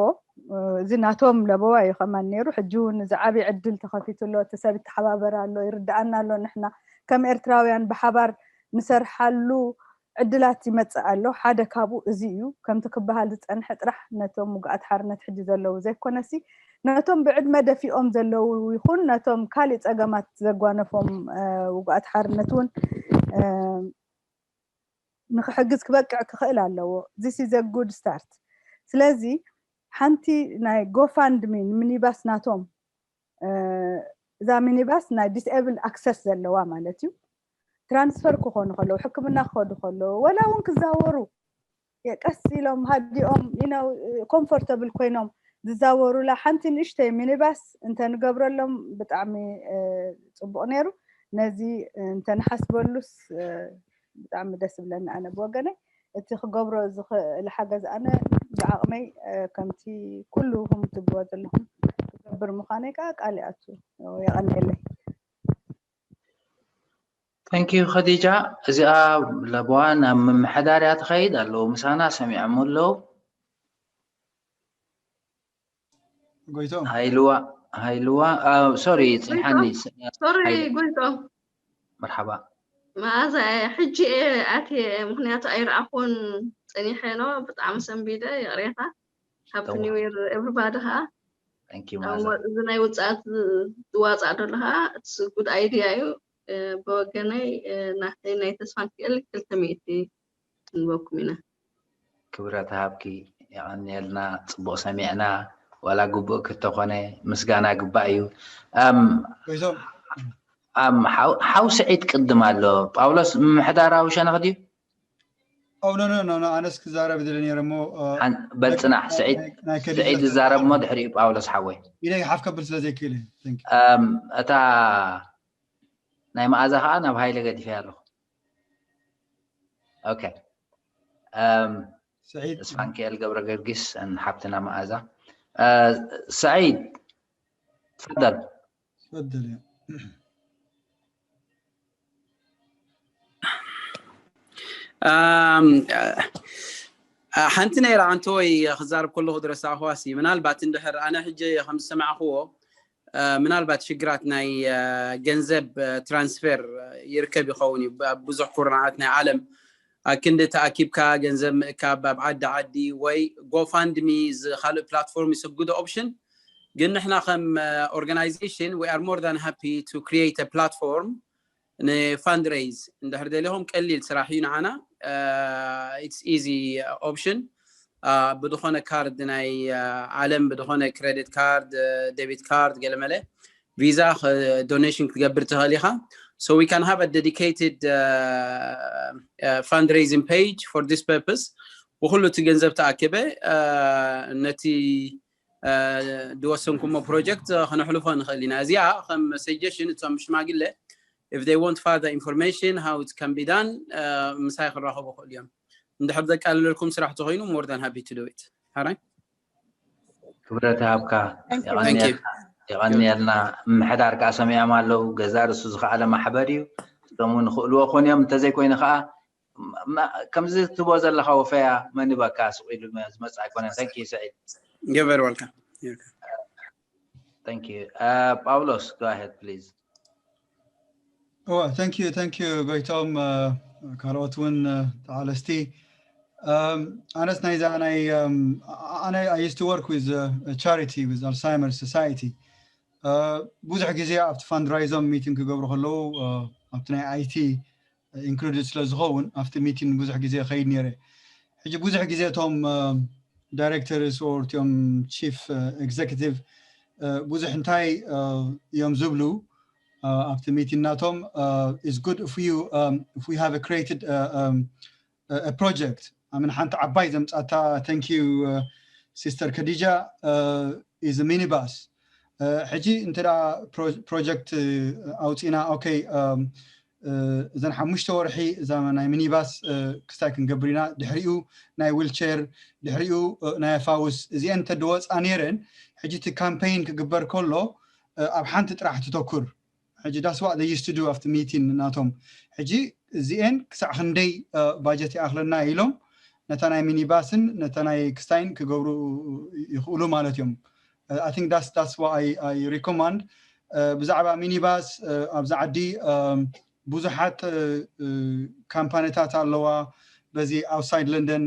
እዚ ናቶም ለበዋ እዩ ከማን ነይሩ። ሕጂ እውን እዚ ዓብዪ ዕድል ተኸፊቱ ኣሎ። እቲ ሰብ ይተሓባበር ኣሎ፣ ይርድኣና ኣሎ። ንሕና ከም ኤርትራውያን ብሓባር ንሰርሓሉ ዕድላት ይመጽእ ኣሎ። ሓደ ካብኡ እዚ እዩ። ከምቲ ክበሃል ዝጸንሐ ጥራሕ ነቶም ውግኣት ሓርነት ሕጂ ዘለዉ ዘይኮነሲ ነቶም ብዕድመ ደፊኦም ዘለዉ ይኹን ነቶም ካሊእ ጸገማት ዘጓነፎም ውግኣት ሓርነት እውን ንክሕግዝ ክበቅዕ ክኽእል ኣለዎ። This is a good start። ስለዚ ሓንቲ ናይ ጎፋንድሚ ሚኒባስ ናቶም እዛ ሚኒባስ ናይ ዲስኤብል ኣክሰስ ዘለዋ ማለት እዩ። ትራንስፈር ክኾኑ ከለዉ ሕክምና ክኸዱ ከለዉ ወላ እውን ክዛወሩ ቀስ ኢሎም ሃዲኦም ኮምፎርተብል ኮይኖም ዝዛወሩላ ሓንቲ ንእሽተይ ሚኒባስ እንተንገብረሎም ብጣዕሚ ፅቡቕ ነይሩ። ነዚ እንተንሓስበሉስ ብጣዕሚ ደስ ይብለኒ ኣነ ብወገነይ። እቲ ክገብሮ ዝኽእል ሓገዝ ኣነ ብዓቕመይ ከምቲ ኩልኹም ትብልዎ ዘለኹም ክገብር ምዃነይ ከዓ ቃል ይኣቱ። የቐንየለይ። Thank you ከዲጃ። እዚኣ ለበዋ ናብ ምምሕዳር እያ ትኸይድ። ኣለዉ ምሳና ሰሚዖም ኣለዉ። ጎይቶም ሃይልዋ ሃይልዋ ሶሪ ፅንሓኒ። ሶሪ ጎይቶም መርሓባ። መኣዛ ሕጂ እየ ኣትየ ምክንያቱ ኣይረኣኹን ፀኒሐ ኖ ብጣዕሚ ሰንቢደ ይቕሬታ። Happy New Year everybody ከዓ Thank you ማዛ። እዚ ናይ ውፅኣት ዝዋፃእ ዘሎ ከዓ it's good idea እዩ። ብወገነይ ናተይ ናይ ተስፋ ክእል ክልተ ሚእቲ ክንበኩም ኢና። ክብረት ሃብኪ የቐንየልና። ፅቡቕ ሰሚዕና ዋላ ግቡእ ክተኾነ ምስጋና ግባእ እዩ። ኣም ጎይቶም ኣም ሓው ሓው ስዒድ ቅድም ኣሎ ጳውሎስ ምምሕዳራዊ ሸነኽ ድዩ? Oh no no no no ኣነስ ክዛረብ ዝደሊ ነይረ እሞ በል ፅናሕ ስዒድ ስዒድ ዝዛረብ እሞ ድሕሪኡ ጳውሎስ ሓወይ ኢለ ሓፍ ከብል ስለ ዘይክእል እዩ። Thank you። ኣም እታ ናይ መኣዛ ከዓ ናብ ሃይለ ገዲፈያ ኣለኹ። Okay. ኣም ስዒድ ተስፋንኪኤል ገብረ ጊዮርጊስ and ሓብትና መኣዛ። ስዒድ ትፈደል። ትፈደል እያ። ሓንቲ ነይራ ኣንተ ወይ ክዛረብ ከለኹ ዝረሳእኽዋ ሲ ምናልባት እንድሕር ኣነ ሕጂ ከም ዝሰማዕኽዎ ምናልባት ሽግራት ናይ ገንዘብ ትራንስፈር ይርከብ ይኸውን እዩ። ኣብ ብዙሕ ኩርናዓት ናይ ዓለም ኣክንዲ ተኣኪብካ ገንዘብ ምእካብ ኣብ ዓዲ ዓዲ ወይ ጎፋንድሚ ካልእ ፕላትፎርም ይሰግዶ ኦፕሽን። ግን ንሕና ከም organization we are more than happy to create a platform ን fundraise። እንድሕር ደሊኹም ቀሊል ስራሕ እዩ ንዓና። It's easy option። ብዝኾነ ካርድ ናይ ዓለም ብዝኾነ ክሬዲት ካርድ፣ ዴቢት ካርድ፣ ገለመለ ቪዛ ዶኔሽን ክትገብር ትኽእል ኢኻ። So we can have a dedicated fundraising page for this purpose። ብኩሉ እቲ ገንዘብ ተኣኪበ ነቲ ዝወሰንኩሞ ፕሮጀክት ከነሕልፎ ንኽእል ኢና። እዚኣ ከም ሰጀሽን እቶም ሽማግለ if they want further information how it can be done ምሳይ ክራኸቡ ክእሉ እዮም። እንድሕር ዘቃልለልኩም ስራሕ ተኮይኑ more than happy to do it። ሓራይ ክብረት ሃብካ። የቐንየልና። ምሕዳር ከዓ ሰሚዖም ኣለዉ። ገዛ ርሱ ዝኸኣለ ማሕበር እዩ። እቶም እውን ክእልዎ ኮን እዮም። እንተዘይኮይኑ ከዓ ከምዚ ትቦ ዘለካ ወፈያ መን ይበካ ስቕ ኢሉ ዝመፅእ ኣይኮነን። Thank you ሰዒድ። You're very welcome። Thank you. Uh, Paulos, go ahead, please. Oh, thank you, thank you, ጎይቶም። ካልኦት እውን ተዓለስቲ። ኣነስ ናይዛ ናይ ኣነ I used to work with a charity with Alzheimer's Society። ብዙሕ ግዜ ኣብቲ ፋንድራይዞም ሚቲንግ ክገብሩ ከለዉ ኣብቲ ናይ ኣይቲ ኢንክሉድድ ስለ ዝኸውን ኣብቲ ሚቲንግ ብዙሕ ግዜ ከይድ ነይረ። ሕጂ ብዙሕ ግዜ እቶም ዳይሬክተርስ or እቲኦም ቺፍ ኤግዜኪቲቭ ብዙሕ እንታይ እዮም ዝብሉ ኣብቲ ሚቲንግ ናቶም is good if you if we have created project ኣምን ሓንቲ ዓባይ ዘምፃታ thank you sister ከዲጃ is minibus። ሕጂ እንተ ፕሮጀክት ኣውፂና okay እዘን ሓሙሽተ ወርሒ እዛ ናይ ሚኒባስ ክስታይ ክንገብር ኢና፣ ድሕሪኡ ናይ ዊልቸር፣ ድሕሪኡ ናይ ኣፋውስ፣ እዚአን እንተድወፃ ነይረን ሕጂ እቲ ካምፔይን ክግበር ከሎ ኣብ ሓንቲ ጥራሕ ትተኩር። ሕጂ that's what they used to do ኣብቲ ሚቲን ናቶም። ሕጂ እዚአን ክሳዕ ክንደይ ባጀት ይኣኽለና ኢሎም ነታ ናይ ሚኒባስን ነታ ናይ ክስታይን ክገብሩ ይኽእሉ ማለት እዮም። I think that's that's what I, I recommend። ብዛዕባ ሚኒባስ ኣብዚ ዓዲ ብዙሓት ካምፓኒታት ኣለዋ። በዚ outside London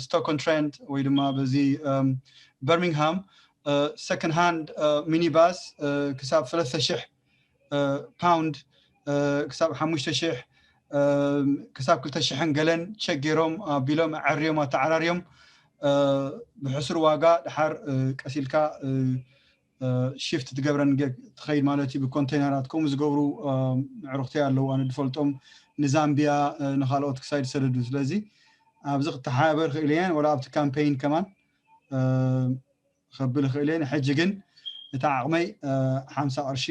Stoke on Trent ወይ ድማ በዚ በርሚንግሃም ሰኮንድ ሃንድ ሚኒባስ ክሳብ ሰለስተ ሽሕ ፓውንድ ክሳብ ሓሙሽተ ሽሕ ክሳብ ክልተ ሽሕን ገለን ቸክ ገይሮም ኣቢሎም ኣዐርዮም ኣተዓራርዮም ብሕሱር ዋጋ ድሓር ቀስ ኢልካ ሽፍት ትገብረን ትኸይድ ማለት እዩ። ብኮንቴነራት ከምኡ ዝገብሩ ኣዕሩኽተይ ኣለዉ ኣነ ዝፈልጦም ንዛምቢያ ንካልኦት ክሳይ ዝሰደዱ። ስለዚ ኣብዚ ክተሓባበር ክእል እየን ወላ ኣብቲ ካምፔይን ከማን ከብል ይኽእል እየ። ንሕጂ ግን እቲ ዓቕመይ ሓምሳ ቅርሺ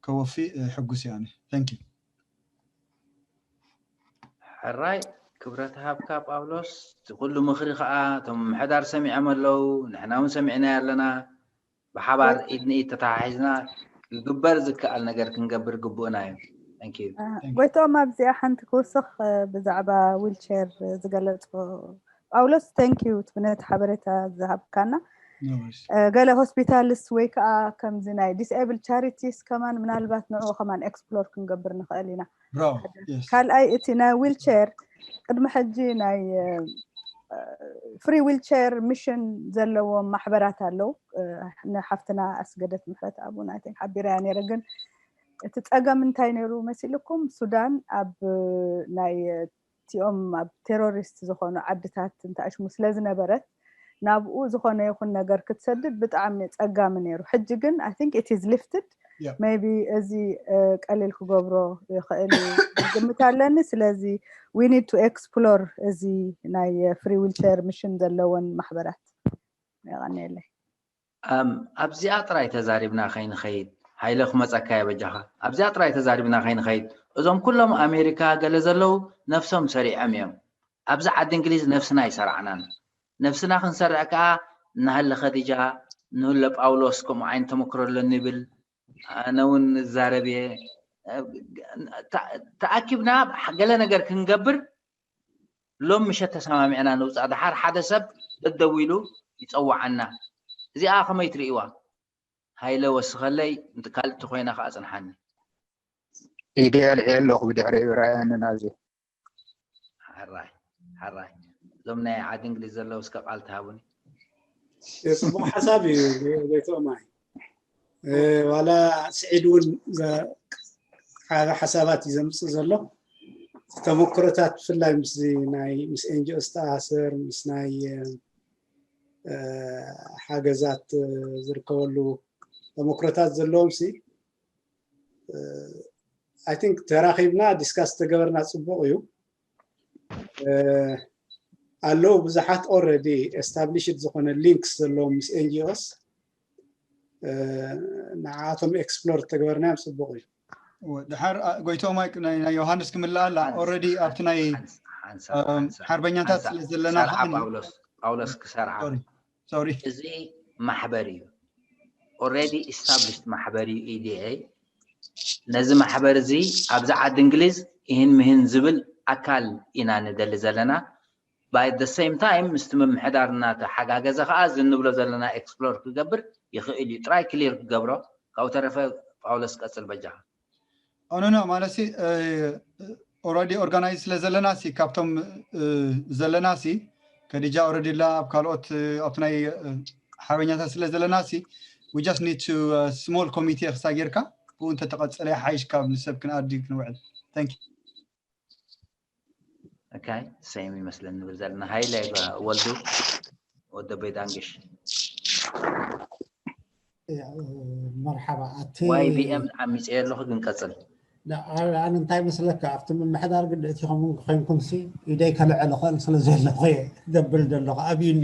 ከወፊ ሕጉስ እየ ኣነ። Thank you። ሕራይ ክብረት ሃብካ ጳውሎስ። እቲ ኩሉ ምኽሪ ከዓ እቶም ምሕዳር ሰሚዖም ኣለዉ፣ ንሕና እውን ሰሚዕናዮ ኣለና። ብሓባር ኢድ ንኢድ ተተሓሒዝና ክግበር ዝከኣል ነገር ክንገብር ግቡእና እዩ። Thank you። ጎይትኦም ኣብዚኣ ሓንቲ ክውስኽ ብዛዕባ ዊልቸር ዝገለጾ ጳውሎስ thank you ነቲ ሓበሬታ ዝሃብካና። ገለ ሆስፒታልስ ወይ ከዓ ከምዚ ናይ ዲስኤብል ቻሪቲስ ከማን ምናልባት ንዕኡ ከማን ኤክስፕሎር ክንገብር ንኽእል ኢና። ካልኣይ እቲ ናይ ዊልቸር ቅድሚ ሕጂ ናይ ፍሪ ዊልቸር ሚሽን ዘለዎም ማሕበራት ኣለዉ። ንሓፍትና ኣስገደት ምሕረት ኣብኡ ናይ ሓቢረያ ነይረ። ግን እቲ ፀገም እንታይ ነይሩ መሲልኩም? ሱዳን ኣብ ናይ እቲኦም ኣብ ቴሮሪስት ዝኾኑ ዓድታት እንተኣሽሙ ስለ ዝነበረት ናብኡ ዝኾነ ይኹን ነገር ክትሰድድ ብጣዕሚ ጸጋሚ ነይሩ። ሕጂ ግን I think it is lifted። Maybe እዚ ቀሊል ክገብሮ ይኽእል እዩ ግምት ኣለኒ። ስለዚ we need to explore እዚ ናይ ፍሪ ዊልቸር ሚሽን ዘለወን ማሕበራት። የቐንየለይ። ኣብዚኣ ጥራይ ተዛሪብና ከይንኸይድ፣ ሃይለ ክመፀካ እየ በጃኻ። ኣብዚኣ ጥራይ ተዛሪብና ከይንኸይድ፣ እዞም ኩሎም ኣሜሪካ ገለ ዘለዉ ነፍሶም ሰሪዖም እዮም። ኣብዚ ዓዲ እንግሊዝ ነፍስና ኣይሰራዕናን። ነፍስና ክንሰርዕ ከዓ ንሃለ ኸዲጃ፣ ንህለ ጳውሎስ ከምኡ ዓይነት ተመክሮ ኣለኒ ይብል። ኣነ እውን እዛረብ እየ። ተኣኪብና ገለ ነገር ክንገብር ሎም ምሸት ተሰማሚዕና ንውፃእ። ደሓር ሓደ ሰብ ደደዊሉ ይፀዋዓና። እዚኣ ከመይ ትርእይዋ? ሃይለ ወስኸለይ፣ እንት ካልእ እንተኾይና ከኣ ጽንሓኒ። ኢደ ኣልዒ ኣለኹ ብድሕሪኡ ይረኣየኒ ናዚ። ሓራይ ሓራይ፣ እዞም ናይ ዓዲ እንግሊዝ ዘለዉ እስከ ቃል ትሃቡኒ። ጽቡቕ ሓሳብ እዩ። ዘይተማይ ዋላ ስዒድ እውን ሓሳባት እዩ ዘምፅእ ዘሎ። ተመክሮታት ብፍላይ ምስ ናይ ምስ ኤንጂኦ ዝተኣሳሰር ምስ ናይ ሓገዛት ዝርከበሉ ተመክሮታት ዘለዎም ሲ I think ተራኺብና ዲስካስ ተገበርና ጽቡቕ እዩ። ኣለዉ ብዙሓት already established ዝኾነ links ዘለዎም ምስ ኤንጂኦስ ንዓቶም explore ተገበርናዮም ጽቡቕ እዩ። ድሓር ጎይቶማይ ናይ ዮሃንስ ክምልኣ ኣላ already ኣብቲ ናይ ሓርበኛታት ስለ ዘለና ጳውሎስ ክሰርዓ ሶሪ እዚ ማሕበር እዩ already established ማሕበር እዩ ኢዲኤ። ነዚ ማሕበር እዚ ኣብዚ ዓዲ እንግሊዝ ይህን ምህን ዝብል ኣካል ኢና ንደሊ ዘለና። By the same time ምስቲ ምምሕዳር እናተሓጋገዘ ከዓ እዚ እንብሎ ዘለና explore ክገብር ይኽእል እዩ። ጥራይ clear ክገብሮ። ካብኡ ተረፈ ጳውሎስ ቀፅል በጃኻ። ኦኖኖ ማለት already organize ስለ ዘለና ሲ ካብቶም ዘለና ሲ ከዲጃ already ላ ኣብ ካልኦት ኣብቲ ናይ ሓበኛታት ስለ ዘለና ሲ we just need to small committee ክሳ ጌርካ ብኡ እንተተቐፀለ ሓይሽ ካብ ንሰብ ክንኣዲ ክንውዕል። Thank you። Okay, same ይመስለኒ ንብል ዘለና ሃይለ ወልዱ ወደ ቤዳንግሽ መርሓባ ኣቲ ዋይ ቢ ኤም ዓሚፀ ኣለኹ ግን ቀፅል። ኣነ እንታይ መስለካ ኣብቲ ምምሕዳር ግን እቲኹም ኮይንኩም ሲ ኢደይ ከልዕል እኽእል ስለ ዘለኹ እየ ዘብል ዘለኹ ኣብዩኒ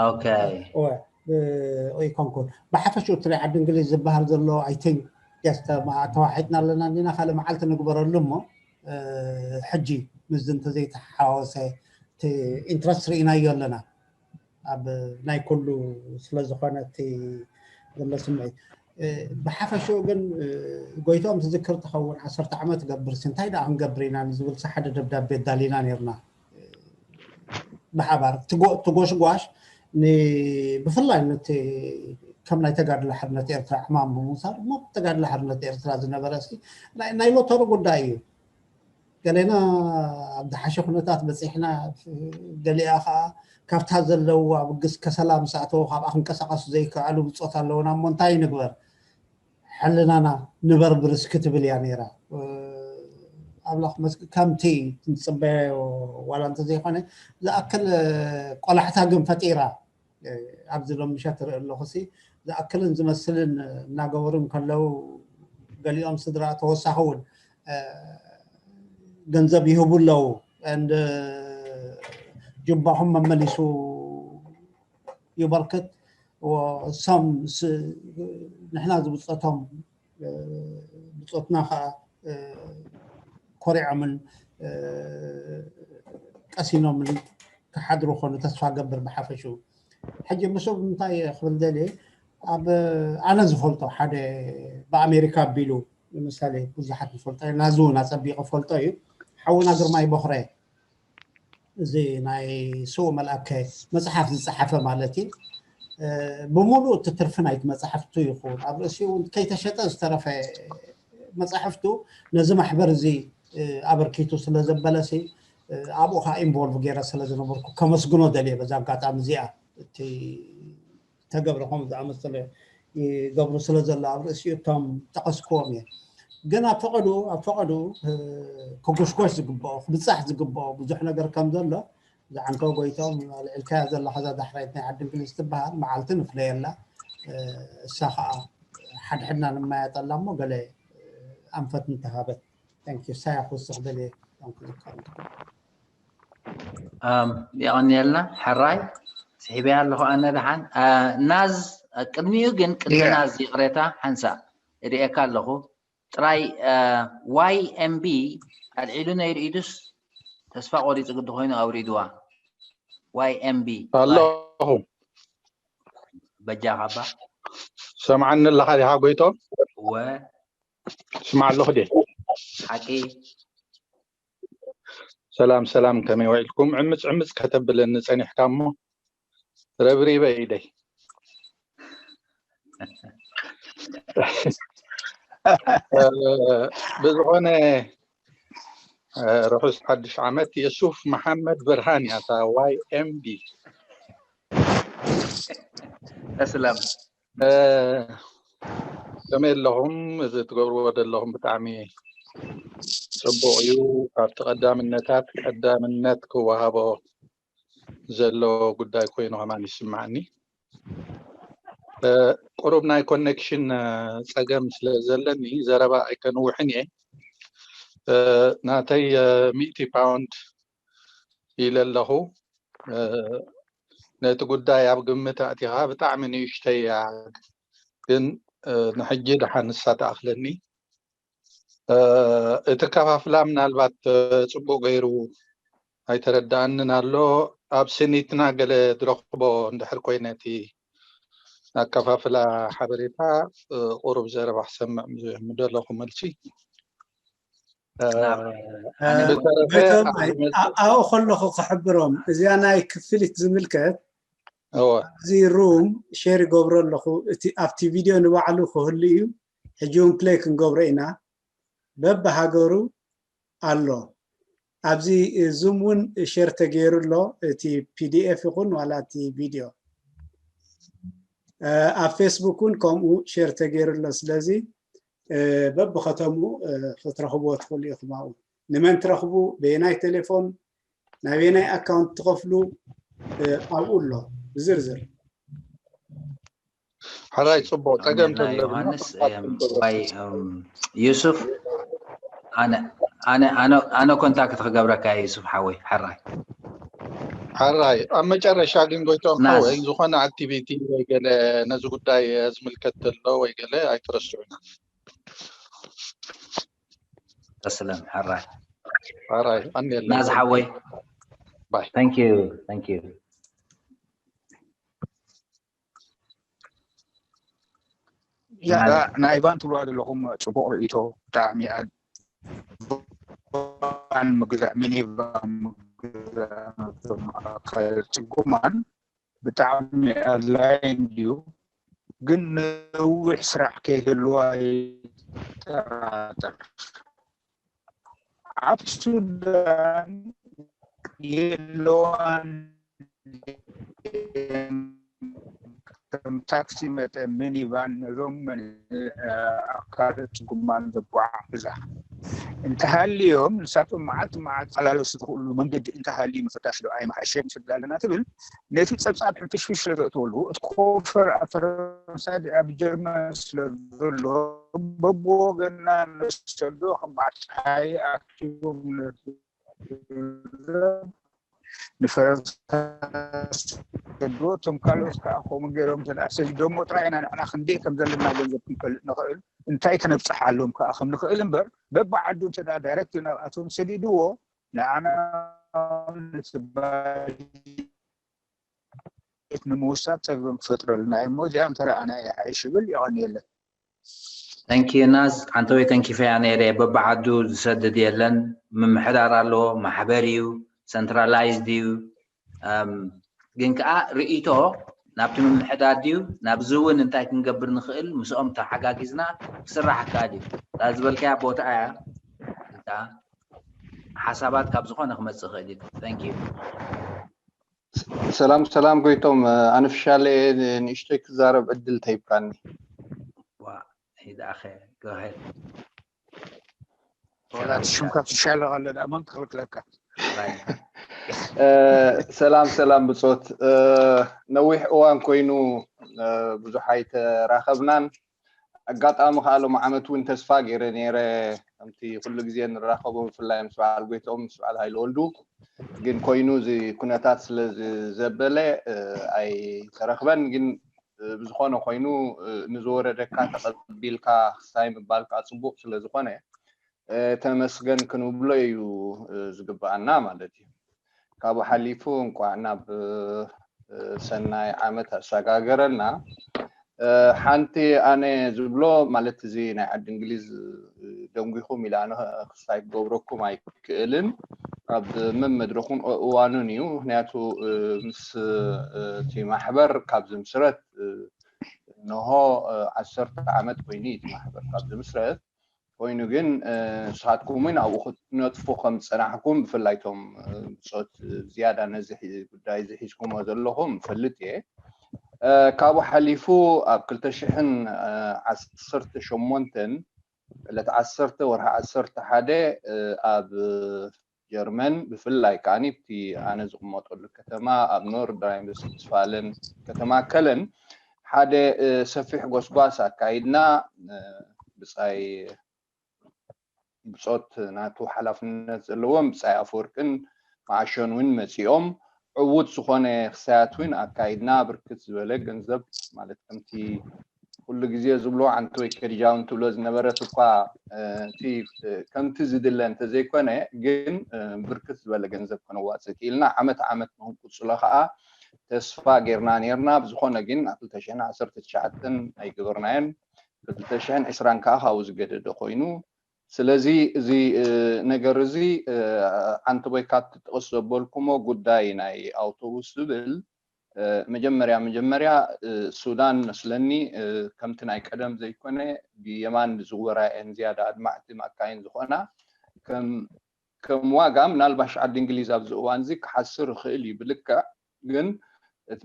okay ይኮንኩን ብሓፈሽኡ እቲ ናይ ዓዲ እንግሊዝ ዝበሃል ዘሎ I think just ተዋሒጥና ኣለና እንዲና ካልእ መዓልቲ ንግበረሉ እሞ ሕጂ ምስዚ እንተዘይተሓዋወሰ ኢንትረስት ርኢናዮ ኣለና ኣብ ናይ ኩሉ ስለዝኾነ እቲ ዘሎ ስምዒት ብሓፈሽኡ ግን ጎይቶም ትዝክር ትኸውን ዓሰርተ ዓመት ገብርሲ እንታይ ደኣ ክንገብር ኢና ንዝብል ሓደ ደብዳቤ ኣዳሊና ነርና ብሓባር ትጎሽጓሽ ብፍላይ ነቲ ከም ናይ ተጋድሎ ሓርነት ኤርትራ ዕማም ብምውሳድ እሞ ተጋድሎ ሓርነት ኤርትራ ዝነበረ ናይ ሎተሪ ጉዳይ እዩ ገሌና ኣብ ዝሓሸ ኩነታት በፂሕና ገሊኣ ከዓ ካብታ ዘለዋ ብግስ ከሰላ ምስ ኣተው ካብኣ ክንቀሳቀሱ ዘይከኣሉ ብፆት ኣለውና እሞ እንታይ ንግበር ሕልናና ንበርብር እስኪ ትብል እያ ነይራ ኣምላኽ መስኪ ከምቲ ንፅበዮ ዋላ እንተዘይኮነ ዝኣክል ቆላሕታ ግን ፈጢራ ኣብዚ ሎም ምሸት ትርኢ ኣለኹ ሲ ዝኣክልን ዝመስልን እናገበሩ እንከለዉ ገሊኦም ስድራ ተወሳኺ እውን ገንዘብ ይህቡ ኣለዉ ጅባኹም መመሊሱ ይበርክት እሶም ንሕና ዝብፀቶም ብፆትና ከዓ ኮሪዖምን ቀሲኖምን ክሓድሩ ኮኑ ተስፋ ገብር ብሓፈሽኡ ሕጂ ምስኡ ብምንታይ ክብል ደልየ ኣብ ኣነ ዝፈልጦ ሓደ ብኣሜሪካ ኣቢሉ ንምሳሌ ብዙሓት ዝፈልጦ እዩ ናዚ እውን ኣፀቢቁ ፈልጦ እዩ ሓውና ግርማይ ቦኽረ እዚ ናይ ስው መልኣከ መፅሓፍ ዝፀሓፈ ማለት እዩ ብሙሉእ እቲ ትርፊ ናይቲ መፅሓፍቱ ይኹን ኣብ ርእሲኡ እውን ከይተሸጠ ዝተረፈ መፅሕፍቱ ነዚ ማሕበር እዚ ኣበርኪቱ ስለ ዘበለሲ ኣብኡ ከዓ ኢንቮልቭ ገይረ ስለ ዝነበርኩ ከመስግኖ ደልየ በዛ ኣጋጣሚ እዚኣ እቲ ተገብረ ከምኡ ዝኣመሰለ ይገብሩ ስለ ዘሎ ኣብ ርእሲኡ እቶም ጠቀስክዎም እየ ግን ኣብ ፈቀዱ ኣብ ፈቀዱ ክጉሽጎሽ ዝግብኦ ክብፃሕ ዝግብኦ ብዙሕ ነገር ከም ዘሎ ዝዓንተው ጎይቶም ኣልዕልካያ ዘለኻ እዛ ዳሕራይት ናይ ዓዲ እንግሊዝ ትበሃል መዓልቲ ንፍለየላ እሳ ከዓ ሓድሕድና ንማያጠላ እሞ ገለ ኣንፈት ንተሃበት ሳያ ክውስኽ ደልየ ክዝከር የቐንየልና ሕራይ ስሒበያ ኣለኹ ኣነ ደሓን ናዝ ቅድሚኡ ግን ቅድሚ ናዝ ይቕሬታ ሓንሳእ እርእየካ ኣለኹ ጥራይ ዋይ ኤምቢ ኣልዒሉ ነይሩ ኢዱስ ተስፋ ቆሪፁ ግዲ ኮይኑ ኣውሪድዋ ዋይ ኤምቢ ኣለኹ በጃኻ ባ ሰምዓኒ ኣለኻ ዲኻ ጎይቶ ወ ስማዕ ኣለኹ ደ ሓቂ ሰላም ሰላም ከመይ ውዒልኩም ዕምፅ ዕምፅ ከተብለኒ ፀኒሕካ እሞ ረብሪበ ኢደይ ብዝኾነ ርሑስ ሓድሽ ዓመት። የሱፍ መሓመድ ብርሃን እያ እታ ዋይ ኤም ቢ። ኣስላም ከመይ ኣለኹም? እዚ ትገብርዎ ዘለኹም ብጣዕሚ ፅቡቕ እዩ። ካብቲ ቀዳምነታት ቀዳምነት ክወሃቦ ዘሎ ጉዳይ ኮይኑ ከማን ይስማዓኒ። ቁሩብ ናይ ኮኔክሽን ፀገም ስለ ዘለኒ ዘረባ ኣይከንውሕን እየ። ናተይ ሚእቲ ፓውንድ ኢለ ኣለኹ። ነቲ ጉዳይ ኣብ ግምት ኣእቲኻ ብጣዕሚ ንእሽተይ እያ፣ ግን ንሕጂ ደሓን ንሳ ትኣኽለኒ። እቲ ከፋፍላ ምናልባት ፅቡቅ ገይሩ ኣይተረዳኣንን ኣሎ። ኣብ ስኒትና ገለ ዝረኽቦ እንድሕር ኮይነ እቲ ኣከፋፍላ ሓበሬታ ቁሩብ ዘረባ ክሰምዕ ምደለኹ መልሲ። ኣብኡ ከለኹ ክሕብሮም እዚኣ ናይ ክፍሊት ዝምልከት እዚ ሩም ሼር ይገብሮ ኣለኹ። ኣብቲ ቪድዮ ንባዕሉ ክህሉ እዩ። ሕጂ እውን ፕሌይ ክንገብሮ ኢና። በብሃገሩ ኣሎ። ኣብዚ ዙም እውን ሼር ተገይሩ ኣሎ። እቲ ፒዲኤፍ ይኹን ዋላ እቲ ቪድዮ ኣብ ፌስቡክ እውን ከምኡ ሼር ተገይሩ ኣሎ። ስለዚ በብከተምኡ ክትረኽብዎ ትኽእሉ ኢኹም። ኣብኡ ንመን ትረኽቡ፣ በየናይ ቴሌፎን፣ ናበየናይ ኣካውንት ትኸፍሉ ኣብኡ ኣሎ ብዝርዝር። ሕራይ ፅቡቅ ጸገም ዮሃንስ ዋይ ዩሱፍ ኣነ ኮንታክት ክገብረካ ዩሱፍ ሓወይ። ሕራይ ሕራይ ኣብ መጨረሻ ግን ጎይቶም ሓወይ ዝኾነ ኣክቲቪቲ ወይ ገለ ነዚ ጉዳይ ዝምልከት ዘሎ ወይ ገለ ኣይትረስዑና። ተስለም ሕራይ ሕራይ ኣንየለ ናዝ ሓወይ ባይ thank you thank you ናይ ቫን ትብልዋ ዘለኹም ፅቡቅ ርእይቶ ብጣዕሚ ቫን ምግዛእ ሚኒቫን ምግዛእ ማእከል ፅጉማን ብጣዕሚ ኣድላይ እንድዩ ግን ነዊሕ ስራሕ ከይህልዋ ይጠራጠር ኣብ ሱዳን የለዋን ከም ታክሲ መጠን ሚኒቫን ነዞም ኣካለት ጉማን ዘጓዓዕዛ እንተሃልዮም ንሳቶም መዓልቲ መዓልቲ ቀላለሱ ዝኽእሉ መንገዲ እንተሃልዩ ምፍታሽ ዶ ኣይመሓሸን ስለ ኣለና ትብል ነቲ ፀብፃብ ሕንፍሽፍሽ ስለ ዘእተወሉ እቲ ኮፈር ኣብ ፈረንሳ ኣብ ጀርመን ስለ ዘሎ በብወገና ንሰዶ ከም በዓል ፀሓይ ኣኪቦም ነቲ ንፈረንሳ ሰድዎ እቶም ካልኦት ከዓ ከምኡ ገይሮም እንተ ሰዲዶሞ ጥራይ ኢና ንሕና ክንደይ ከም ዘለና ገንዘብ ክንፈልጥ ንኽእል እንታይ ከነብፅሓሎም ከዓ ከም ንኽእል እምበር በብዓዱ እንተ ዳይሬክት ናብኣቶም ሰዲድዎ ንዓና እቲ ባጀት ንምውሳድ ፀገም ክፈጥረልና እዩ እሞ እዚኣ እንተረኣና ይሓይሽ ይብል የቐንየለን thank you ናዝ ኣንተወይ ተንኪፈያ ነይረ በብዓዱ ዝሰድድ የለን ምምሕዳር ኣለዎ ማሕበር እዩ centralized እዩ ግን ከዓ ርእይቶ ናብቲ ምምሕዳር ድዩ ናብዚ እውን እንታይ ክንገብር ንኽእል ምስኦም ተሓጋጊዝና ክስራሕ ኣካል እዩ እዛ ዝበልካያ ቦታ እያ ሓሳባት ካብ ዝኾነ ክመፅእ ይኽእል እዩ thank you ሰላም ሰላም ጎይቶም ኣነፍሻለ ንእሽተይ ክዛረብ ዕድል ተይብካኒ ሂድኣኸ go ahead ሽምካ ትሻለ ከለ ዳእማን ክኽልክለካ ሰላም ሰላም ብፆት ነዊሕ እዋን ኮይኑ ብዙሕ ኣይተራኸብናን ኣጋጣሚ ከዓ ሎም ዓመት እውን ተስፋ ገይረ ነይረ ከምቲ ኩሉ ግዜ ንራኸቦ ብፍላይ ምስ በዓል ጎይትኦም ምስ በዓል ሃይለ ወልዱ ግን ኮይኑ እዚ ኩነታት ስለ ዘበለ ኣይተረኽበን ግን ብዝኾነ ኮይኑ ንዝወረደካ ተቐቢልካ ክስታይ ምባል ከዓ ፅቡቅ ስለ ዝኾነ ተመስገን ክንብሎ እዩ ዝግበኣና ማለት እዩ ካብኡ ሓሊፉ እንቋዕ ናብ ሰናይ ዓመት ኣሰጋገረና ሓንቲ ኣነ ዝብሎ ማለት እዚ ናይ ዓዲ እንግሊዝ ደንጒኹም ኢለ ኣነ ክስታይ ክገብረኩም ኣይክእልን ካብ መመድረኹን እዋኑን እዩ ምክንያቱ ምስ እቲ ማሕበር ካብ ዝምስረት እንሆ ዓሰርተ ዓመት ኮይኑ እዩ እቲ ማሕበር ካብ ዝምስረት። ኮይኑ ግን ንስኻትኩም እውን ኣብኡ ክትነጥፉ ከም ዝፀናሕኩም፣ ብፍላይ እቶም ብፆት ዝያዳ ነዚ ጉዳይ ዝሒዝኩሞ ዘለኹም ፈልጥ እየ። ካብኡ ሓሊፉ ኣብ ክልተ ሽሕን ዓሰርተ ሸሞንተን ዕለት ዓሰርተ ወርሒ ዓሰርተ ሓደ ኣብ ጀርመን፣ ብፍላይ ከዓኒ ኣብቲ ኣነ ዝቕመጠሉ ከተማ ኣብ ኖርድ ራይን ዌስትፋለን ከተማ ከለን ሓደ ሰፊሕ ጎስጓስ ኣካይድና። ብጻይ ብጾት ናቱ ሓላፍነት ዘለዎም ብጻይ ኣፈወርቅን መዓሾን እውን መጺኦም። ዕዉት ዝኾነ ክሳያት እውን ኣካይድና። ብርክት ዝበለ ገንዘብ፣ ማለት ከምቲ ኩሉ ግዜ ዝብሎ፣ ዓንቲ ወይ ከዲጃ እውን ትብሎ ዝነበረት እኳ እቲ ከምቲ ዝድለ እንተዘይኮነ፣ ግን ብርክት ዝበለ ገንዘብ ከነዋፅእ ክኢልና። ዓመት ዓመት ንክንቅፅሎ ከዓ ተስፋ ጌርና ኔርና። ብዝኾነ ግን ኣብ ክልተ ሽሕን ዓሰርተ ትሽዓተን ኣይገበርናዮን። ክልተ ሽሕን ዕስራን ከዓ ካብኡ ዝገደደ ኮይኑ። ስለዚ እዚ ነገር እዚ ዓንተቦይ ካብቲ ጥቕስ ዘበልኩሞ ጉዳይ ናይ ኣውቶቡስ ዝብል፣ መጀመርያ መጀመርያ ሱዳን መስለኒ ከምቲ ናይ ቀደም ዘይኮነ ብየማን ዝዝወራ እየን ዝያዳ ኣድማዕቲ ማካይን ዝኾና። ከም ዋጋ ምናልባሽ ዓዲ እንግሊዝ ኣብዚ እዋን እዚ ክሓስር ይኽእል እዩ ብልክዕ፣ ግን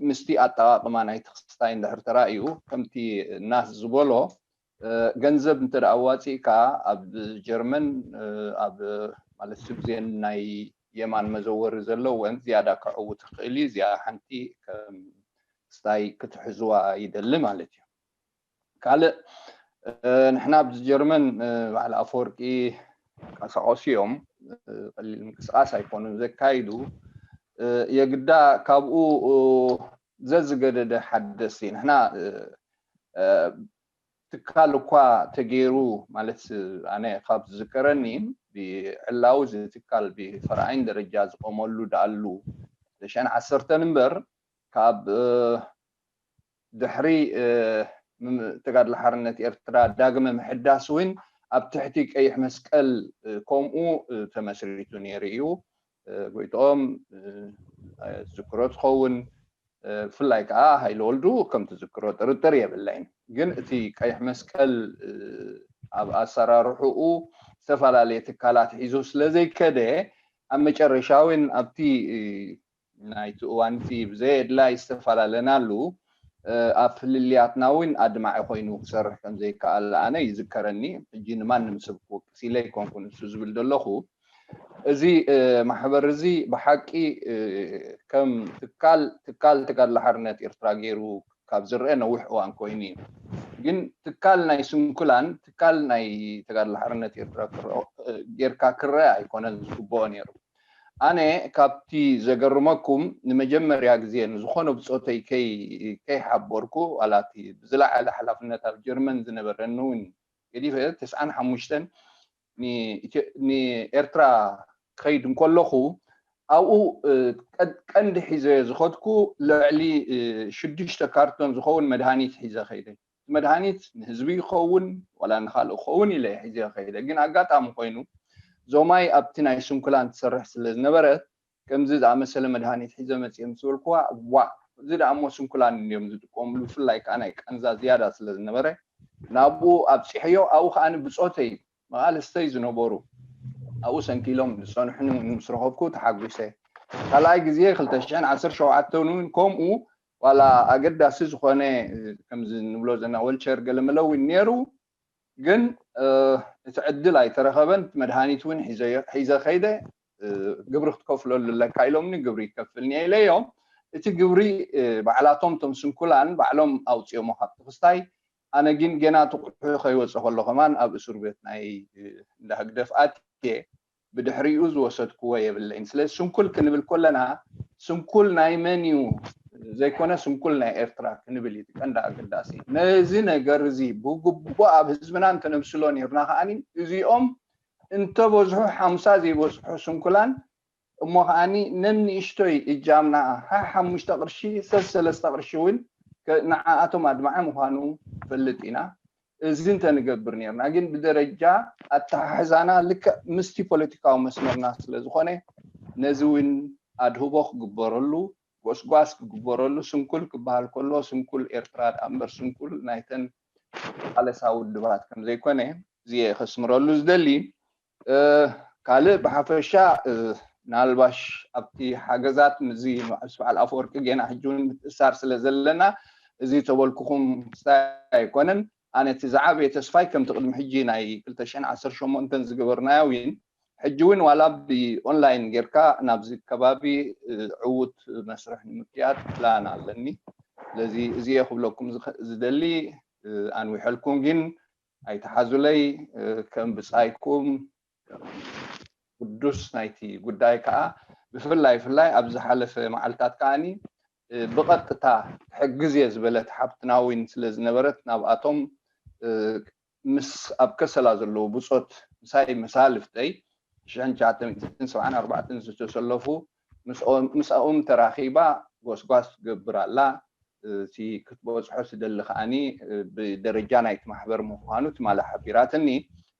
ምስቲ ኣጠቓቕማ ናይ ተኽስታይ እንድሕር ተራእዩ ከምቲ ናስ ዝበሎ ገንዘብ እንተ ኣዋፂእካ ኣብ ጀርመን ኣብ ማለት ስብዜን ናይ የማን መዘወሪ ዘለወን ዝያዳ ከዕውት ይኽእል እዩ። እዚኣ ሓንቲ ከም ስታይ ክትሕዝዋ ይደሊ ማለት እዩ። ካልእ ንሕና ኣብዚ ጀርመን በዓል ኣፈወርቂ ቀሳቀሱ እዮም። ቀሊል ምንቅስቃስ ኣይኮኑን ዘካይዱ። የግዳ ካብኡ ዘዝገደደ ሓደስቲ ንሕና ትካል እኳ ተገይሩ፣ ማለት ኣነ ካብ ዝዝከረኒ ብዕላዊ እዚ ትካል ብፈርዓይን ደረጃ ዝቆመሉ ደኣሉ ክልተ ሽሕን ዓሰርተን እምበር ካብ ድሕሪ ተጋድሎ ሓርነት ኤርትራ ዳግመ ምሕዳስ እውን ኣብ ትሕቲ ቀይሕ መስቀል ከምኡ ተመስሪቱ ነይሩ እዩ። ጎይትኦም ዝክሮ ትኸውን፣ ብፍላይ ከዓ ሃይለ ወልዱ ከም ትዝክሮ ጥርጥር የብለይን። ግን እቲ ቀይሕ መስቀል ኣብ ኣሰራርሕኡ ዝተፈላለየ ትካላት ሒዙ ስለ ዘይከደ ኣብ መጨረሻ እውን ኣብቲ ናይቲ እዋን እቲ ብዘየድላይ ዝተፈላለናሉ ኣብ ፍልልያትና እውን ኣድማዒ ኮይኑ ክሰርሕ ከም ዘይከኣል ኣነ ይዝከረኒ። ሕጂ ንማንም ሰብ ክወቅስ ኢለ ኣይኮንኩን እሱ ዝብል ዘለኹ። እዚ ማሕበር እዚ ብሓቂ ከም ትካል ትካል ተጋድሎ ሓርነት ኤርትራ ገይሩ ካብ ዝረአ ነዊሕ እዋን ኮይኑ እዩ። ግን ትካል ናይ ስንኩላን ትካል ናይ ተጋድሎ ሓርነት ኤርትራ ጌርካ ክረአ ኣይኮነን ዝግብኦ ነይሩ። ኣነ ካብቲ ዘገርመኩም ንመጀመርያ ግዜ ንዝኾነ ብፆተይ ከይሓበርኩ፣ ዋላ እቲ ብዝለዓለ ሓላፍነት ኣብ ጀርመን ዝነበረኒ እውን ገዲፈ፣ ተስዓን ሓሙሽተን ንኤርትራ ክኸይድ እንከለኹ ኣብኡ ቀንዲ ሒዘ ዝኸድኩ ልዕሊ ሽዱሽተ ካርቶን ዝኸውን መድሃኒት ሒዘ ከይደ። መድሃኒት ንህዝቢ ይኸውን ዋላ ንካልእ ክኸውን ኢለ ሒዘ ከይደ። ግን ኣጋጣሚ ኮይኑ ዞማይ ኣብቲ ናይ ስንኩላን ትሰርሕ ስለ ዝነበረት ከምዚ ዝኣመሰለ መድሃኒት ሒዘ መፅየ ምስ በልኩዋ፣ ዋ፣ እዚ ደኣ እሞ ስንኩላን እዮም ዝጥቀምሉ፣ ብፍላይ ከዓ ናይ ቃንዛ ዝያዳ ስለ ዝነበረ ናብኡ ኣብፂሐዮ። ኣብኡ ከዓ ብፆተይ መቓልስተይ ዝነበሩ ኣብኡ ሰንኪሎም ዝፀንሑኒ እውን ምስ ረኸብኩ ተሓጒሰ። ካልኣይ ግዜ ክልተ ሽሕን ዓሰርተ ሸውዓተን እውን ከምኡ ዋላ ኣገዳሲ ዝኾነ ከምዚ ንብሎ ዘለና ወልቸር ገለመለ እውን ነይሩ። ግን እቲ ዕድል ኣይተረኸበን። መድሃኒት እውን ሒዘ ከይደ። ግብሪ ክትከፍለሉ ኣለካ ኢሎምኒ፣ ግብሪ ይከፍል እየ ኢለዮም። እቲ ግብሪ ባዕላቶም እቶም ስንኩላን ባዕሎም ኣውፅኦሞ ካብቲ ክስታይ። ኣነ ግን ገና ትቑሑ ከይወፀ ከሎ ከማን ኣብ እስር ቤት ናይ እንዳ ህግደፍ ኣትየ። ብድሕሪኡ ዝወሰድክዎ የብለይን። ስለዚ ስንኩል ክንብል ከለና ስንኩል ናይ መን እዩ ዘይኮነ ስንኩል ናይ ኤርትራ ክንብል እዩ ቀንዲ ኣገዳሲ። ነዚ ነገር እዚ ብግቡእ ኣብ ህዝብና እንተነብስሎ ነርና ከዓኒ እዚኦም እንተበዝሑ ሓምሳ ዘይበዝሑ ስንኩላን እሞ ከዓኒ ነንእሽቶይ እጃምና ሓ ሓሙሽተ ቅርሺ ሰሰለስተ ቅርሺ እውን ንዓኣቶም ኣድማዒ ምዃኑ ፈልጥ ኢና። እዚ እንተንገብር ነርና ግን ብደረጃ ኣተሓሕዛና ልክዕ ምስቲ ፖለቲካዊ መስመርና ስለ ዝኾነ ነዚ እውን ኣድህቦ ክግበረሉ ጎስጓስ ክግበረሉ፣ ስንኩል ክበሃል ከሎ ስንኩል ኤርትራ ደኣ እምበር ስንኩል ናይተን ቃለሳ ውድባት ከም ዘይኮነ እዚ እየ ከስምረሉ ዝደሊ። ካልእ ብሓፈሻ ምናልባሽ ኣብቲ ሓገዛት ምስዚ ንዕስ በዓል ኣፈወርቂ ጌና ሕጂ እውን ምትእሳር ስለ ዘለና እዚ ተበልኩኹም ክስታይ ኣይኮነን። ኣነ እቲ ዝዓበየ ተስፋይ ከምቲ ቅድሚ ሕጂ ናይ ክልተ ሽሕን ዓሰርተ ሸሞንተን ዝገበርናዮ እውን ሕጂ እውን ዋላ ብኦንላይን ጌርካ ናብዚ ከባቢ ዕዉት መስርሕ ንምክያድ ፕላን ኣለኒ። ስለዚ እዚ እየ ክብለኩም ዝደሊ። ኣንዊሐልኩም ግን ኣይትሓዙለይ። ከም ብጻይኩም ቅዱስ ናይቲ ጉዳይ ከኣ ብፍላይ ፍላይ ኣብ ዝሓለፈ መዓልታት ከኣኒ ብቐጥታ ክሕግዝ እየ ዝበለት ሓብትና እውን ስለ ዝነበረት ናብኣቶም ምስ ኣብ ከሰላ ዘለዉ ብጾት ምሳይ መሳልፍተይ ሽሕን ትሽዓተ ሚእትን ሰብዓን ኣርባዕተን ዝተሰለፉ ምስኦም ተራኺባ ጎስጓስ ትገብር ኣላ። እቲ ክትበጽሖ ትደሊ ከኣኒ ብደረጃ ናይቲ ማሕበር ምዃኑ ትማሊ ሓቢራትኒ።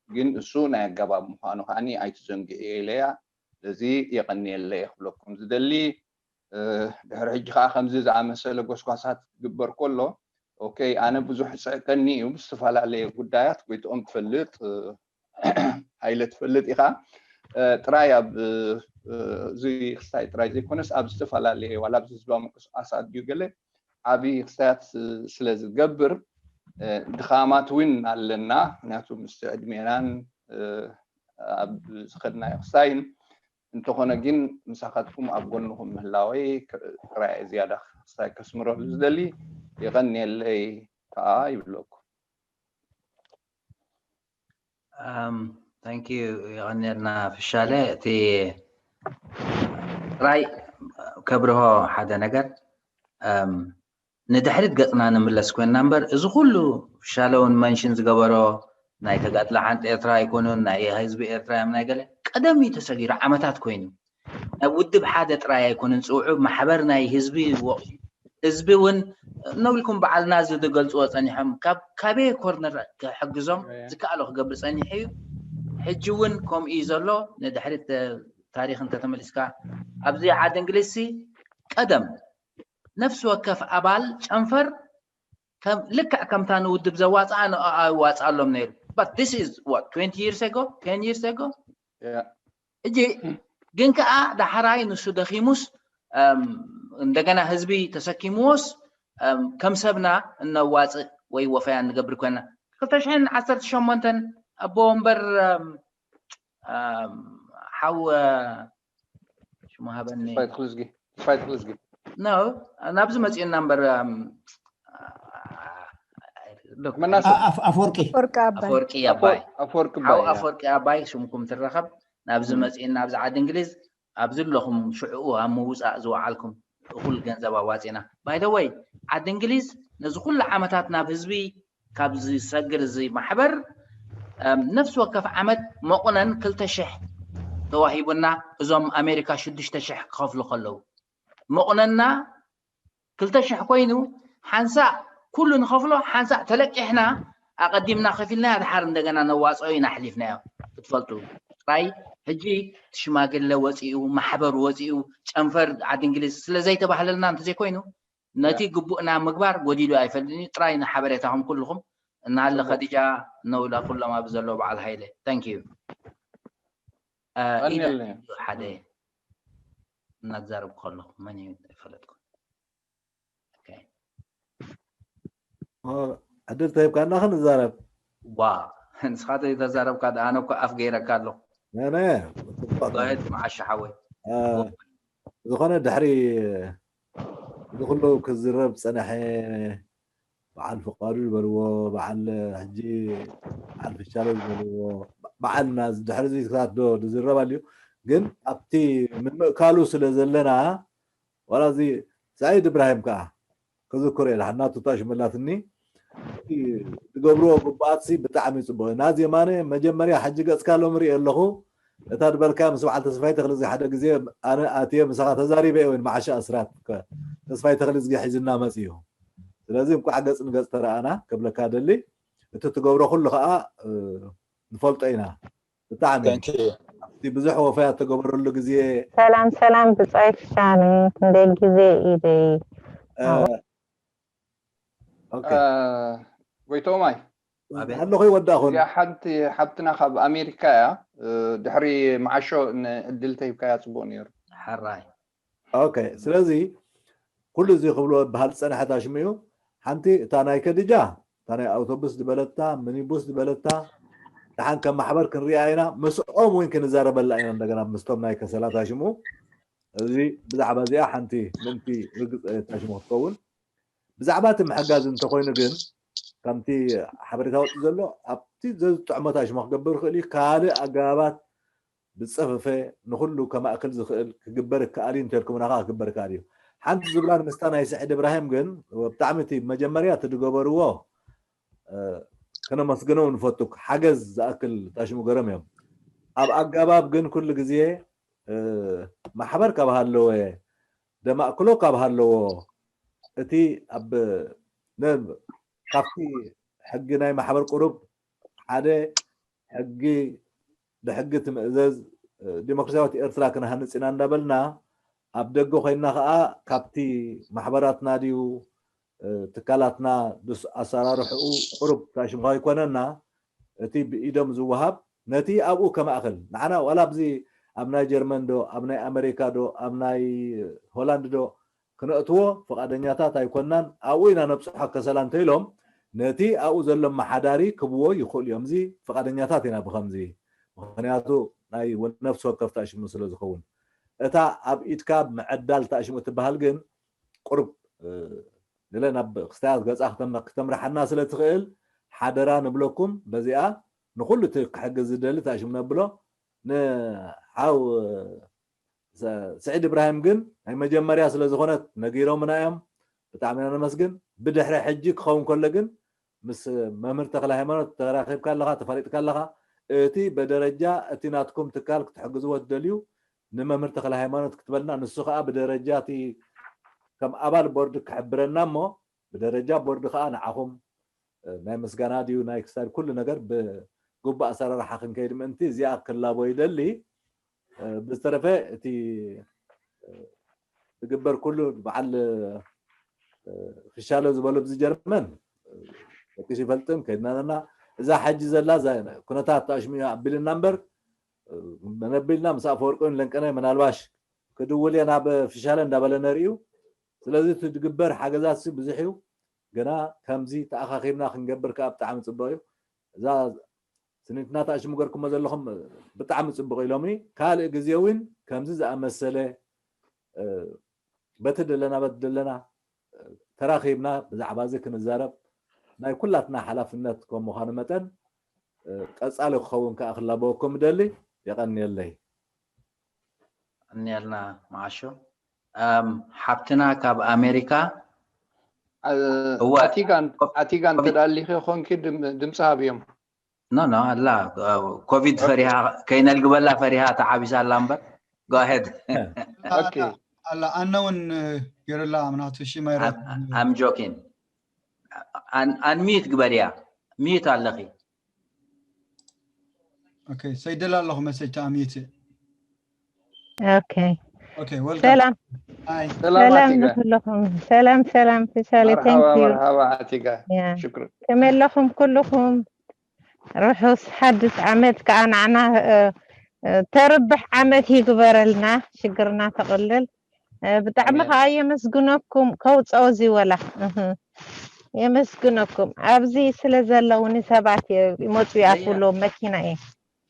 ግን እሱ ናይ ኣገባብ ምዃኑ ከኣኒ ኣይትዘንግዕዮ ኢለያ። ስለዚ የቐንየለይ ክብለኩም ዝደሊ። ድሕሪ ሕጂ ከዓ ከምዚ ዝኣመሰለ ጎስጓሳት ክግበር ከሎ ኦኬ ኣነ ብዙሕ ይፅዕቀኒ እዩ ብዝተፈላለየ ጉዳያት ጎይትኦም ትፈልጥ። ሃይለ ትፈልጥ ኢኻ። ጥራይ ኣብ እዚ ክስታይ ጥራይ ዘይኮነስ ኣብ ዝተፈላለየ ዋላ ኣብዚ ህዝባዊ ምንቅስቃሳት ድዩ ገለ ዓብዪ ክስታያት ስለ ዝገብር ድኻማት እውን ኣለና። ምክንያቱ ምስቲ ዕድሜናን ኣብ ዝኸድናዮ ክስታይን እንተኾነ ግን ምሳኻትኩም ኣብ ጎንኹም ምህላወይ ጥራይ ዝያዳ ክስታይ ከስምረሉ ዝደሊ። የቐንየለይ ከዓ ይብለኩም። Thank you። የቐንየልና ፍሻለ። እቲ ጥራይ ከብርሆ ሓደ ነገር ንድሕሪት ገፅና ንምለስ ኮይንና እምበር እዚ ኩሉ ፍሻለ እውን መንሽን ዝገበሮ ናይ ተጋድሎ ሓንቲ ኤርትራ ኣይኮኑን ናይ ህዝቢ ኤርትራ እዮም ናይ ገለ ቀደም እዩ ተሰጊሩ ዓመታት ኮይኑ ናብ ውድብ ሓደ ጥራይ ኣይኮነን ፅውዑ ማሕበር ናይ ህዝቢ ወ- ህዝቢ እውን እነብልኩም በዓልና እዚ ዝገልፅዎ ፀኒሖም ካብ ካበየ ኮርነር ክሕግዞም ዝከኣሎ ክገብር ፀኒሑ እዩ። ሕጂ እውን ከምኡ እዩ ዘሎ። ንድሕሪት ታሪክ እንተተመሊስካ ኣብዚ ዓዲ እንግሊዝሲ ቀደም ነፍሲ ወከፍ ኣባል ጨንፈር ልክዕ ከምታ ንውድብ ዘዋፅኣ ንኣኣ ይዋፅኣሎም ነይሩ። But this is what twenty years ago, ten years ago። ሕጂ ግን ከዓ ዳሕራይ ንሱ ደኺሙስ እንደገና ህዝቢ ተሰኪምዎስ ከም ሰብና እነዋፅእ ወይ ወፈያ ንገብር ኮይና ክልተ ሽሕን ዓሰርተ ሸሞንተን ኣቦ ወንበር ሓው ሽሙ ሃበኒ ተስፋይ ተኽልዝጊ። ተስፋይ ተኽልዝጊ። ናብዚ መፂኡና እምበር መናሰ ኣፍወርቂ ወርቂ ኣባይ ኣፈወርቂ ኣባይ ኣፈወርቂ ሓው ባይ ኣፈወርቂ ኣባይ ሽምኩም ትረኸብ ናብዚ መፂኡና ኣብዚ ዓዲ እንግሊዝ ኣብዚ ኣለኹም ሽዕኡ ኣብ ምውፃእ ዝወዓልኩም እኹል ገንዘብ ኣዋፂና ባይደወይ ዓዲ እንግሊዝ ነዚ ኩሉ ዓመታት ናብ ህዝቢ ካብ ዝሰግር እዚ ማሕበር ነፍሲ ወከፍ ዓመት መቑነን ክልተ ሽሕ ተዋሂቡና እዞም ኣሜሪካ ሽዱሽተ ሽሕ ክኸፍሉ ከለዉ መቑነና ክልተ ሽሕ ኮይኑ ሓንሳእ ኩሉ ንኸፍሎ ሓንሳእ ተለቂሕና ኣቐዲምና ከፊልናዮ ድሓር እንደገና ነዋፅኦ ኢና ኣሕሊፍናዮ ክትፈልጡ ጥራይ ሕጂ ሽማግለ ወፂኡ ማሕበር ወፂኡ ጨንፈር ዓዲ እንግሊዝ ስለ ዘይተባህለልና እንተዘይኮይኑ ነቲ ግቡእና ምግባር ጎዲሉ ኣይፈልጥን እዩ ጥራይ ንሓበሬታኹም ኩልኹም እናሃለ ከዲጃ ነውላ ኩሎም ኣብ ዘሎ በዓል ሃይለ thank you ኢዳ ሓደ እናዛረብኩ ከለኹ መን እዩ ኣይፈለጥኩ ዕድል ተሂብካና ክንዛረብ ዋ ንስኻ ተዛረብካ ኣነ እኮ ኣፍ ገይረካ ኣለኹ ነነ መዓሻ ሓወይ ዝኾነ ድሕሪ እዚ ኩሉ ክዝረብ ፀናሐ በዓል ፍቃዱ ዝበልዎ በዓል ሕጂ በዓል ፍሻለ ዝበልዎ በዓልና ድሕሪ ዝክታት ዶ ዝዝረብ ኣልዩ ግን ኣብቲ ምምእካሉ ስለ ዘለና ዋላ እዚ ሳዒድ እብራሂም ከዓ ክዝክሮ እየ ሓናቱ ታሽ መላትኒ ዝገብርዎ ግቡኣት ብጣዕሚ ፅቡቅ ናዚ የማነ መጀመርያ ሕጂ ገፅካ ሎም ርኢ ኣለኹ እታ ድበልካ ምስ በዓል ተስፋይ ተክሊ ሓደ ግዜ ኣነ ኣትየ ምሳኻ ተዛሪበ እየ ወይ መዓሻ እስራት ተስፋይ ተክሊ ዝገ ሒዝና መፅዩ ስለዚ እንኳዕ ገፅ ንገፅ ተረኣና ክብለካ ደሊ እቲ ትገብሮ ኩሉ ከዓ ንፈልጦ ኢና ብጣዕሚ እቲ ብዙሕ ወፈያ እተገበረሉ ግዜ ሰላም ሰላም ብጻይ ክሻነ ክንደይ ግዜ ኢደይ እ፣ ኦኬ። ጎይቶማይ ኣቤት። ኣለኹ ይወዳእኹን እዚኣ ሓንቲ ሓብትና ካብ ኣሜሪካ እያ። ድሕሪ መዓሾ ንእድል ተሂብካያ ጽቡቅ ነይሩ። ሕራይ ኦኬ። ስለዚ ኩሉ እዚ ክብሎ በሃል ዝፀንሐ ታሽሙ እዩ። ሓንቲ እታ ናይ ከድጃ እታ ናይ ኣውቶቡስ ዝበለታ ሚኒቡስ ዝበለታ ደሓን ከም ማሕበር ክንሪኣ ኢና። ምስኦም እውን ክንዛረበላ ኢና እንደገና ምስቶም ናይ ከሰላ ታሽሙ። እዚ ብዛዕባ እዚኣ ሓንቲ ምእንቲ ርግፅ ታሽሙ ክትከውን። ብዛዕባ እቲ ምሕጋዝ እንተኮይኑ ግን ከምቲ ሓበሬታ ወፂ ዘሎ ኣብቲ ዘዝጥዕሞ ታሽሙ ክገብር ይኽእል እዩ። ካልእ ኣገባባት ብፀፈፈ ንኩሉ ከማእክል ዝኽእል ክግበር ይከኣል እዩ እንተልኩም ናኻ ክግበር ይከኣል እዩ። ሓንቲ ዝብላ ንምስታ ናይ ስዕድ እብራሂም ግን ብጣዕሚ እቲ መጀመርያ እቲ ዝገበርዎ እ፣ ከነመስግኖም ንፈቱ። ሓገዝ ዝኣክል ታሽሙ ገሮም እዮም። ኣብ ኣገባብ ግን ኩሉ ግዜ እ፣ ማሕበር ካብ ሃለወ ደማእክሎ ካብ ሃለዎ እቲ ኣብ ነ- ካብቲ ሕጊ ናይ ማሕበር ቁሩብ ሓደ ሕጊ ብሕጊ ትምእዘዝ እ፣ ዲሞክራሲያዊት ኤርትራ ክንሃንፅ ኢና እንዳበልና ኣብ ደገ ኮይና ከዓ ካብቲ ማሕበራትና ድዩ እ፣ ትካላትና ድስ ኣሰራርሕኡ ቁሩብ ታሽምካ ይኮነና እቲ ብኢዶም ዝወሃብ ነቲ ኣብኡ ከማእክል ንዓና ዋላ ኣብዚ ኣብ ናይ ጀርመን ዶ ኣብ ናይ ኣመሪካ ዶ ኣብ ናይ ሆላንድ ዶ ክነእትዎ ፍቓደኛታት ኣይኮናን። ኣብኡ ኢና ነብፅሖ ከሰላ እንተኢሎም ነቲ ኣብኡ ዘሎ መሓዳሪ ክብዎ ይኽእሉ እዮም። እዚ ፍቓደኛታት ኢና ብከምዚ ምክንያቱ ናይ ነፍሲ ወከፍ ታሽሙ ስለ ዝኸውን እታ ኣብ ኢድካ ምዕዳል ታሽሙ እትበሃል ግን ቁሩብ እ፣ ገለ ናብ ክስታያት ገጻ ክተም- ክተምርሓና ስለ ትኽእል ሓደራ ንብለኩም። በዚኣ ንኹሉ እቲ ክሕግዝ ዝደሊ ታሽሙ ነብሎ ንሓው እ፣ ሰ- ስዒድ እብራሂም ግን ናይ መጀመርያ ስለ ዝኾነት ነጊሮምና እዮም። ብጣዕሚ ኢና ነመስግን። ብድሕሪ ሕጂ ክኸውን ከሎ ግን ምስ መምህር ተክለ ሃይማኖት ተራኺብካ ኣለኻ፣ ተፋሊጥካ ኣለኻ። እቲ ብደረጃ እቲ ናትኩም ትካል ክትሕግዝዎ ትደልዩ ንመምህር ተክለ ሃይማኖት ክትበልና፣ ንሱ ከዓ ብደረጃ እቲ ከም ኣባል ቦርድ ክሕብረና እሞ ብደረጃ ቦርድ ከዓ ንዓኹም እ፣ ናይ ምስጋና ድዩ ናይ ክሳድ ኩሉ ነገር ብግቡእ ኣሰራርሓ ክንከይድ ምእንቲ እዚኣ ክላቦ ይደሊ። እ፣ ብዝተረፈ እቲ እ፣ ዝግበር ኩሉ በዓል እ፣ ክሻለ ዝበሎ ብዚ ጀርመን እ፣ ደቂሱ ይፈልጥን ከይድና ዘለና እዛ ሕጂ ዘላ እዛ ኩነታት ተኣሽሙ ኣቢልና እምበር እ፣ መነቢልና ምስ ኣፈወርቂ እውን ለንቀነ ምናልባሽ ክድውል እየ ናብ ፍሻለ እንዳበለ ነርእዩ። ስለዚ እቲ ዝግበር ሓገዛት ሲ ብዙሕ እዩ። ግና ከምዚ ተኣኻኺብና ክንገብር ከዓ ብጣዕሚ ፅቡቅ እዩ። እዛ ስኒትና ተኣሽሙ ገርኩሞ ዘለኹም ብጣዕሚ ፅቡቅ ኢሎምኒ። ካልእ ግዜ እውን ከምዚ ዝኣመሰለ እ፣ በቲ ደለና በቲ ደለና እ፣ ተራኺብና ብዛዕባ እዚ ክንዛረብ ናይ ኩላትና ሓላፍነት ከም ምዃኑ መጠን እ፣ ቀጻሊ ክኸውን ከዓ ክላበወኩም እደሊ። የቐንየለይ። እኒኣልና መዓሾ እም፣ ሓብትና ካብ ኣሜሪካ እወ። ኣቲጋ ኣቲጋ እንተዳሊኺ ኮንኪ ድም- ድምፂ ሃብዮም። ኖ ኖ ኣላ ኮቪድ ፈሪሃ ከይነልግበላ ፈሪሃ ተዓቢሳ ኣላ እምበር go ahead ኦኬ ኣላ ኣነ እውን ገይረላ ምናቱ ሽማይራ I'm joking። ኣን ሚዩት ግበርያ። ሚዩት ኣለኺ። ኦኬ ሰይደላ ኣለኹ መሰጅ ተኣሚዩት ኦኬ ኦኬ ወልካ ሰላም ሃይ ሰላም ሰላም ኣቲጋ ንኩልኹም ሰላም ሰላም ፍሻለ መርሓባ thank you መርሓባ ኣቲጋ ያ ሽክር ከመይ ኣለኹም ኩልኹም ርሑስ ሓድስ ዓመት ከዓ ንዓና እ፣ እ፣ ተርብሕ ዓመት ይግበረልና ሽግርና ተቕልል እ፣ ብጣዕሚ ኣሜን። ከዓ የመስግነኩም ከውፀኦ እዚ ወላ እህ፣ የመስግነኩም ኣብዚ ስለ ዘለውኒ ሰባት የ- ይመፁ ይኣትውለዎም መኪና እየ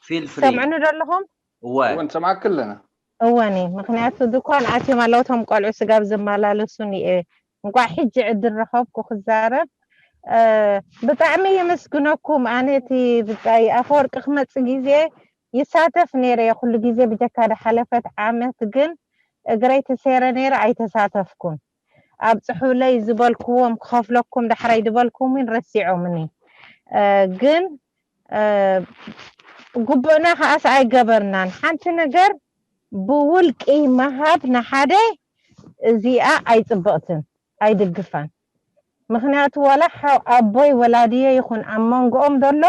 feel free ሰምዕኑ ዘለኹም እወ እውን ሰማዕክ ኣለና እወኒ ምክንያቱ ድኳን ኣትዮም ኣለዉ እቶም ቆልዑ ስጋብ ዝመላለሱኒ እየ እንቋዕ ሕጂ ዕድል ረኸብኩ ክዛረብ እ፣ ብጣዕሚ የመስግነኩም ኣነ እቲ ብጻይ ኣፈወርቂ ክመጽእ ግዜ ይሳተፍ ነይረ እየ ኩሉ ግዜ ብጀካ ድሓለፈት ዓመት ግን እግረይ ተሰይረ ነይረ ኣይተሳተፍኩን ኣብጽሑለይ ዝበልክዎም ክኸፍለኩም ዳሕራይ ዝበልኩም እውን ረሲዖምኒ እ፣ ግን እ፣ ግቡእና ከኣስ ኣይገበርናን ሓንቲ ነገር ብውልቂ ምሃብ ንሓደ እዚኣ ኣይፅብቕትን ኣይድግፋን ምክንያቱ ዋላ ሓው ኣቦይ ወላድዮ ይኹን ኣብ መንጎኦም ዘሎ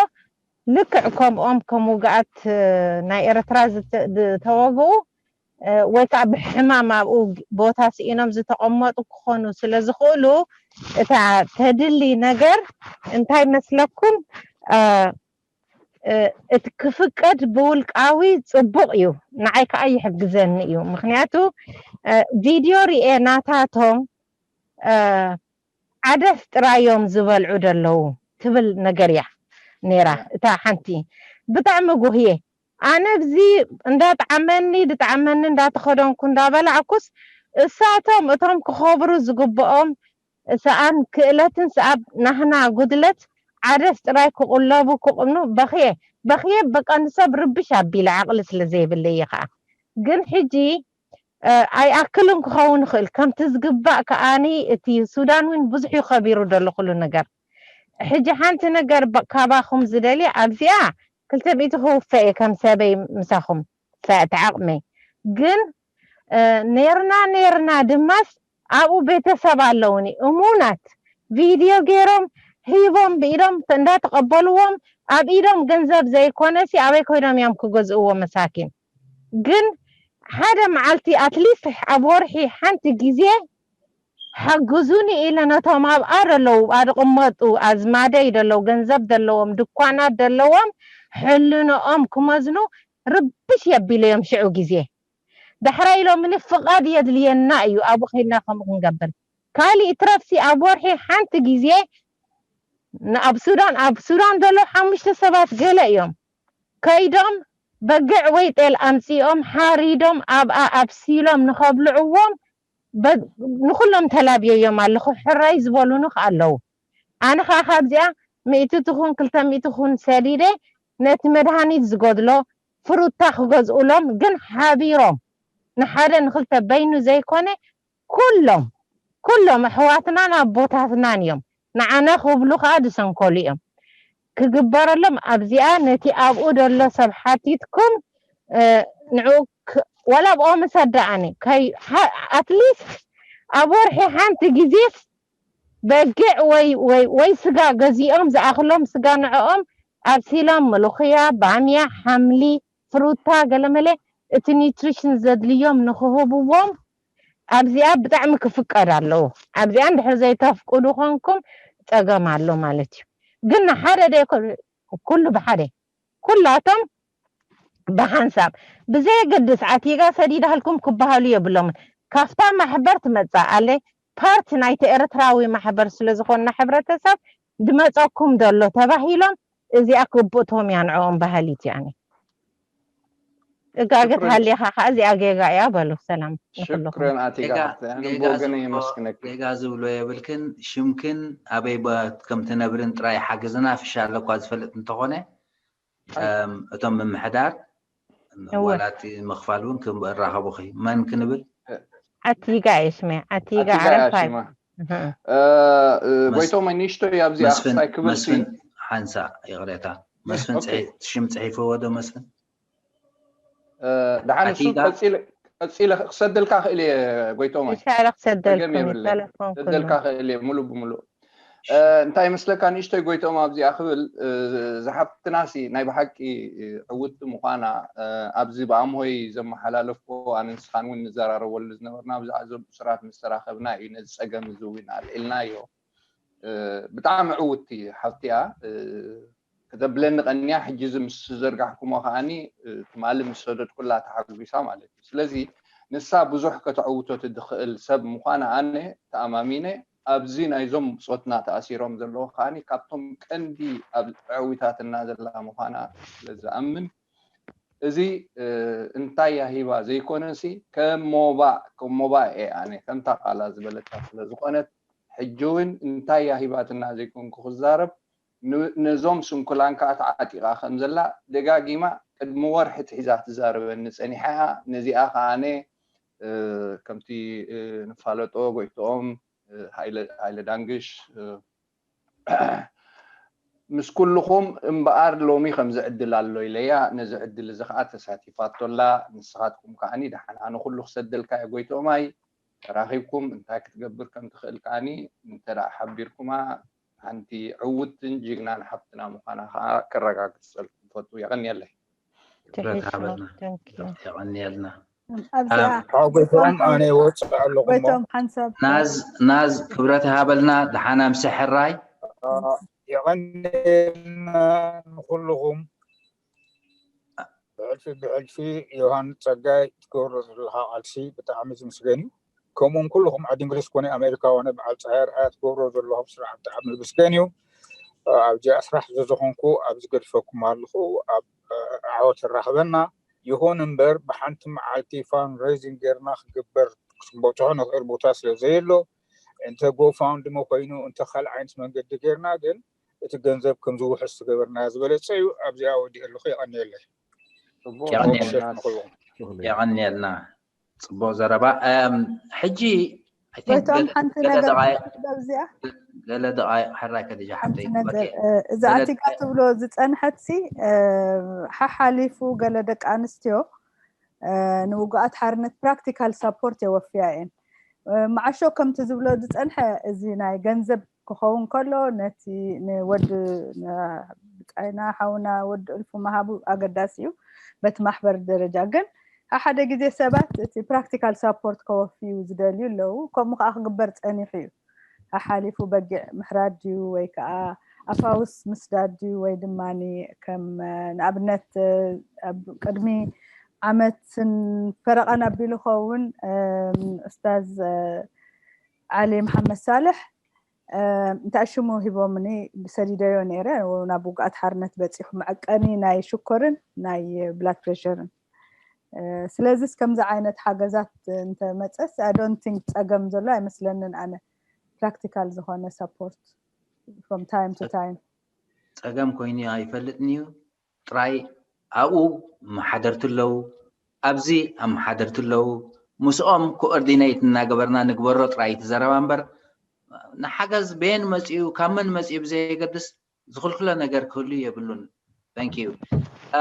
ልክዕ ከምኦም ከም ውግኣት ናይ ኤርትራ ዝተወግኡ ወይ ከዓ ብሕማም ኣብኡ ቦታ ስኢኖም ዝተቐመጡ ክኾኑ ስለ ዝኽእሉ እታ ተድሊ ነገር እንታይ መስለኩም እቲ ክፍቀድ ብውልቃዊ ጽቡቕ እዩ። ንዓይ ከዓ ይሕግዘኒ እዩ። ምክንያቱ ቪድዮ ርኤ ናታቶም ዓደስ ጥራዮም ዝበልዑ ደለዉ ትብል ነገር እያ ነራ እታ ሓንቲ። ብጣዕሚ ጉህየ። ኣነ ብዚ እንዳጣዓመኒ ድጣዓመኒ እንዳተኸደንኩ እንዳበላዕኩስ እሳቶም እቶም ክኸብሩ ዝግብኦም ሰኣን ክእለትን ሰኣብ ናህና ጉድለት ዓደስ ጥራይ ክቁለቡ ክቁኑ በኽየ በኽየ በቃ ንሰብ ርብሽ ኣቢለ ዓቕሊ ስለ ዘይብለይ እየ ከዓ። ግን ሕጂ ኣይኣክልን ክኸውን ይኽእል። ከምቲ ዝግባእ ከኣኒ እቲ ሱዳን እውን ብዙሕ እዩ ከቢሩ ዘሎ ኩሉ ነገር። ሕጂ ሓንቲ ነገር ካባኹም ዝደልየ ኣብዚኣ ክልተ ሚእቲ ክውፈ እየ ከም ሰበይ ምሳኹም ሰእቲ ዓቕመይ። ግን ኔርና ኔርና ድማስ ኣብኡ ቤተሰብ ኣለውኒ እሙናት ቪድዮ ገይሮም ሂቦም ብኢዶም እንዳተቐበልዎም ኣብ ኢዶም ገንዘብ ዘይኮነሲ ኣበይ ኮይኖም እዮም ክገዝእዎ መሳኪን። ግን ሓደ መዓልቲ ኣትሊስት ኣብ ወርሒ ሓንቲ ግዜ ሓግዙኒ ኢለ ነቶም ኣብኣ ደለዉ ኣድቕመጡ ኣዝማደይ ደለዉ ገንዘብ ደለዎም ድኳናት ደለዎም ሕልንኦም ክመዝኑ ርብሽ የቢለዮም ሽዑ ግዜ። ዳሕራይ ኢሎምኒ ፍቓድ የድልየና እዩ ኣብኡ ከይድና ከምኡ ክንገብር። ካሊእ ትረፍሲ ኣብ ወርሒ ሓንቲ ግዜ ኣብ ሱዳን ኣብ ሱዳን ዘለዉ ሓሙሽተ ሰባት ገለ እዮም ከይዶም በግዕ ወይ ጤል ኣምጺኦም ሓሪዶም ኣብኣ ኣብሲሎም ንኸብልዕዎም ንኹሎም ተላብየዮም ኣለኹ። ሕራይ ዝበሉኒ ኣለዉ። ኣነ ከዓ ካብዚኣ ሚእቲ ትኹን ክልተ ሚእቲ ትኹን ሰዲደ ነቲ መድሃኒት ዝጎድሎ ፍሩታ ክገዝኡሎም ግን ሓቢሮም ንሓደ ንክልተ በይኑ ዘይኮነ ኩሎም ኩሎም ኣሕዋትናን ኣቦታትናን እዮም። ንዓና ክብሉ ከዓ ዝሰንከሉ እዮም። ክግበረሎም ኣብዚኣ ነቲ ኣብኡ ዘሎ ሰብ ሓቲትኩም ንዑ ወላ ብኦም ሰዳኣኒ ኣትሊስት ኣብ ወርሒ ሓንቲ ግዜስ በጊዕ ወይ ወይ ወይ ስጋ ገዚኦም ዝኣኽሎም ስጋ ንዕኦም ኣብሲሎም ምልኽያ፣ ባምያ፣ ሓምሊ፣ ፍሩታ ገለመለ እቲ ኒትሪሽን ዘድልዮም ንክህብዎም ኣብዚኣ ብጣዕሚ ክፍቀድ ኣለዎ። ኣብዚኣ እንድሕር ዘይተፍቅዱ ኮንኩም ፀገም ኣሎ ማለት እዩ። ግን ንሓደ ደ ኩሉ ብሓደ ኩላቶም ብሓንሳብ ብዘየገድስ ዓቲጋ ሰዲዳልኩም ክበሃሉ የብሎምን። ካፍታ ማሕበር ትመፅእ ኣለ ፓርቲ ናይቲ ኤርትራዊ ማሕበር ስለዝኮንና ሕብረተሰብ ድመፀኩም ዘሎ ተባሂሎም እዚኣ ክብእቶም እያ ንዕኦም ባህሊት እያ። እጋገት ሃሊኻ ከዓ እዚኣ ጌጋ እያ በሉ። ሰላም ንኩልኹም። ሽክረን ኣቲጋ ጌጋ ብወገነ ዝብሎ- የመስግነኪ። ጌጋ ዝብሎ የብልክን። ሽምክን ኣበይ ባ- ከም ትነብርን ጥራይ ሓግዝና ፍሻ ኣለኳ ዝፈልጥ እንተኾነ እም፣ እቶም ምምሕዳር እወ። ዋላ እቲ ምኽፋል እውን ክራኸቡኺ መን ክንብል ኣቲጋ እየ ሽመ ኣቲጋ ኣቲጋ እያ ዓረፋይ ሽማ። እህ። እ፣ እ፣ መስ- ጎይቶም ንእሽቶይ ኣብዚኣ መስፍን ክሳይ ክብል ሲ- መስፍን ሓንሳ ይቕሬታ መስፍን ኦኬ። ጽሒ- ሽም ጽሒፈዎ ዶ መስፍን እ፣ ደሓን እሱ ኣቲጋ ቀጺለ ቀጺለ ክሰደልካ ክእል እየ ጎይቶም። ኢንሻላ ክሰደልኩም ጸገም የብለይ። ሰለፎን ኩሉ ሰደልካ ክእል እየ ሙሉ ብሙሉ። እ፣ እንታይ ይመስለካ ንእሽቶይ ጎይቶም ኣብዚኣ ክብል እ፣ ዝሓፍትናሲ ናይ ብሓቂ እ፣ ዕውቲ ምዃና እ፣ ኣብዚ ብኣምሆይ ዘመሓላለፍክዎ ኣነ ንስኻን እውን ንዘራረበሉ ዝነበርና ብዛዕባ እዞም እሱራት ምስ ተራኸብና እዩ ነዚ ጸገም እዚ እውን ኣልዒልናዮ። እ፣ ብጣዕሚ ዕውቲ ሓፍቲ እያ። እ፣ ክተብለኒ ቀንያ ሕጂ እዚ ምስ ዘርጋሕኩሞ ከዓኒ እ፣ ትማሊ ምስ ሰደድኩላ ተሓጒሳ ማለት እዩ። ስለዚ ንሳ ብዙሕ ከተዕውቶ ትድኽእል ሰብ ምዃና ኣነ ተኣማሚነ ኣብዚ ናይዞም ብጾትና ተኣሲሮም ዘለዉ ከዓኒ ካብቶም ቀንዲ ኣብ ዕዊታትና ዘላ ምዃና ስለ ዝኣምን እዚ እ፣ እንታይ እያ ሂባ ዘይኮነሲ ከም ሞባእ ከም ሞባእ እየ ኣነ ከምታ ቃላ ዝበለታ ስለ ዝኾነት ሕጂ እውን እንታይ እያ ሂባትና ዘይኮንኩ ክዛረብ ን- ነዞም ስንኩላን ከዓ ተዓጢቓ ከም ዘላ ደጋጊማ ቅድሚ ወርሒ ትሒዛ ትዛረበኒ ፀኒሓ እያ። ነዚኣ ከዓ ኣነ እ፣ ከምቲ እ፣ ንፋለጦ ጎይትኦም እ፣ ሃይለ ሃይለ ዳንግሽ እ፣ ምስ ኩልኹም እምበኣር ሎሚ ከምዚ ዕድል ኣሎ ኢለያ ነዚ ዕድል እዚ ከዓ ተሳቲፋቶ ኣላ። ንስኻትኩም ከዓኒ ደሓን ኣነ ኩሉ ክሰደልካ እየ ጎይትኦማይ ተራኺብኩም እንታይ ክትገብር ከም ትኽእል ከዓኒ እንተ ደኣ ሓቢርኩማ ሓንቲ ዕውትን ጅግናን ሓፍትና ምዃና ከዓ ከረጋግጸልኩም ፈቱ። የቐንየለይ። ክብረት ሃበልና። የቐንየልና። ኣብዚኣ ጎይቶም ኣነ ይወፅእ ኣለኹ እሞ ጎይቶም ሓንሳብ ናዝ ናዝ ክብረት ሃበልና። ደሓና ምሰ ሕራይ። የቐንየልና ንኩልኹም። ብሕልፊ ብሕልፊ ዮሃንስ ጸጋይ ትገብሮ ዘለኻ ቃልሲ ብጣዕሚ ዝምስገን እዩ። ከምኡውን ኩልኹም ዓዲ እንግሊዝ ኮነ ኣሜሪካ ኮነ በዓል ፀሃይ ርኣያ ትገብሮ ዘለኹም ስራሕ ብጣዕሚ ዝምስገን እዩ። ኣብዚኣ ስራሕ ዘዝኾንኩ ኣብዚ ገድፈኩም ኣለኹ። ኣብ ዓወት ራኽበና። ይኹን እምበር ብሓንቲ መዓልቲ ፋንድሬዚንግ ጌርና ክግበር ክበፅሖ ንኽእል ቦታ ስለ ዘየሎ እንተ ጎፋውንድሚ ኮይኑ እንተ ካልእ ዓይነት መንገዲ ጌርና ግን እቲ ገንዘብ ከም ዝውሕስ ዝገበርና ዝበለፀ እዩ። ኣብዚኣ ወዲእ ኣለኹ። የቐንየለይ። ጽቡቅ የቐንየልና። ዮናስ። የቐንየልና። ጽቡቕ ዘረባ። እም፣ ሕጂ I think ጎይቶም ገለ- ሓንቲ ገለ ነገር ደቓይቕ ክብል ኣብዚኣ ገለ ደቓይቕ ሕራይ ከድጃ ሓንቲ ሓፍተይ። ነገር ኦኬ። እ፣ እዛ ገለ ኣቲካ ትብሎ ዝፀንሐት ሲ እ፣ ሓሓሊፉ ገለ ደቂ ኣንስትዮ እ፣ ንውጉኣት ሓርነት ፕራክቲካል ሳፖርት የወፍያ እየን። እ፣ መዓሾ ከምቲ ዝብሎ ዝፀንሐ እዚ ናይ ገንዘብ ክኸውን ከሎ ነቲ ንወዲ ን- ብጻይና ሓውና ወዲ እልፉ ምሃቡ ኣገዳሲ እዩ። በቲ ማሕበር ደረጃ ግን ሓደ ግዜ ሰባት እቲ ፕራክቲካል ሳፖርት ከወፍዩ ዝደልዩ ኣለዉ። ከምኡ ከዓ ክግበር ፀኒሑ እዩ። ሓሓሊፉ በጊዕ ምሕራድ ድዩ ወይ ከዓ ኣፋውስ ምስዳድ ድዩ ወይ ድማ ከም እ፣ ንኣብነት እ፣ ኣብ ቅድሚ ዓመትን ፈረቓን ኣቢሉ ኸውን እም፣ ኡስታዝ እ፣ ዓሊ መሓመድ ሳልሕ እ፣ እንታይ ሽሙ ሂቦምኒ ብሰዲደዮ ነይረ ናብ ውግኣት ሓርነት በፂሑ መዐቀኒ ናይ ሽኮርን ናይ ብላድ ፕሬሸርን እ፣ ስለዚስ ከምዚ ዓይነት ሓገዛት እንተመፀስ I don't think ፀገም ዘሎ ኣይመስለንን። ኣነ ፕራክቲካል ዝኾነ ሳፖርት from time to time ጸገም ኮይኑ ኣይፈልጥን እዩ። ጥራይ ኣብኡ ኣመሓደርቲ ኣለዉ፣ ኣብዚ ኣመሓደርቲ ኣለዉ። ምስኦም ኮኦርዲኔት እናገበርና ንግበሮ ጥራይ እቲ ዘረባ እምበር ንሓገዝ በየን መፅኡ ካብ መን መፅኡ ብዘየገድስ ዝኽልክሎ ነገር ክህሉ የብሉን። Thank you።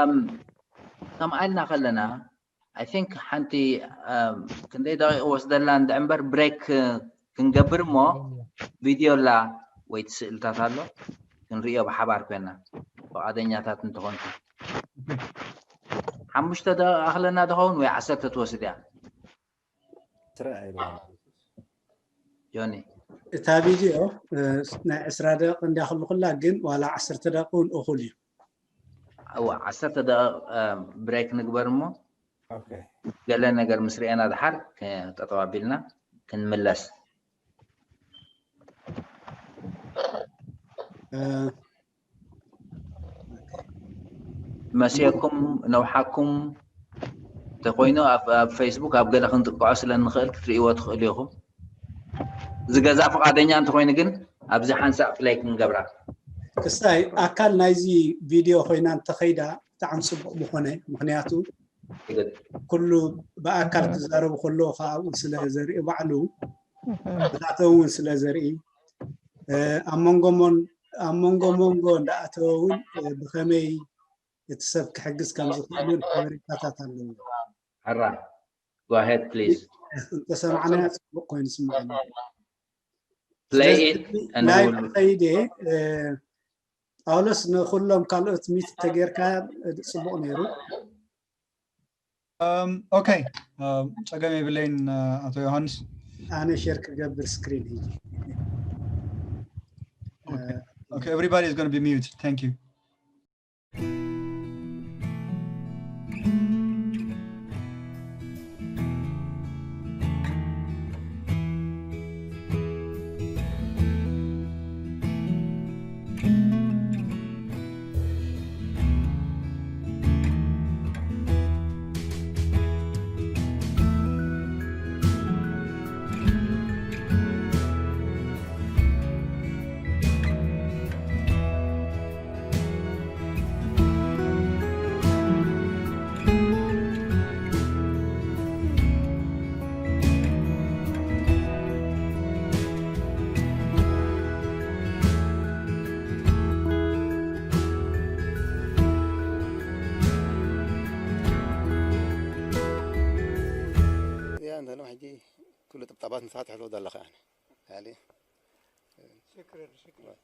እም፣ ከምኣ ኢልና ከለና I think ሓንቲ እም፣ ክንደይ ደቂቕ ወስደላ እንድዒ እምበር ብሬክ ክንገብር እሞ ቪድዮ ኣላ ወይ ስእልታት ኣሎ ክንርእዮ ብሓባር ኮይና ፍቓደኛታት እንተኾንኩም ሓሙሽተ ደቂቕ ኣኽለና ትኸውን ወይ ዓሰርተ ትወስድ እያ ትረአ ኢልዋ ዮኒ እታ ቪድዮ እ፣ ናይ ዕስራ ደቂቕ እንድያ ክልኩላ ግን ዋላ ዓሰርተ ደቂቕ እውን እኹል እዩ እዋ ዓሰርተ ደቂቕ እም፣ ብሬክ ንግበር እሞ ኦኬ ገለ ነገር ምስ ርኤና ድሓር ክ- ጠጠው ኣቢልና ክንምለስ እ፣ መሲየኩም ነውሓኩም እንተኮይኑ ኣብ ኣብ ፌስቡክ ኣብ ገለ ክንጥቅዖ ስለ እንኽእል ክትርእይዎ ትኽእሉ ኢኹም ዝገዛ ፍቓደኛ እንተኮይኑ ግን ኣብዚ ሓንሳእ ፕለይ ክንገብራ ክስታይ ኣካል ናይዚ ቪድዮ ኮይና እንተኸይዳ ብጣዕሚ ፅቡቅ ምኾነ ምክንያቱ ኩሉ ብኣካል ክዛረቡ ከለዉ ከዓ ኣብኡ ስለ ዘርኢ ባዕሉ ብታተው እውን ስለ ዘርኢ እ፣ ኣብ መንጎ መን- ኣብ መንጎ መንጎ እንዳኣተወ እውን እ፣ ብከመይ እቲ ሰብ ክሕግዝ ከም ዝኽእል እውን ሓበሬታታት ኣለዎ ሕራ go ahead please እንተሰማዕናዮ ፅቡቅ ኮይኑ ስማዓኒ play ስለዚ it and ናይ we will ከይደ እ፣ ጳውሎስ ንኩሎም ካልኦት ሚት ተጌርካ ፅቡቅ ነይሩ ኦኬ ጸገም የብለይን ኣቶ ዮሃንስ ኣነ ሸር ክገብር ስክሪን ሕጂ Okay, everybody is going to be mute. Thank you. ያ እንተሎም ሕጂ ኩሉ ጥብጣባት ንስኻ ትሕልዎ ዘለኻ ያኒ ያኒ شكرا شكرا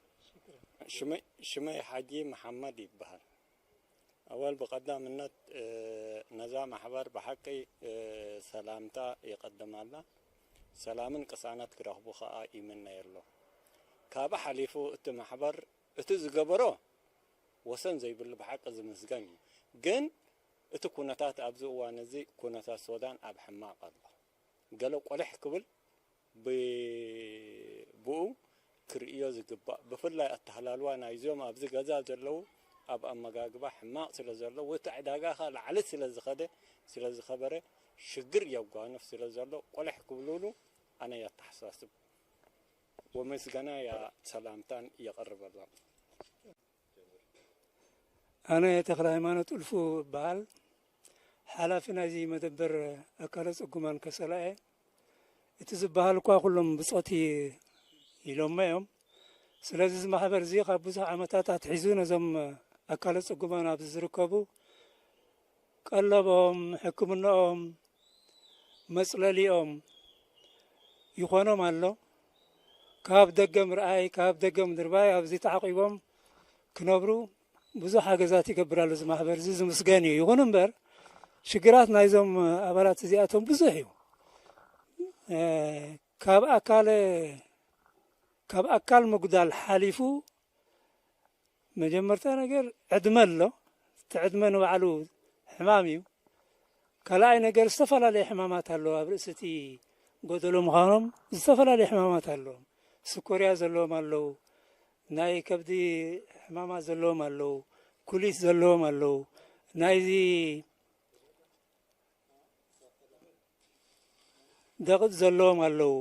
ሽመይ ሓጂ መሓመድ ይበሃል። ኣወል ብቐዳምነት ነዛ ማሕበር ብሓቂ ሰላምታ የቐድማላ። ሰላምን ቅሳነት ክረኽቡ ከኣ ይምነየሎም። ካብኡ ሓሊፉ እቲ ማሕበር እቲ ዝገበሮ ወሰን ዘይብሉ ብሓቂ ዝምስገን እዩ። ግን እቲ ኩነታት ኣብዚ እዋን እዚ ኩነታት ሱዳን ኣብ ሕማቕ ኣሎ። ገለ ቆልሕ ክብል ብኡ ክርእዮ ዝግባእ፣ ብፍላይ ኣተሃላልዋ ናይዞም ኣብዚ ገዛ ዘለዉ ኣብ ኣመጋግባ ሕማቕ ስለ ዘሎ፣ እቲ ዕዳጋ ኸኣ ላዕሊ ስለ ዝኸደ፣ ስለ ዝኸበረ፣ ሽግር የጓንፍ ስለ ዘሎ፣ ቆልሕ ክብሉሉ ኣነ የተሓሳስብ። ወምስጋና ያ ሰላምታን የቐርበሎም። ኣነ ተኽለ ሃይማኖት እልፉ እበሃል። ሓላፊ ናይዚ መደበር ኣካለ ጽጉማን ከሰላ እየ። እቲ ዝበሃል እኳ ኩሎም ብጾት ኢሎሞ እዮም። ስለዚ እዚ ማሕበር እዚ ካብ ብዙሕ ዓመታት ኣትሒዙ ነዞም ኣካለ ጽጉማን ኣብዚ ዝርከቡ ቀለቦም፣ ሕክምናኦም፣ መጽለሊኦም ይኾኖም ኣሎ። ካብ ደገ ምርኣይ፣ ካብ ደገ ምድርባይ ኣብዚ ተዓቂቦም ክነብሩ ብዙሕ ሓገዛት ይገብር ኣሎ እዚ ማሕበር እዚ፣ ዝምስገን እዩ። ይኹን እምበር ሽግራት ናይዞም ኣባላት እዚኣቶም ብዙሕ እዩ። እ፣ ካብ ኣካለ-፣ ካብ ኣካል ምጉዳል ሓሊፉ መጀመርታ ነገር ዕድመ ኣሎ። እቲ ዕድመ ንባዕሉ ሕማም እዩ። ካልኣይ ነገር ዝተፈላለየ ሕማማት ኣለዉ። ኣብ ርእሲ እቲ ጎደሎ ምዃኖም ዝተፈላለየ ሕማማት ኣለዎም። ስኮርያ ዘለዎም ኣለዉ። ናይ ከብዲ ሕማማት ዘለዎም ኣለዉ። ኩሊት ዘለዎም ኣለዉ። ናይዚ ደቕጥ ዘለዎም ኣለዉ።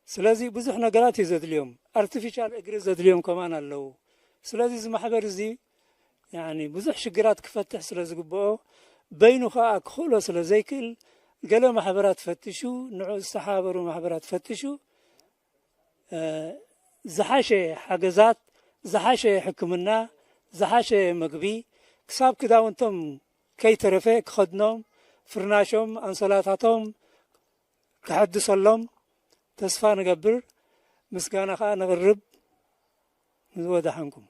ስለዚ ብዙሕ ነገራት እዩ ዘድልዮም። ኣርቲፊሻል እግሪ ዘድልዮም ከማን ኣለዉ። ስለዚ እዚ ማሕበር እዚ ያኒ ብዙሕ ሽግራት ክፈትሕ ስለ ዝግብኦ በይኑ ኸኣ ክኽእሎ ስለ ዘይክእል ገለ ማሕበራት ፈትሹ፣ ንዑ ዝተሓባበሩ ማሕበራት ፈትሹ፣ እ፣ ዝሓሸ ሓገዛት፣ ዝሓሸ ሕክምና፣ ዝሓሸ መግቢ፣ ክሳብ ክዳውንቶም ከይተረፈ ክኸድኖም፣ ፍርናሾም፣ ኣንሶላታቶም ክሕድሰሎም ተስፋ ንገብር፣ ምስጋና ኸኣ ነቕርብ። ንዝወዳሓንኩም።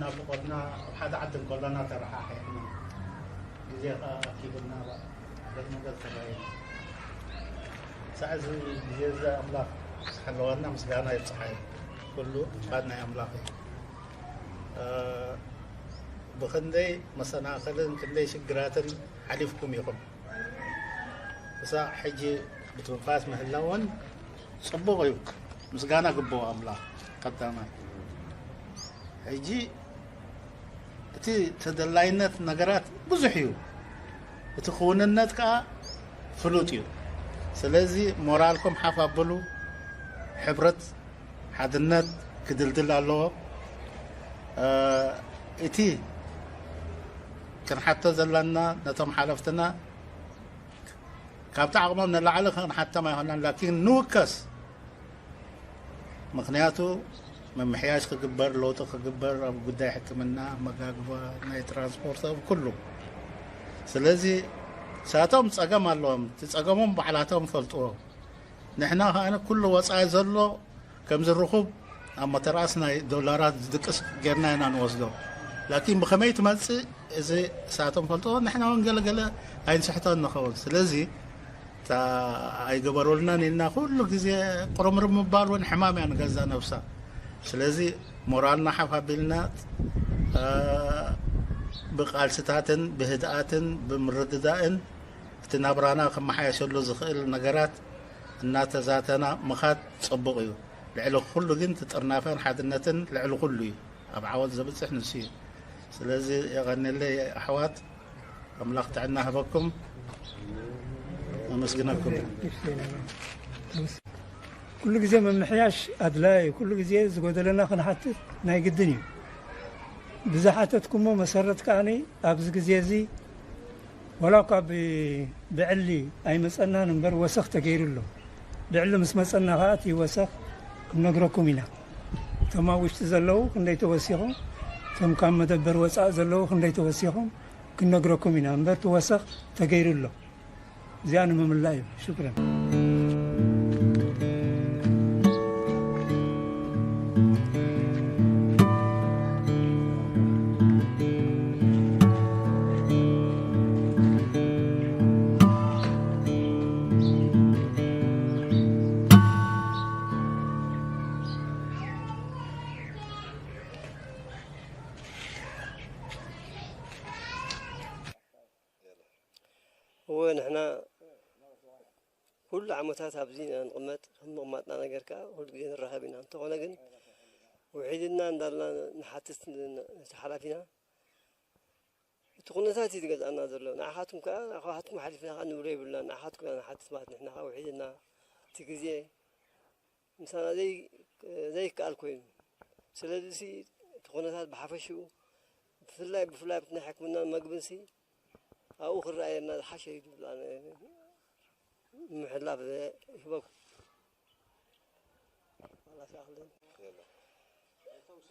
ናፍቖትና ኣብ ሓደ ዓዲ እንከሎና ተረሓሒቕና፣ ግዜ ከኣ ኣኪቡና፣ በ-፣ ገለ ነገር ተራእዩና። ሳዕ እዚ ግዜ እዚ ኣምላኽ ዝሓለወና ምስጋና ይብጽሓዮ። ኩሉ ፍቓድ ናይ ኣምላኽ እዩ። እ፣ ብኽንደይ መሰናኽልን ክንደይ ሽግራትን ሓሊፍኩም ኢኹም። እሳ ሕጂ ብትንፋስ ምህላውን ጽቡቕ እዩ። ምስጋና ግብኦ ኣምላኽ ቀዳማይ። ሕጂ እቲ ተደላይነት ነገራት ብዙሕ እዩ። እቲ ክውንነት ከኣ ፍሉጥ እዩ። ስለዚ ሞራልኩም ሓፍ ኣብሉ። ሕብረት፣ ሓድነት ክድልድል ኣለዎ። እ፣ እቲ ክንሓቶ ዘለና ነቶም ሓለፍትና ካብቲ ዓቕሞም ንላዕሊ ክንሓቶም ኣይኮናን፣ ላኪን ንውከስ። ምኽንያቱ ምምሕያሽ ክግበር፣ ለውጢ ክግበር፣ ኣብ ጉዳይ ሕክምና፣ መጋግባ፣ ናይ ትራንስፖርት፣ ኣብ ኩሉ። ስለዚ ሳቶም ጸገም ኣለዎም፣ እቲ ጸገሞም ባዕላቶም ፈልጥዎ። ንሕና ከኣ ኩሉ ወጻኢ ዘሎ ከምዚ ርኹብ ኣብ መተርኣስ ናይ ዶላራት ዝድቅስ ጌርና ኢና ንወስዶ። ላኪን ብኸመይ ትመጽእ እዚ ሳቶም ፈልጥዎ፣ ንሕና እውን ገለገለ ኣይንስሕቶን ንኸውን። ስለዚ እታ ኣይገበሩልናን ኢልና ኩሉ ግዜ ቁርምርም ምባል እውን ሕማም እያ ንገዛ ነብሳ። ስለዚ ሞራልና ሓፍ ኣቢልና፣ እ፣ ብቃልስታትን ብህድኣትን ብምርድዳእን እቲ ናብራና ክመሓየሸሉ ዝኽእል ነገራት እናተዛተና ምኻድ ጽቡቕ እዩ። ልዕሊ ኩሉ ግን እቲ ጥርናፈን ሓድነትን ልዕሊ ኩሉ እዩ። ኣብ ዓወት ዘብጽሕ ንሱ እዩ። ስለዚ የቐንየለይ ኣሕዋት፣ ኣምላኽ ጥዕና ሃበኩም። ኣመስግነኩም። ኩሉ ግዜ ምምሕያሽ ኣድላይ እዩ። ኩሉ ግዜ ዝጎደለና ክንሓትት ናይ ግድን እዩ። ብዝሓተትኩሞ መሰረት ከኣ ኣብዚ ግዜ እዚ ዋላ እኳ ብ-፣ ብዕሊ ኣይመጸናን እምበር ወሰኽ ተገይሩ ኣሎ። ብዕሊ ምስ መጸና ከኣ እቲ ወሰኽ ክንነግረኩም ኢና። እቶም ኣብ ውሽጢ ዘለዉ ክንደይ ተወሲኹም፣ እቶም ካብ መደበር ወጻእ ዘለዉ ክንደይ ተወሲኹም ክንነግረኩም ኢና እምበር እቲ ወሰኽ ተገይሩ ኣሎ። እዚኣ ንምምላእ እዩ። ሽኩረን። እወ ንሕና ኩሉ ዓመታት ኣብዚ ኢና ንቕመጥ፣ ከም ምቕማጥና ነገር ከኣ ኩሉ ግዜ ንራኸብ ኢና። እንተኾነ ግን ውሒድና እንዳልና ንሓትት ነቲ ሓላፊና እቲ ኩነታት እዩ ዝገዝኣና ዘሎ። ንዓኻትኩም ከኣ ካብኻትኩም ሓሊፍና ከኣ ንብሎ የብልናን። ንዓኻትኩም ኢና ንሓትት ማለት ንሕና ከኣ ውሒድና እቲ ግዜ ምሳና ዘይ ዘይከኣል ኮይኑ ስለዚ እቲ ኩነታት ብሓፈሽኡ ብፍላይ ብፍላይ ኣብቲ ናይ ሕክምናን መግብንሲ ኣብኡ ክረኣየና ዝሓሸ እዩ ዝብል ኣነ ምሕላፍ ይህበኩም።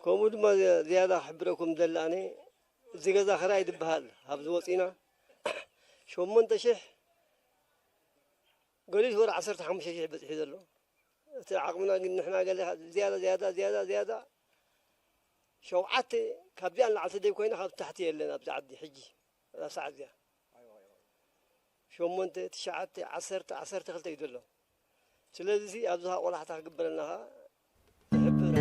ከምኡ ድማ ዝያዳ ክሕብረኩም ደሊ ኣነ እዚ ገዛ ክራይ ዝበሃል ኣብዚ ወፂና ሸሞንተ ሽሕ ገሊኡ ወር ዓሰርተ ሓሙሽተ ሽሕ በፂሑ ዘሎ እቲ ዓቕምና ግን ንሕና ገለ ዝያዳ ዝያዳ ዝያዳ ዝያዳ ሸውዓተ ካብዚኣ ንላዕሊ ተደይ ኮይና ካብ ታሕቲ የለን ኣብዚ ዓዲ ሕጂ እዛ ሰዓት እዚኣ ሸሞንተ ትሽዓተ ዓሰርተ ዓሰርተ ክልተ እዩ ዘሎ ስለዚ ኣብዚ ቆላሕታ ክግበረልና ከዓ ይሕብር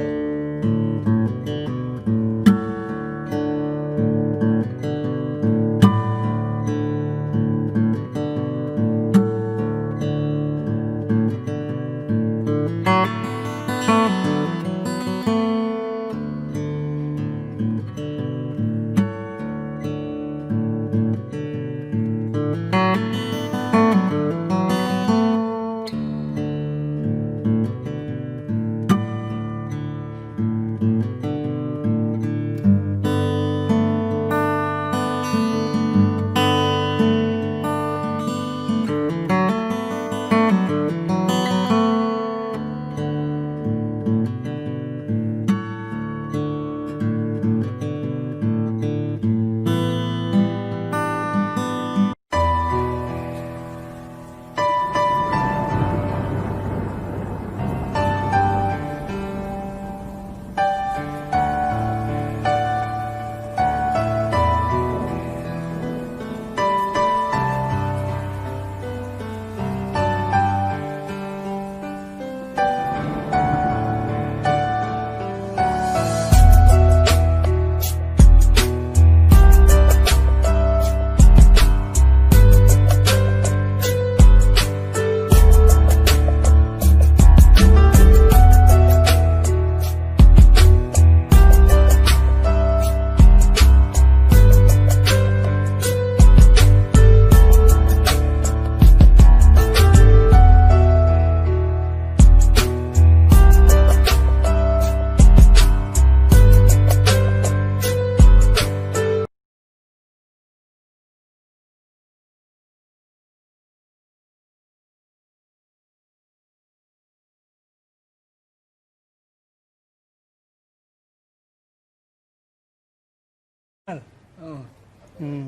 እም።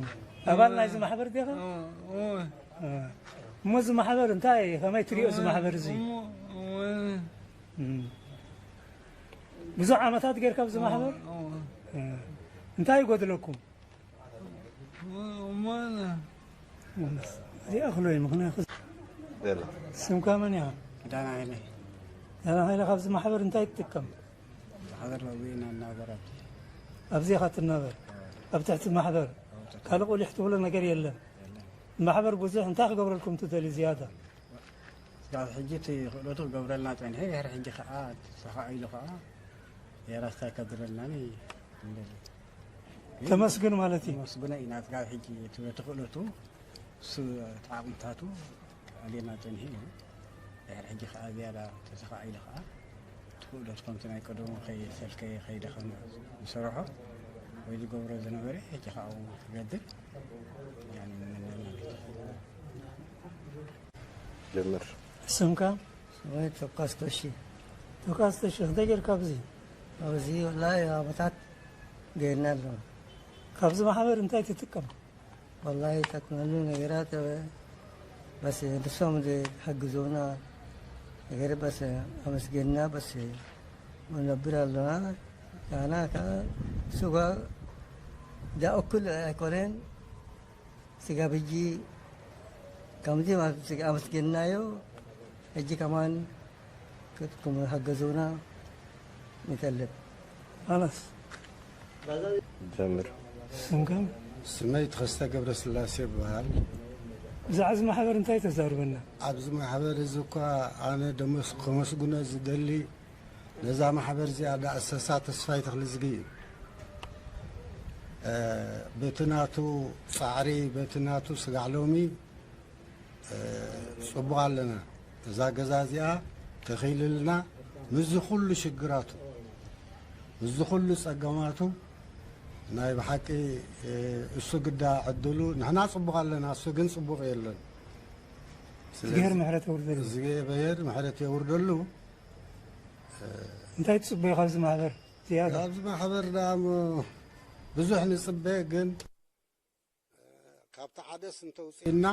ኣባል ናይዚ ማሕበር ዲኻ? እም። እሞ እዚ ማሕበር እንታይ፣ ከመይ ትሪኦ እዚ ማሕበር እዚ? እም። ብዙሕ ዓመታት ጌርካ ኣብዚ ማሕበር? እም። እንታይ ይጎድለኩም? እዚኣ ክሎ እዩ፣ ምኽንያቱ ስምካ መን ኢኻ? ዳና ሃይለ። ዳና ሃይለ፣ ካብዚ ማሕበር እንታይ ትጥቀም? ማሕበር መግቢ ኢና እናበራት። ኣብዚ ኢኻ ትናበር? ኣብ ትሕቲ ማሕበር ካልእ ቁሊሕ ትብሎ ነገር የለን? ማሕበር ብዙሕ እንታይ ክገብረልኩም ትደልዩ ዝያዳ? ስጋብ ሕጂ እቲ ክእለቱ ክገብረልና ጸኒሑ፣ ድሕሪ ሕጂ ከኣ ተኻኢሉ ከኣ የራስታይ ከድረልና ንደሊ። ከመስግን ማለት እዩ። ከመስግኖ ኢና። ስጋብ ሕጂ እቲ በቲ ክእለቱ፣ እሱ እቲ ዓቕምታቱ ኣልየና ጸኒሑ እዩ። ድሕሪ ሕጂ ከኣ ዝያዳ ተተኻኢሉ ከኣ እቲ ክእለቱ ከምቲ ናይ ቀደሙ ከይሰልከየ ከይደኸመ ዝሰርሖ ወይ ዝገብሮ ዝነበረ ሕጂ ከኣ ክገብር ኢና ንመነ ማለት እዩ። ጀምር። ስምካ? ስመይ ተካስቶሺ። ተካስቶሺ፣ እንታይ ጌርካ ኣብዚ? ኣብዚ ወላሂ ዓመታት ገይርና ኣለና። ካብዚ ማሕበር እንታይ ትጥቀም? ወላሂ ይጠቅመሉ ነገራት፣ እ፣ በስ ንሶም ዝሕግዙና ነገር በስ ኣመስገንና በስ ንነብር ኣለና። ኣና ከ ስጋ ዳ እኩል ኣይኮነን። ስጋ ብጂ ከምዚ ማለት ስጋ ኣመስገንናዮ። ሕጂ ከማን ክትኩም ሓገዙና ንጠልብ። ኣነስ ጀምር። ስምካ? ስመይ ተኸስተ ገብረስላሴ ይበሃል። ብዛዕባ እዚ ማሕበር እንታይ ተዛርበና? ኣብዚ ማሕበር እዚ እኳ ኣነ ደመስ-፣ ከመስግኖ ዝደሊ ነዛ ማሕበር እዚኣ ዳእሰሳ ተስፋይ ተኽልዝጊ እዩ። እ፣ በቲ ናቱ ጻዕሪ፣ በቲ ናቱ ስጋዕ ሎሚ፣ እ፣ ጽቡቕ ኣለና። እዛ ገዛ እዚኣ ተኺልልና ምስዚ ኩሉ ሽግራቱ፣ ምስዚ ኩሉ ጸገማቱ ናይ ብሓቂ፣ እ፣ እሱ ግዳ ዕድሉ፣ ንሕና ጽቡቕ ኣለና፣ እሱ ግን ጽቡቕ የለን። ስለዚ እግዚኣብሔር ምሕረት የውርደሉ። እግዚኣብሔር ምሕረት የውርደሉ። እንታይ ትጽበዩ ካብዚ ማሕበር ዝያዳ? ካብዚ ማሕበር ደኣ እሞ ብዙሕ ንጽበ፣ ግን ካብቲ ዓደስ እንተውፅእና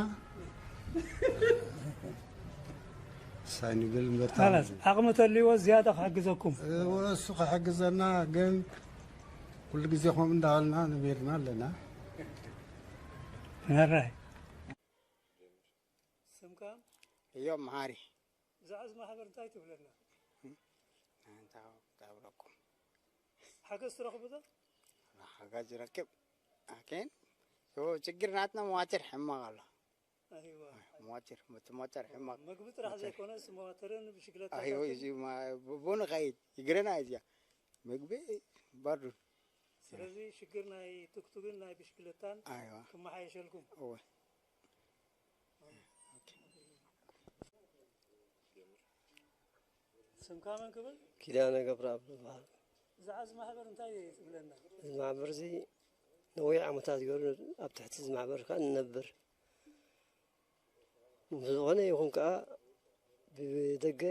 ሳይ ንብል እምበር። ካላስ ዓቕሚ ተልይዎ ዝያዳ ክሕግዘኩም። እወ፣ እሱ ክሕግዘና፣ ግን ኩሉ ግዜ ከምኡ እንዳበልና ነቢርና ኣለና። መራይ። ስምካ? እዮም መሃሪ። ብዛዕባ እዚ ማሕበር እንታይ ትብለና? እንታይ ክብለኩም? ሓገዝ ትረኽቡ ዶ? ሓገዝ ይረክብ። ኣኬን፣ ዮ፣ ችግር ናትና መዋትር ሕማቕ ኣሎ። ኣይዋ። መዋትር፣ መት-፣ መዋትር ሕማቕ። ምግቢ ጥራሕ መዋትር። ዘይኮነስ መዋትርን ብሽክለታ ኣይዎ፣ ታትን? እዚ ማ-፣ ቡ-፣ ቡን ኸይድ፣ ይግረና እዚኣ። ምግቢ ባርዱ። ስለዚ ሽግር ናይ ቱክቱክን ናይ ብሽክለታን ኣይዋ። ክመሓየሸልኩም። እወ። ስምካ መን ክብል? ኪዳነ ገብረኣብ ይበሃል። ብዛዕባ እዚ ማሕበር እንታይ ትብለና? እዚ ማሕበር እዚ ነዊሕ ዓመታት ገይሩ ኣብ ትሕቲ እዚ ማሕበር ከኣ ንነብር። ምስ ዝኾነ ይኹን ከኣ ብደገ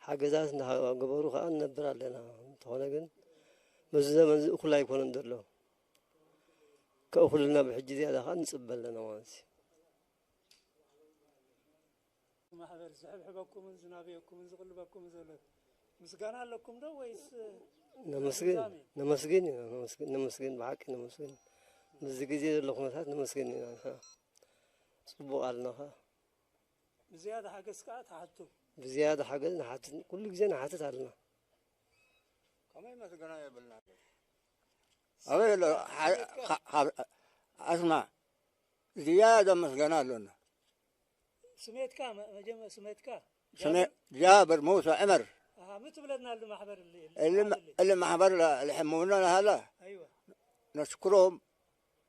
ሓገዛት እናገበሩ ከኣ ንነብር ኣለና። እንተኾነ ግን፣ ምስዚ ዘመን እዚ እኹል ኣይኮነን ዘሎ። ከእኹልና ብሕጂ ዝያዳ ከኣ ንጽበ ኣለና ማለት እዩ። ማሕበር ዝሕብሕበኩምን ዝናብየኩምን ዝቕልበኩምን ዘሎ ምስጋና ኣለኩም ዶ ወይስ ነመስግን፣ ኣዛሚ? ነመስግን ኢና፣ ነመስግን፣ ነመስግን፣ ብሓቂ ነመስግን። ምስዚ ግዜ ዘሎ ኩነታት ነመስግን ኢና ንሕና። ጽቡቕ ኣለና ኸኣ። ብዝያዳ ሓገዝ ከኣ ትሓቱ? ብዝያዳ ሓገዝ ንሓትት፣ ኩሉ ግዜ ንሓትት ኣለና። ከመይ መስገና የብልና። ኣበይ ኣሎ? ሓ-፣ ሓ-፣ ሓ-፣ ኣስማ፣ ዝያዳ መስገና ኣሎና። ስሜትካ፣ መ-፣ መጀመ-፣ ስሜትካ? ስሜ-፣ ጃብር? ጃብር ሙሳ ዕመር። ኣሃ፣ ምን ትብለናሉ ማሕበር እሊ፣ እሊ፣ እሊ፣ እሊ ማሕበር ለ-፣ ለሐሙና ለሃላ። ኣይወ። ነሽኩሮም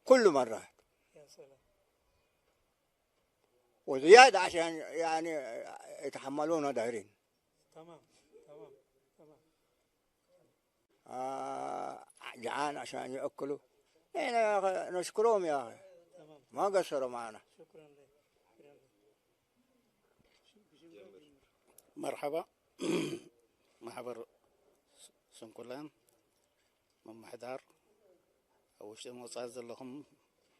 ኩሉ መራት። ያ ሰላም። وزيادة عشان يعني يتحملونا دايرين. تمام، تمام، تمام. آه، جعان عشان يأكلوا. هنا يا أخي، نشكرهم يا أخي. تمام. ما قصروا معنا. شكرًا لك. شكرًا لك. مرحبا. ማሕበር ስ-፣ ስንኩላን ምምሕዳር ኣብ ውሽጥን ወጻኢ ዘለኹም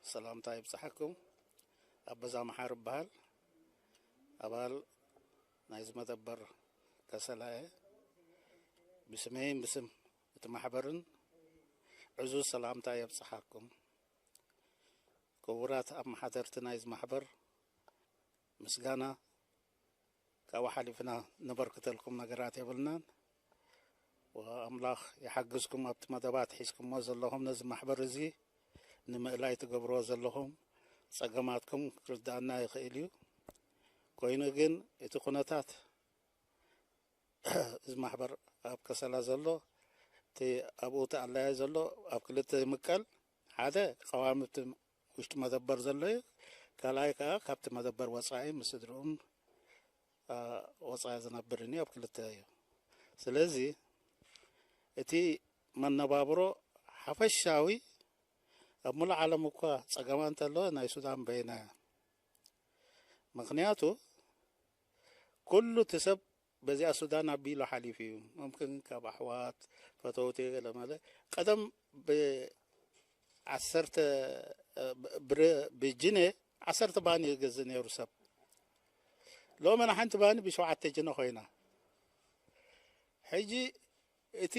ሰላምታ ይብጻሓኩም። ኣበዛ መሓር እበሃል። ኣባል ናይዚ መደበር ከሰላ እየ። ብስመይን ብስም እቲ ማሕበርን ዕዙዝ ሰላምታ የብጽሓኩም። ክቡራት ኣመሓደርቲ ናይዚ ማሕበር፣ ምስጋና ካብኡ ሓሊፍና ነበርክተልኩም ነገራት የብልናን። ወኣምላኽ ይሓግዝኩም። ኣብቲ መደባት ሒዝኩሞ ዘለኹም ነዚ ማሕበር እዚ ንምእላይ ትገብርዎ ዘለኹም ጸገማትኩም ክርድኣና ይኽእል እዩ። ኮይኑ ግን እቲ ኩነታት እዚ ማሕበር ኣብ ከሰላ ዘሎ፣ እቲ ኣብኡ ተኣላያ ዘሎ ኣብ ክልተ ይምቀል። ሓደ ቀዋሚ እቲ ውሽጢ መደበር ዘሎ እዩ። ካልኣይ ከኣ ካብቲ መደበር ወጻኢ ምስ ስድርኡን፣ አ፣ ወጻኢ ዝነብርን እዩ፣ ኣብ ክልተ እዩ። ስለዚ እቲ መነባብሮ ሓፈሻዊ ኣብ ሙሉእ ዓለም እኳ ጸገማ እንተሎ ናይ ሱዳን በይና እያ። ምኽንያቱ ኩሉ እቲ ሰብ በዚኣ ሱዳን ኣቢሉ ሓሊፉ እዩ። ሙምክን ካብ ኣሕዋት፣ ፈተውቲ፣ ገለ መለ ቀደም ብዓሰርተ፣ ብ-፣ ብር-፣ ብጅነ ዓሰርተ ባኒ ይገዝእ ነይሩ ሰብ። ሎሚ ንሓንቲ ባኒ ብሸውዓተ ጅነ ኮይና። ሕጂ እቲ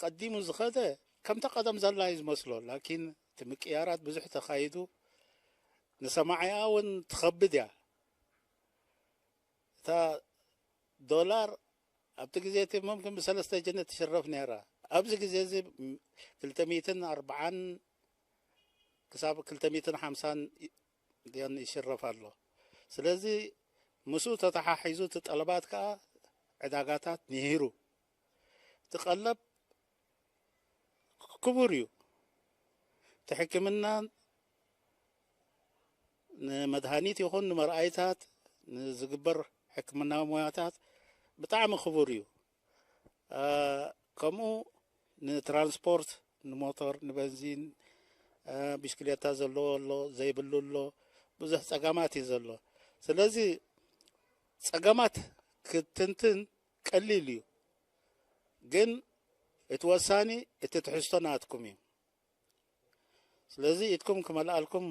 ቀዲሙ ዝኸደ ከምታ ቀደም ዘላ እዩ ዝመስሎ። ላኪን እቲ ምቅያራት ብዙሕ ተኻይዱ፣ ንሰማዕያ እውን ትኸብድ እያ። እታ ዶላር ኣብቲ ግዜ እቲ ሙምክን ብሰለስተ ጅነ ትሽረፍ ነይራ። ኣብዚ ግዜ እዚ ክልተ ሚእትን ኣርብዓን ክሳብ ክልተ ሚእትን ሓምሳን ይ-፣ ዮን ይሽረፍ ኣሎ። ስለዚ ምስኡ ተተሓሒዙ እቲ ጠለባት ከኣ ዕዳጋታት ንሂሩ። እቲ ቀለብ ክቡር እዩ። እቲ ሕክምና ንመድሃኒት ይኹን ንመርኣይታት ንዝግበር ሕክምናዊ ሞያታት ብጣዕሚ ክቡር እዩ። አ፣ ከምኡ ንትራንስፖርት፣ ንሞቶር፣ ንበንዚን፣ አ፣ ብሽክሌታ ዘለዎ ኣሎ፣ ዘይብሉ ኣሎ፣ ብዙሕ ጸገማት እዩ ዘሎ። ስለዚ ጸገማት ክትንትን ቀሊል እዩ፣ ግን እቲ ወሳኒ እቲ ትሕዝቶ ናትኩም እዩ። ስለዚ ኢድኩም ክመልኣልኩም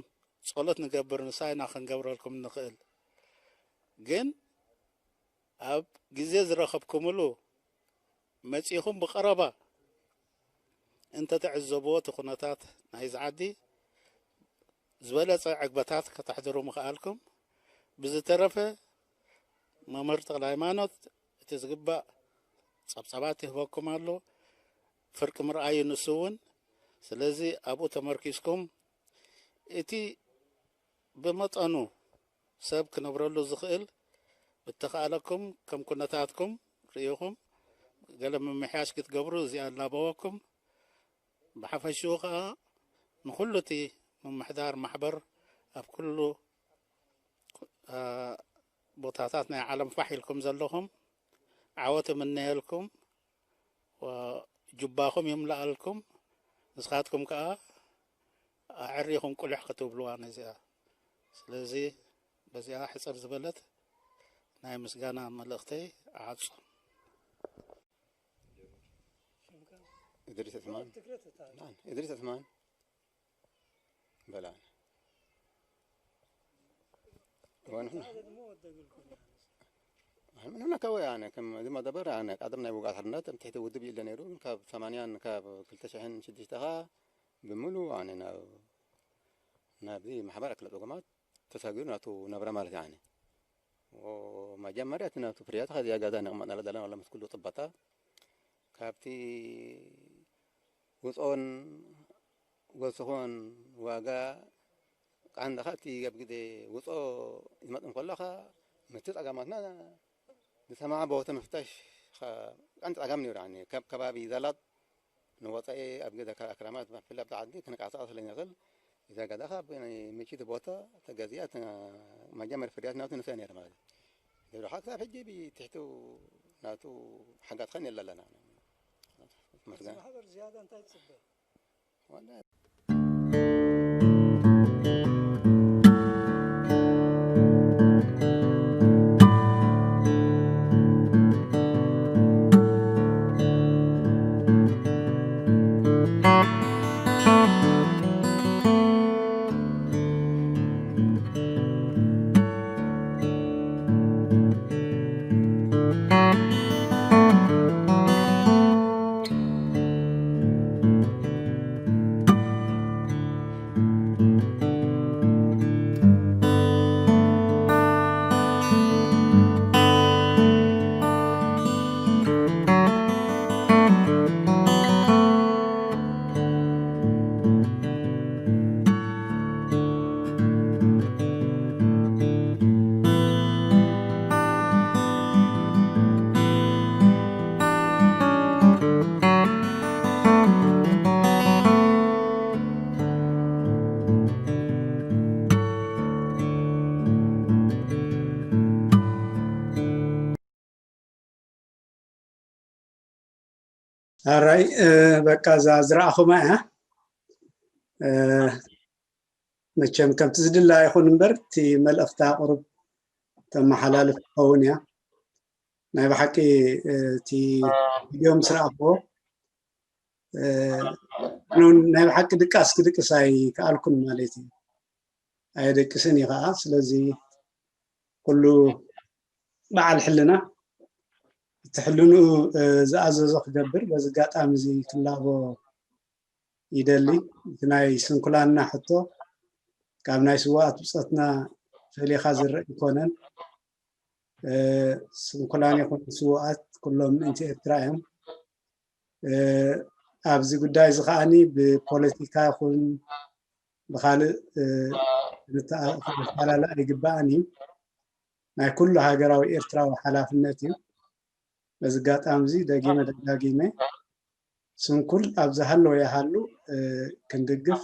ጸሎት ንገብር፣ ንሳይና ክንገብረልኩም ንኽእል። ግን ኣብ ግዜ ዝረኸብኩምሉ መጺኹም ብቐረባ እንተትዕዘብዎ እቲ ኩነታት ናይዚ ዓዲ ዝበለጸ ዕግበታት ከተሕድሩ ምኽኣልኩም። ብዝተረፈ መምህር ተኽለ ሃይማኖት እቲ ዝግባእ ጸብጻባት ይህበኩም ኣሎ። ፍርቂ ምርኣዩ ንሱ እውን። ስለዚ ኣብኡ ተመርኪስኩም እቲ ብመጠኑ ሰብ ክነብረሉ ዝኽእል ብተኻእለኩም ከም ኩነታትኩም ርኢኹም ገለ ምምሕያሽ ክትገብሩ እዚኣ ኣላበወኩም። ብሓፈሽኡ ኸኣ ንኹሉ እቲ ምምሕዳር ማሕበር ኣብ ኩሉ፣ አ፣ ቦታታት ናይ ዓለም ፋሕ ኢልኩም ዘለኹም ዓወት እምነየልኩም። ወ-፣ ጁባኹም ይምልኣልኩም። ንስኻትኩም ከኣ ኣዕሪኹም ቁልሕ ክትብልዋ ነዚኣ። ስለዚ በዚኣ ሕጽር ዝበለት ናይ ምስጋና መልእኽተይ እዓጹ። إدريس عثمان. نعم، إدريس عثمان. بلى. ونحن من هنا كوي يعني، كم زي ما دبر يعني، قدم ناي وقعت حرنات، تحت ودب يلا نيرو، كاب ثمانية، كاب كل تشحن شديش تخا، بملو يعني نا، نا بذي محبر أكل الأقمات، تساقيون ناتو نبرة مالت يعني. وما جمرت ناتو فريات، هذه أجازة نغمة نلا دلنا ولا مسكولو طبطا. ካብቲ ውፅኦን ወስኾን ዋጋ ቃንዳኻ እቲ ኣብ ግዜ ውፅኦ ይመጥ እንከሎ ኸ ምስቲ ጸገማትና ዝሰማማዕ ቦታ ምፍታሽ ኸ ቀንዲ ጸገም ነይሩ። ያኒ ካብ ከባቢ ዘላጥ ንወፃኢ ኣብ ግዜ ካብ ኣክራማት ብፍላይ ኣብቲ ዓዲ ክንቀሳቐስ ስለ ንኽእል እዛ ገዛ ኸ ብናይ ምችት ቦታ ተገዚኣ መጀመር ፍርያት ናቱ ንስያ ነይረ ማለት እዩ። ድሮ ሓ ክሳብ ሕጂ ብትሕቱ ናቱ ሓጋት ኸን የለ ኣለና። መስገን ማሕበር ዝያዳ እንታይ ትጽበ? ወላ ኣራይ በቃ እዛ ዝረኣኹማ እያ። መቸም ከምቲ ዝድላ ይኹን እምበር እቲ መልእኽታ ቁሩብ ተመሓላልፍ ትኸውን እያ። ናይ ብሓቂ እቲ ቪድዮ ምስ ረኣኽዎ ናይ ብሓቂ ድቃስ ክድቅስ ኣይከኣልኩን ማለት እዩ። ኣየደቅስን እዩ ከዓ። ስለዚ ኩሉ በዓል ሕልና እቲ ሕልንኡ ዝኣዘዞ ክገብር በዚ ኣጋጣሚ እዚ ክላቦ ይደሊ። እቲ ናይ ስንኩላንና ሕቶ ካብ ናይ ስዋኣት ብፆትና ፈሊኻ ዝረእ ይኮነን። ስንኩላን ይኹን ስዋኣት ኩሎም ምእንቲ ኤርትራ እዮም። ኣብዚ ጉዳይ እዚ ከዓኒ ብፖለቲካ ይኹን ብካልእ ክንፈላለ ኣይግባእን እዩ። ናይ ኩሉ ሃገራዊ ኤርትራዊ ሓላፍነት እዩ። በዚ ኣጋጣሚ እዚ ደጊመ ደጋጊመ ስንኩል ኣብ ዝሃለወ ይሃሉ ክንድግፍ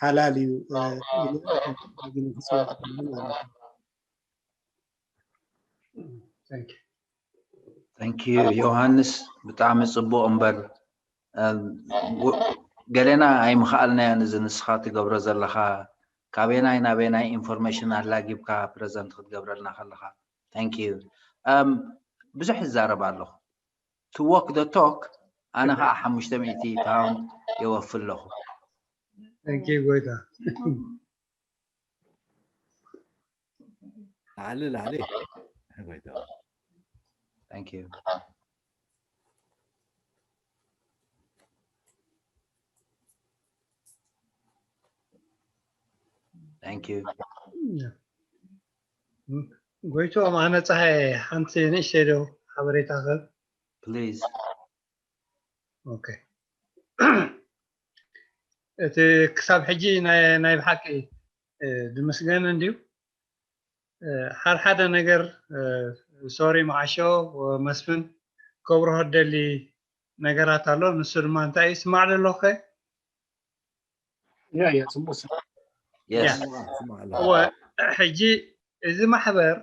ሓላል እዩ ኢለ ደጊመ ክፅውዕ ማለት እዩ። Thank you ዮሃንስ፣ ብጣዕሚ ፅቡቕ እምበር ገሌና ኣይምኽኣልናዮን። እዚ ንስኻ ትገብሮ ዘለኻ ካበየናይ ናበየናይ ኢንፎርሜሽን ኣላጊብካ ፕረዘንት ክትገብረልና ከለኻ። Thank you። ብዙሕ ይዛረብ ኣለኹ። To walk the talk ኣነ ከዓ ሓሙሽተ ሚእቲ ፓውንድ የወፊ ኣለኹ። Thank you ጎይታ። ላዕሊ ላዕሊ ጎይታ። Thank you። Thank you። ጎይትኦም፣ ኣነ ፀሃየ ሓንቲ ንእሽተይ ዶ ሓበሬታ ክህብ? Please። ኦኬ። እቲ ክሳብ ሕጂ ናይ ብሓቂ ዝምስገን እንድዩ። ሓድሓደ ነገር ሶሪ መዓሾ መስፍን ከብርሆ ደሊ ነገራት ኣሎ። ንሱ ድማ እንታይ እዩ ስማዕ ደለኹ ያ ያ ጽቡቅ ስራሕ። Yes። እወ፣ ሕጂ እዚ ማሕበር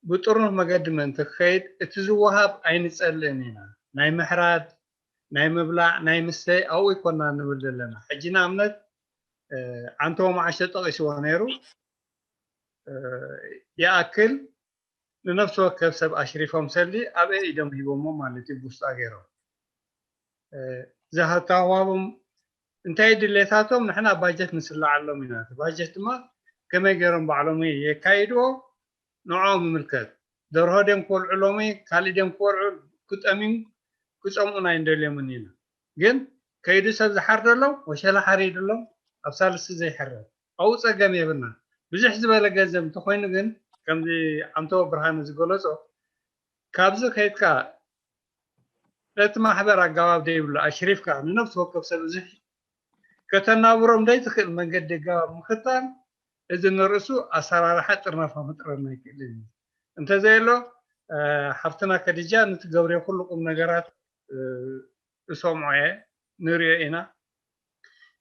ብጥርኑፍ መገዲ ምእንቲ ክኸይድ እቲ ዝወሃብ ኣይንጸልእን ኢና። ናይ ምሕራድ፣ ናይ ምብላዕ፣ ናይ ምሰይ ኣብኡ ኣይኮና ንብል ዘለና። ሕጂ ንኣብነት ዓንተቦ መዓሾ ጠቒስዎ ነይሩ። ይኣክል ንነፍሲ ወከፍ ሰብ ኣሽሪፎም ሰልዲ ኣብ ኢዶም ሂቦሞ ማለት እዩ። ብውሽጣ ገይሮም ዝሃተዋቦም እንታይ ድሌታቶም ንሕና ባጀት ንስልዓሎም ኢና። እቲ ባጀት ድማ ከመይ ገይሮም ባዕሎም የካይድዎ ንዕኦም ይምልከት። ደርሆ ድዮም ክበልዑ ሎሚ፣ ካልእ ድዮም ክበልዑ፣ ክጠምዩ ክጸምኡና ኣይንደልዮምን ኢና። ግን ከይዱ ሰብ ዝሓርደሎም ወሸላ ሓሪድሎም ኣብ ሳልስቲ ዘይሕረድ ኣብኡ ጸገም የብልናን። ብዝሕ ዝበለ ገንዘብ እንተኾይኑ ግን ከምዚ ዓንተቦ ብርሃነ ዝገለጾ ካብዚ ከይድካ ነቲ ማሕበር ኣገባብ ዘይብሉ ኣሽሪፍካ ንነፍሲ ወከፍ ሰብ እዚ ከተናብሮም ዘይትኽእል መንገዲ ኣገባብ ምኽታል እዚ ንርእሱ ኣሰራርሓ ጥርናፋ ክጥረና ኣይክእልን እዩ። እንተዘየሎ ሓፍትና ከዲጃ ንትገብርዮ ኩሉ ቁም ነገራት እሰምዖ እየ ንሪኦ ኢና።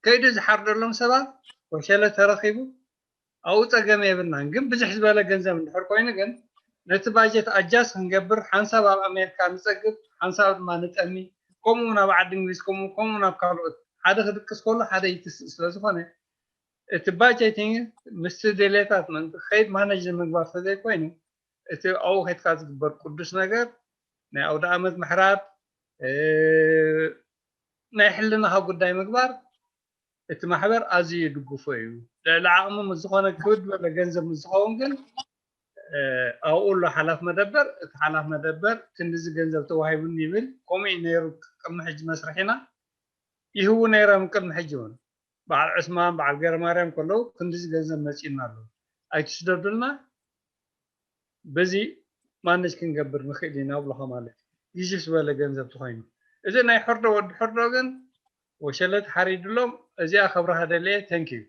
ከይዱ ዝሓርደሎም ሰባት ወሸለ ተረኺቡ ኣብኡ ፀገም የብልናን። ግን ብዝሕ ዝበለ ገንዘብ እንድሕር ኮይኑ ግን ነቲ ባጀት ኣጃስ ክንገብር ሓንሳብ ኣብ ኣሜሪካ ንፀግብ ሓንሳብ ድማ ንጠሚ ከምኡ እውን ኣብ ዓዲ እንግሊዝ ከምኡ ከምኡ እውን ኣብ ካልኦት ሓደ ክድቅስ ከሎ ሓደ ይትስእ ስለዝኾነ እቲ ባጀቲንግ ምስቲ ድሌታት ምእንቲ ክኸይድ ማነጅ ንምግባር ተዘይኮይኑ እቲ ኣብኡ ከይድካ ዝግበር ቅዱስ ነገር ናይ ኣውደ ኣመት ምሕራድ ናይ ሕልናኻ ጉዳይ ምግባር እቲ ማሕበር ኣዝዩ ይድግፎ እዩ። ልዕሊ ዓቕሚ ምስ ዝኾነ ክብድ ዝበለ ገንዘብ ምስ ዝኸውን ግን ኣብኡ ኣሎ ሓላፍ መደበር። እቲ ሓላፍ መደበር ክንድዚ ገንዘብ ተዋሂቡኒ ይብል። ከምኡ እዩ ነይሩ ቅድሚ ሕጂ መስርሒና ይህቡ ነይሮም ቅድሚ ሕጂ እውን በዓል ዕስማን በዓል ገረማርያም ከለዉ ክንድዚ ገንዘብ መፂኡና ኣለዉ ኣይትስደዱልና በዚ ማነጅ ክንገብር ንኽእል ኢና ብለኻ ማለት እዩ። ግዝፍ ዝበለ ገንዘብ ተኾይኑ እዚ ናይ ሕርዶ ወዲ ሕርዶ ግን ወሸለት ሓሪድሎም እዚኣ ከብርሃ ደለየ። Thank you።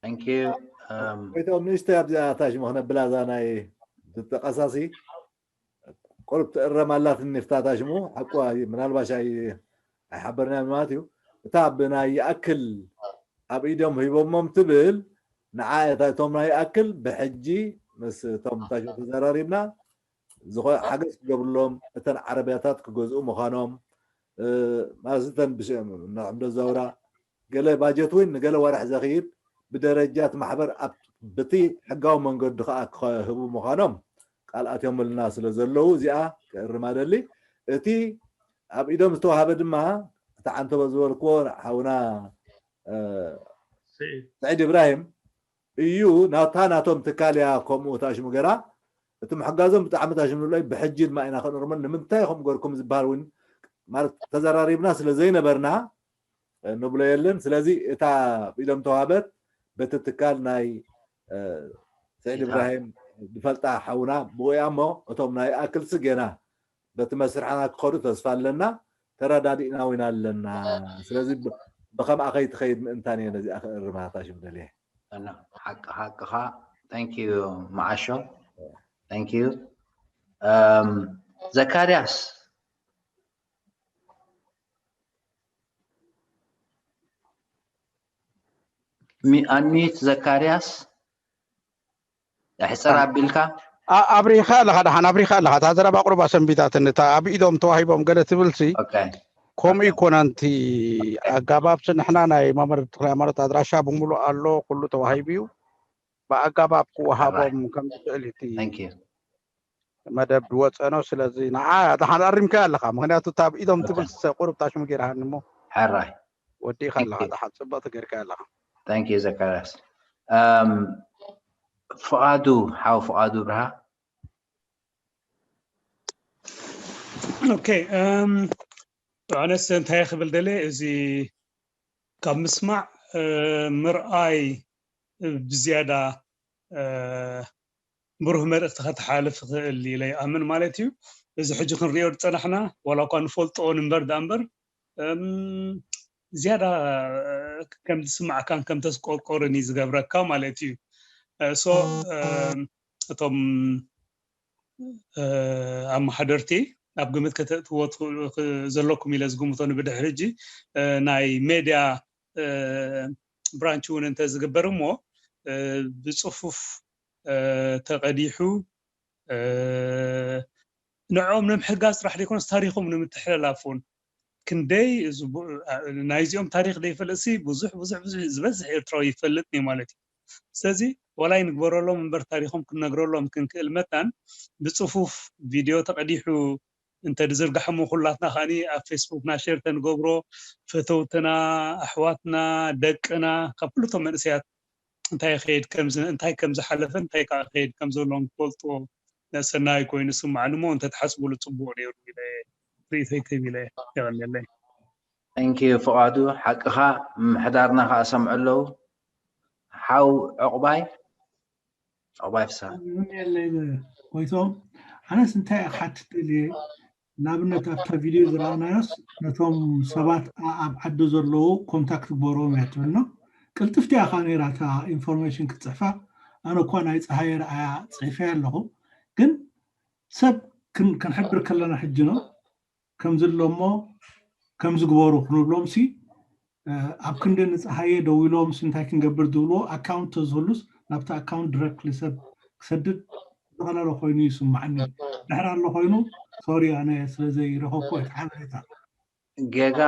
Thank you። ወይቶም ንእሽተይ ኣብዚኣ ታሽሙ ክነብላ እዛ ናይ ተቃሳሲ ቁሩብ ትእረም ኣላትኒ ፍታታ ሽሙ ሓቁ ምናልባሽ ኣይሓበርናዮ ማለት እዩ። እታ ብናይ ይኣክል ኣብ ኢዶም ሂቦሞም ትብል ንዓ እታ እቶም ናይ ይኣክል ብሕጂ ምስ እቶም ታሽሙ ተዘራሪብና ዝኾ ሓገዝ ክገብርሎም፣ እተን ዓረብያታት ክገዝኡ ምዃኖም፣ ማለት እተን ብሽም ንዕምዶ ዘውራ ገለ ባጀት እውን ንገለ ወርሕ ዘኽይድ ብደረጃት ማሕበር ኣብ በቲ ሕጋዊ መንገዲ ከዓ ክህቡ ምዃኖም ቃል ኣትዮምልና ስለ ዘለዉ እዚኣ ክእርማ ደሊ። እቲ ኣብ ኢዶም ዝተዋሃበ ድማ እቲ ዓንተቦ ዝበልክዎ ሓውና ስዒድ እብራሂም እዩ። ናታ ናቶም ትካል እያ ከምኡ ታሽሙ ገራ እቲ ምሕጋዞም ብጣዕሚ ታሽሙ ንብሎ ብሕጂ ድማ ኢና ክንእርመን ንምንታይ ከምኡ ገርኩም ዝበሃል እውን ማለት ተዘራሪብና ስለ ዘይነበርና ንብሎ የለን። ስለዚ እታ ኢዶም ተዋሃበት በቲ ትካል ናይ ስዒድ እብራሂም ዝፈልጣ ሓውና ብኡ እያ እሞ እቶም ናይ ኣክልሲ ገና በቲ መስርሕና ክኸዱ ተስፋ ኣለና። ተረዳዲእና እውን ኣለና። ስለዚ ብከምኣ ከይትኸይድ ምእንታን እየ ነዚኣ ክእርማ ታሽም ደልየ። ሓቂ ሓቅኻ። Thank you መዓሾ። Thank you ዘካርያስ። Unmute ዘካርያስ። ኣሕፅር ኣቢልካ ኣብሪኻ ኣለኻ ደሓን ኣብሪኻ ኣለኻ እታ ዘረባ ቁሩባ ሰንቢታትኒ እታ ኣብ ኢዶም ተዋሂቦም ገለ ትብልሲ ከምኡ ይኮነንቲ ኣጋባብሲ ንሕና ናይ መምህር ተክለ ሃይማኖት ኣድራሻ ብምሉእ ኣሎ ኩሉ ተዋሂቡ እዩ ብኣጋባብ ክወሃቦም ከም ዝኽእል እቲ መደብ ዝወፀኖ ስለዚ ንዓ ደሓን ኣሪምካ ኣለኻ ምክንያቱ እታ ኣብ ኢዶም ትብል ቁሩብ ታሽሙ ገይርሃኒ እሞ ሕራይ ወዲእካ ኣለኻ ደሓን ፅብቕቲ ገይርካ ኣለኻ Thank you ዘካርያስ ፍቓዱ ሓው ፍቓዱ ብርሃ Okay ኣነስ እንታይ ክብል ደለ እዚ ካብ ምስማዕ ምርኣይ ብዝያዳ ብሩህ መልእኽቲ ከተሓልፍ ትኽእል ኢለ ይኣምን ማለት እዩ። እዚ ሕጂ ክንሪኦ ዝፀናሕና ዋላ እኳ ንፈልጥኦ ንንበር ዳኣ እምበር ዝያዳ ከም ዝስማዕካን ከም ተስቆርቆርን እዩ ዝገብረካ ማለት እዩ። so እቶም ኣመሓደርቲ ኣብ ግምት ከተእትዎ ዘለኩም ኢለ ዝግምቶ ንብድሕሪ ሕጂ ናይ ሜድያ ብራንች እውን እንተዝግበር እሞ ብፅፉፍ ተቐዲሑ ንዕኦም ንምሕጋዝ ጥራሕ ዘይኮነስ ታሪኮም ንምትሕልላፍ እውን ክንደይ ናይዚኦም ታሪክ ዘይፈልጥሲ ብዙሕ ብዙሕ ብዙሕ ዝበዝሕ ኤርትራዊ ይፈልጥ እዩ ማለት እዩ። ስለዚ ዋላ ይንግበረሎም እምበር ታሪኮም ክንነግረሎም ክንክእል መታን ብፅፉፍ ቪድዮ ተቐዲሑ እንተድዝርጋሕሞ ኩላትና ከዓኒ ኣብ ፌስቡክና ሼር ተንገብሮ ፈተውትና ኣሕዋትና ደቅና ካብ ኩልቶም መንእሰያት እንታይ ከይድ ከምዚ እንታይ ከም ዝሓለፈ እንታይ ከዓ ከይድ ከም ዘለዎም ክፈልጥዎ ሰናይ ኮይኑ ስማዕኒ እሞ እንተትሓስብሉ ፅቡቅ ነይሩ ኢለ ርእይተይ ክህብ ኢለ የቐንየለይ። Thank you ፍቓዱ ሓቅኻ ምምሕዳርና ከዓ ሰምዑ ኣለዉ ሓው ዕቑባይ ዕቑባይ ፍስሃ የለይ ጎይቶም ኣነስ እንታይ እየ ክሓትት ደልየ ንኣብነት ኣብታ ቪድዮ ዝረኣናዮስ ነቶም ሰባት ኣብ ዓዲ ዘለዉ ኮንታክት ግበርዎም እያ ትብል ነው ቅልጥፍቲ እያ ከዓ ነይራ እታ ኢንፎርሜሽን ክትፅሕፋ ኣነ እኳ ናይ ፀሃየ ረኣያ ፅሒፈ ኣለኹ ግን ሰብ ክንሕብር ከለና ሕጂ ነው ከምዚ ኣሎ እሞ ከምዚ ግበሩ ክንብሎም ሲ ኣብ ክንዲ ንፀሃየ ደው ኢሎም ሲ እንታይ ክንገብር ዝብልዎ ኣካውንት ተዝህሉስ ናብቲ ኣካውንት ድረክትሊ ሰብ ክሰድድ ዝቐለለ ኮይኑ ይስማዓኒ ድሕር ኣሎ ኮይኑ ሶሪ ኣነ ስለዘይረኸብኩ እቲ ሓበሬታ ጌጋ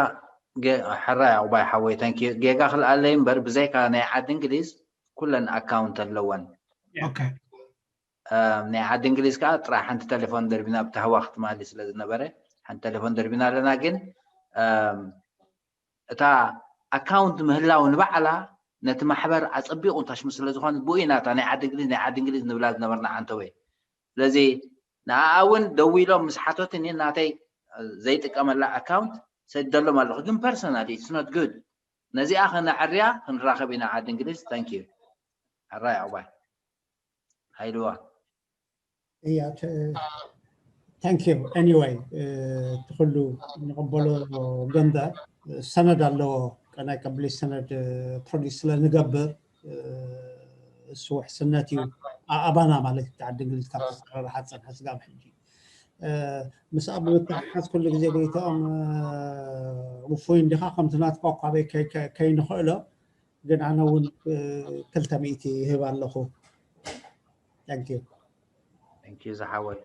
ሕራይ ዕቑባይ ሓወይ ተንኪ ጌጋ ክልኣለይ እምበር ብዘይካ ናይ ዓዲ እንግሊዝ ኩለን ኣካውንት ኣለወን ናይ ዓዲ እንግሊዝ ከዓ ጥራይ ሓንቲ ቴሌፎን ደርቢና ኣብቲ ሃዋ ክትማሊ ስለ ዝነበረ ሓንቲ ቴሌፎን ደርቢና ኣለና ግን እታ ኣካውንት ምህላው ንባዕላ ነቲ ማሕበር ኣፀቢቑ ታሽሙ ስለ ዝኾነ ብኡ ኢና እታ ናይ ዓዲ እንግሊዝ ናይ ዓዲ እንግሊዝ ንብላ ዝነበርና ዓንተወይ ስለዚ ንኣኣ እውን ደዊሎም ምስ ሓቶትኒ ናተይ ዘይጥቀመላ ኣካውንት ሰደሎም ኣለኹ ግን personally it's not good ነዚኣ ከነዕርያ ክንራኸብ ኢና ዓዲ እንግሊዝ thank you ሕራይ ዕቑባይ ሃይልዋ እያ thank you anyway እቲ ኩሉ ንቕበሎ ገንዘብ ሰነድ ኣለዎ ናይ ቀብሊ ሰነድ ፕሮዲስ ስለ ንገብር እሱ ውሕስነት እዩ ኣባና ማለት እዩ ዓዲ እንግሊዝ ካብ ተሰራርሓ ዝፀንሐ ስጋብ ሕጂ ምስኣ ብምትሕሓዝ ኩሉ ግዜ ጎይታኦም ውፉይ እንዲኻ ከምቲ ናትካ እኳ በይ ከይንኽእሎ ግን ኣነ እውን ክልተ ሚእቲ ይህብ ኣለኹ ዝሓወይ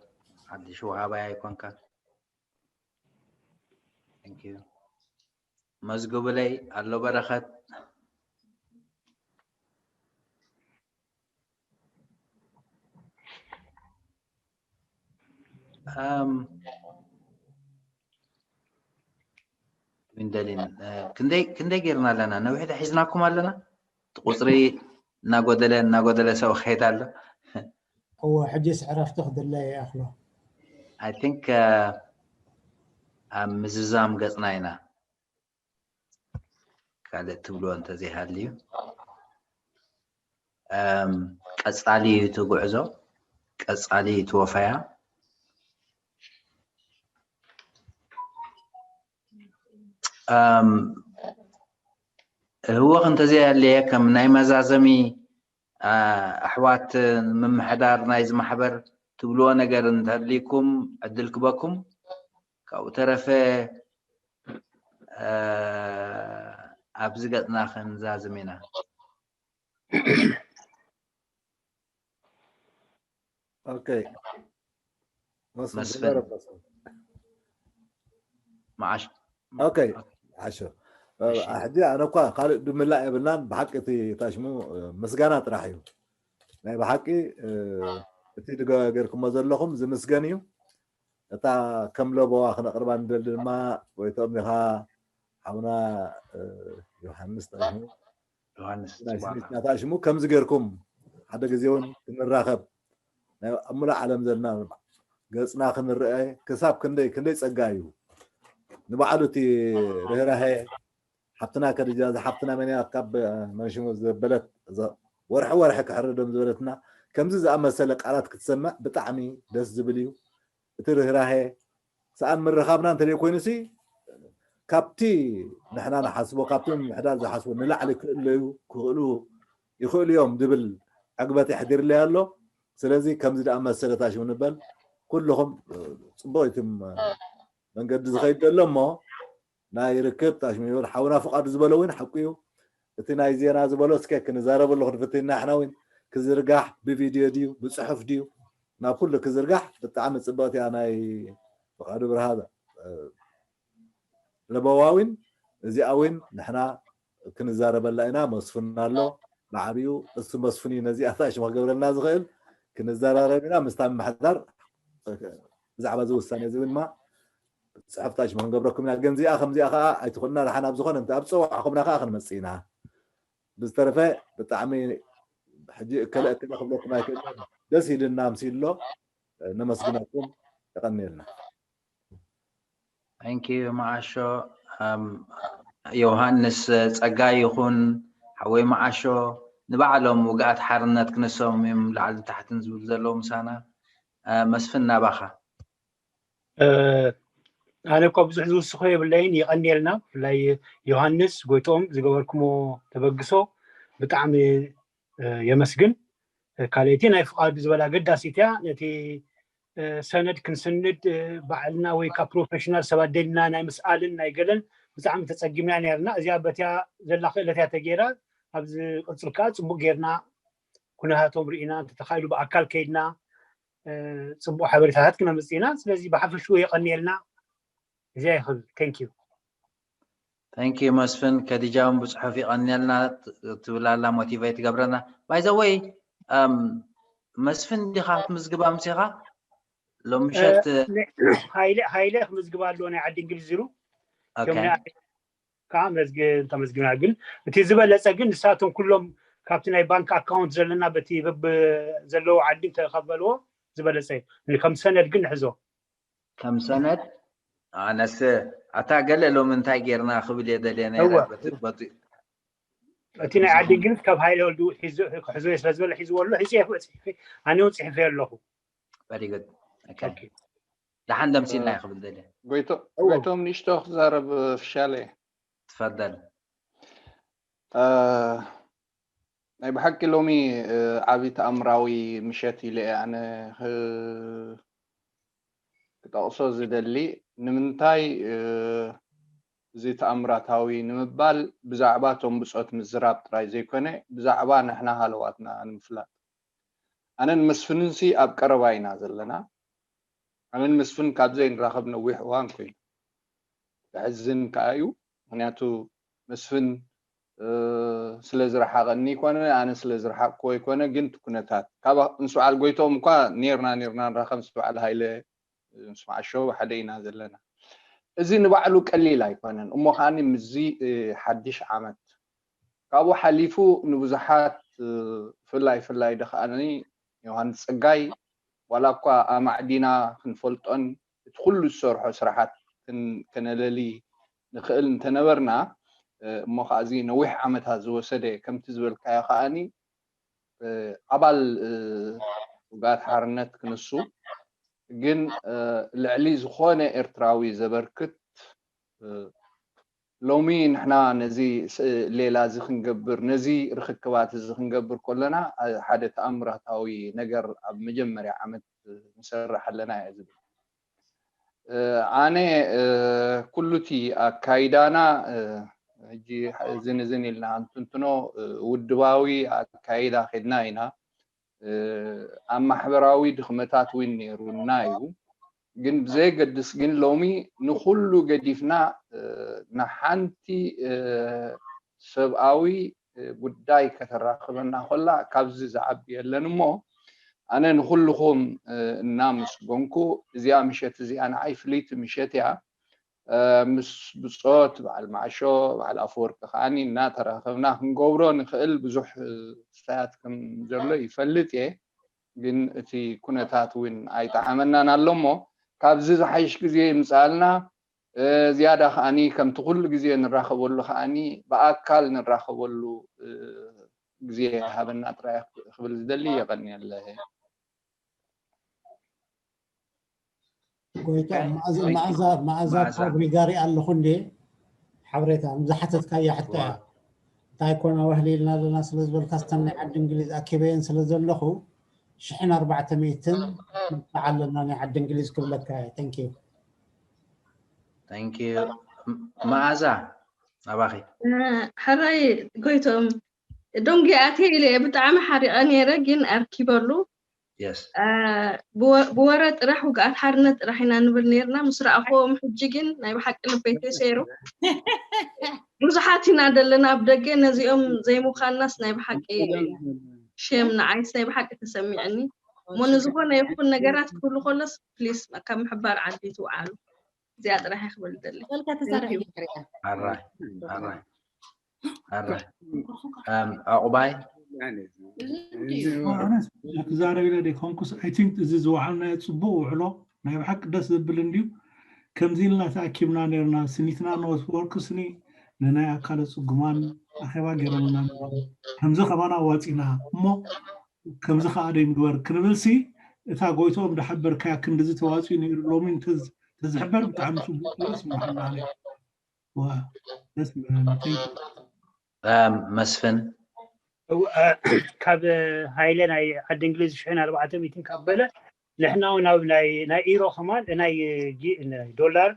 ሓድሽ ወሃባይ ኣይኮንካ። Thank you። መዝግብለይ ኣሎ በረኸት። ኣም፣ ዊንደሊን፣ እ፣ ክንደይ፣ ክንደይ ጌርና ኣለና? ነዊሕ ዶ ሒዝናኩም ኣለና? እቲ ቁጽሪ እናጎደለ፣ እናጎደለ ሰብ ክኸይድ ኣሎ። እወ፣ ሕጂስ ዕረፍቲ ክድለ ይኣኽሎ። I think፣ እ፣ ኣብ ምዝዛም ገጽና ኢና። ካልእ ትብልዎ እንተዘይሃልዩ፣ እም፣ ቀጻሊ እዩ እቲ ጉዕዞ፣ ቀጻሊ እዩ እቲ ወፈያ። እም፣ ህወኽ እንተዘይሃልየ ከም ናይ መዛዘሚ፣ እ፣ ኣሕዋት ምምሕዳር ናይዚ ማሕበር ትብልዎ ነገር እንተልይኩም ዕድል ክበኩም። ካብኡ ተረፈ፣ እ፣ ኣብዚ ገጽና ክንዛዝም ኢና። ኦኬ። መስፍን መስፍን። ተዛረብ መስፍን። መዓሽ ኦኬ። ዓሾ። እሺ። ሕጂ ኣነ እኳ ካልእ ድምላእ የብልናን፣ ብሓቂ እቲ ታሽሙ፣ እ፣ ምስጋና ጥራሕ እዩ። ናይ ብሓቂ፣ እ፣ እቲ ድገ-፣ ገርኩሞ ዘለኹም ዝምስገን እዩ። እታ ከም ለበዋ ክነቕርባ ንደሊ ድማ ጎይትኦም ኢኻ፣ ሓውና፣ እ፣ ዮሃንስ ታሽሙ፣ ዮሃንስ ናይ ጽዋዕና። ስኒትና ታሽሙ ከምዚ ገርኩም ሓደ ግዜ እውን ክንራኸብ፣ ናይ ኣብ ሙሉእ ዓለም ዘለና ገጽና ክንረአ ክሳብ ክንደይ፣ ክንደይ ጸጋ እዩ። ንባዕሉ እቲ ርህራሄ ሓብትና ከድጃ፣ እዛ ሓብትና መን እያ ካብ መንሽሙ ዘበለት፣ እዛ ወርሒ ወርሒ ክሕረዶም ዝበለትና፣ ከምዚ ዝኣመሰለ ቃላት ክትሰምዕ ብጣዕሚ ደስ ዝብል እዩ። እቲ ርህራሄ ሰኣን ምርኻብና እንተዘይ ኮይኑሲ፣ ካብቲ ንሕና ንሓስቦ፣ ካብቲ ምምሕዳር ዝሓስቦ ንላዕሊ ክእለዩ ክኽእሉ ይኽእሉ እዮም ዝብል ዕግበት የሕዲርለይ ኣሎ። ስለዚ ከምዚ ደኣ መሰለ ታሽሙ ንበል። ኩልኹም፣ እ፣ ጽቡቕ እዩ እቲ መንገዲ ዝኸይድ ዘሎ እሞ፣ ናይ ርክብ ታሽሙ ይበል። ሓውና ፍቓዱ ዝበሎ እውን ሓቁ እዩ። እቲ ናይ ዜና ዝበሎ እስከ ክንዛረበሉ ክንፍትን ኢና። ንሕና እውን ክዝርጋሕ ብቪድዮ ድዩ ብጽሑፍ ድዩ ናብ ኩሉ ክዝርጋሕ ብጣዕሚ ጽብቕቲ እያ ናይ ፍቓዱ ብርሃ፣ እ፣ ለበዋ እውን እዚኣ እውን ንሕና ክንዛረበላ ኢና። መስፍን ኣሎ ብዓቢኡ እሱ መስፍን እዩ ነዚኣ ታሽሙ ክገብረልና ዝኽእል። ክንዘራረብ ኢና ምስታ ምምሕዳር ብዛዕባ እዚ ውሳኔ እዚ ድማ ጽሑፍ ታሽሙ ክንገብረኩም ኢና። ግን እዚኣ ከምዚኣ ከዓ ኣይትኹንና ደሓን ኣብ ዝኾነ እንተ ኣብ ጸዋዕኹምና ከዓ ክንመጽእ ኢና። ብዝተረፈ ብጣዕሚ ሕጂ እከለ እከለ ክብለኩም ኣይክእልን። ደስ ኢልና ምስ ኢሎ ነመስግነኩም። የቐንየልና። Thank you መዓሾ። ኣም፣ ዮሃንስ ጸጋይ ይኹን ሓወይ መዓሾ ንባዕሎም ውግኣት ሓርነት ክንሶም እዮም ላዕልን ታሕትን ዝብሉ ዘለዉ ምሳና። እ፣ መስፍን ናባኻ። እ፣ ኣነ እኮ ብዙሕ ዝውስኾ የብለይን። የቐንየልና ብፍላይ ዮሃንስ ጎይትኦም ዝገበርኩሞ ተበግሶ ብጣዕሚ፣ እ፣ የመስግን። እ፣ ካልኣይቲ ናይ ፍቓዱ ዝበላ ኣገዳሲት እያ። ነቲ፣ እ፣ ሰነድ ክንስንድ፣ እ፣ ባዕልና ወይ ካብ ፕሮፌሽናል ሰባት ደሊና ናይ ምስኣልን ናይ ገለን ብጣዕሚ ተጸጊምና ነርና። እዚኣ በቲያ ዘላ ክእለት እያ ተገይራ። ኣብ ዝቕጽል ከኣ ጽቡቕ ጌርና ኩነታቶም ርኢና እንተተኻኢሉ ብኣካል ከይድና፣ እ፣ ጽቡቕ ሓበሬታታት ክነምጽእ ኢና። ስለዚ ብሓፈሽኡ የቐንየልና። እዚኣ ይኽእል። Thank you። Thank you መስፍን። ከዲጃ እውን ብጽሑፍ ይቐንየልና ት-፣ ትብል ኣላ፣ ሞቲቬት ትገብረና። By the way፣ ኣም፣ መስፍን ዲኻ ክትምዝግብ ኣምሲኻ? ሎም ምሸት፣ እ፣ ን-፣ ሃይለ፣ ሃይለ ክምዝግብ ኣለዎ ናይ ዓዲ እንግሊዝ ኢሉ። ኦኬ። እቶም ናይ ዓዲ ከዓ መዝግ-፣ እንተመዝግብና ግን እቲ ዝበለጸ ግን ንሳቶም ኩሎም ካብቲ ናይ ባንክ ኣካውንት ዘለና በቲ በብ-፣ ዘለዎ ዓዲ እንተቐበልዎ ዝበለጸ እዩ። ን-፣ ከም ሰነድ ግን ንሕዞ። ከም ሰነድ ኣነስ ኣታ ገለ ሎም እንታይ ጌርና ክብል እየ ደልየ ነይረ። እወ። በቲ፣ በቲ እቲ ናይ ዓዲ እንግሊዝ ካብ ሃይለ ወልዱ ሒዙ፣ ክሕዞ እየ ስለ ዝበለ ሒዝዎ ኣሎ። ሒዘ እየ ጽሒፈ፣ ኣነ እውን ጽሒፈ ኣለኹ። Very good። ኦኬ። ኦኬ። ደሓን ደምሲልና እዩ ክብል ደልየ። ጎይቶ-፣ እወ። ጎይቶም ንእሽቶ ክዛረብ ፍሻለ። ትፈደል። እ፣ ናይ ብሓቂ ሎሚ፣ እ፣ ዓቢ ተኣምራዊ ምሸት ኢለ እየ ኣነ ክ-፣ ክጠቕሶ ዝደሊ። ንምንታይ፣ እ፣ እዚ ተኣምራታዊ ንምባል ብዛዕባ እቶም ብጾት ምዝራብ ጥራይ ዘይኮነ፣ ብዛዕባ ንሕና ሃለዋትና ንምፍላጥ። ኣነን መስፍንንሲ ኣብ ቀረባ ኢና ዘለና። ኣነን መስፍን ካብ ዘይንራኸብ ነዊሕ እዋን ኮይኑ። ዘሕዝን ከኣ እዩ። ምኽንያቱ መስፍን ስለ ዝረሓቐኒ ይኮነ፣ ኣነ ስለ ዝረሓቕክዎ ይኮነ፣ ግን እቲ ኩነታት ካብ ምስ በዓል ጎይትኦም እኳ ኔርና ኔርና ንራኸብ፣ ምስ በዓል ሃይለ፣ ምስ መዓሾ ሓደ ኢና ዘለና። እዚ ንባዕሉ ቀሊል ኣይኮነን። እሞ ከዓኒ ምስዚ ሓድሽ ዓመት ካብኡ ሓሊፉ ንብዙሓት፣ ፍላይ ፍላይ ዶ ከዓኒ ዮሃንስ ጸጋይ፣ ዋላ እኳ ኣማዕዲና ክንፈልጦን እቲ ኩሉ ዝሰርሖ ስራሓት ከነለሊ ንኽእል እንተነበርና፣ እሞ ከዓ እዚ ነዊሕ ዓመታት ዝወሰደ፣ ከምቲ ዝበልካዮ ከዓኒ ኣባል ውግኣት ሓርነት ክንሱ፣ ግን ልዕሊ ዝኾነ ኤርትራዊ ዘበርክት፣ ሎሚ ንሕና ነዚ ሌላ እዚ ክንገብር፣ ነዚ ርኽክባት እዚ ክንገብር ከለና ሓደ ተኣምራታዊ ነገር ኣብ መጀመርያ ዓመት ንሰርሕ ኣለና እየ ዝብል። ኣነ ኩሉ እቲ ኣካይዳና ሕጂ እዝን እዝን ኢልና ኣንትንትኖ ውድባዊ ኣካይዳ ኬድና ኢና። ኣብ ማሕበራዊ ድኽመታት እውን ነይሩና እዩ። ግን ብዘየገድስ ግን ሎሚ ንኹሉ ገዲፍና ንሓንቲ ሰብኣዊ ጉዳይ ከተራኽበና ኮላ ካብዚ ዝዓቢ የለን። እሞ ኣነ ንኹልኹም እናመስገንኩ እዚኣ ምሸት እዚኣ ንዓይ ፍልይቲ ምሸት እያ። ምስ ብጾት በዓል ማዕሾ በዓል ኣፈወርቂ ከዓኒ እናተራኸብና ክንገብሮ ንኽእል ብዙሕ ስታያት ከም ዘሎ ይፈልጥ እየ። ግን እቲ ኩነታት እውን ኣይጠዓመናን ኣሎ እሞ ካብዚ ዝሓይሽ ግዜ ይምፅኣልና። ዝያዳ ከዓኒ ከምቲ ኩሉ ግዜ ንራኸበሉ ከዓኒ ብኣካል ንራኸበሉ ግዜ ሃበና ጥራይ ክብል ዝደሊ። የቐንየለ። ጎይታ መዓዛ መዓዛ ካብ ሪጋሪ ኣለኹ እንዴ? ሓበሬታ ዝሓተትካያ ሕቶ እያ። እንታይ ኮና ዋህሊ ኢልና ኣለና ስለ ዝበልካ፣ ስታን ናይ ዓዲ እንግሊዝ ኣኪበየን ስለ ዘለኹ ሽሕን ኣርባዕተ ሚእትን መብፅዓ ኣለና ናይ ዓዲ እንግሊዝ ክብለካ እየ። Thank you። Thank you። መዓዛ ኣባኺ። ሕራይ ጎይቶም፣ ዶንጊ ኣትየ ኢለ እየ ብጣዕሚ ሓሪቐ ነይረ፣ ግን ኣርኪበሉ። ብወረ ጥራሕ ውግኣት ሓርነት ጥራሕ ኢና ንብል ነይርና። ምስ ረኣኽዎም ሕጂ ግን ናይ ብሓቂ ልበይ ተሰይሩ። ብዙሓት ኢና ዘለና ኣብ ደገ፣ ነዚኦም ዘይምዃንናስ ናይ ብሓቂ ሸም ንዓይስ ናይ ብሓቂ ተሰሚዕኒ። እሞ ንዝኾነ ይኹን ነገራት ክህሉ ከሎስ ፕሊስ ካብ ምሕባር ዓዲ ትውዓሉ። እዚኣ ጥራሕ እየ ክብል ደሊ። ዕቁባይ ክዛረብ ኢለ ደይኮንኩስ፣ I think እዚ ዝወዓልናዮ ፅቡቅ ውዕሎ ናይ ብሓቂ ደስ ዘብል እንድዩ። ከምዚ ኢልና ተኣኪብና ነርና፣ ስኒትና ኖትወርክ ስኒ ንናይ ኣካለ ፅጉማን ኣኼባ ገይሮምና ነሮም። ከምዚ ከማን ኣዋፂና እሞ ከምዚ ከዓ ደይምግበር ክንብል ሲ፣ እታ ጎይትኦም ዳሓበርካያ ክንድዚ ተዋፂኡ ነይሩ ሎሚ ተዝሕበር ብጣዕሚ ፅቡቅ ነይሩ ስማዕና። መስፍን ካብ ሃይለ ናይ ዓዲ እንግሊዝ ሽሕን ኣርባዕተ ሚእትን ካብ በለ ንሕና እውን ኣብ ናይ ናይ ኢሮ ከማን ናይ ዶላር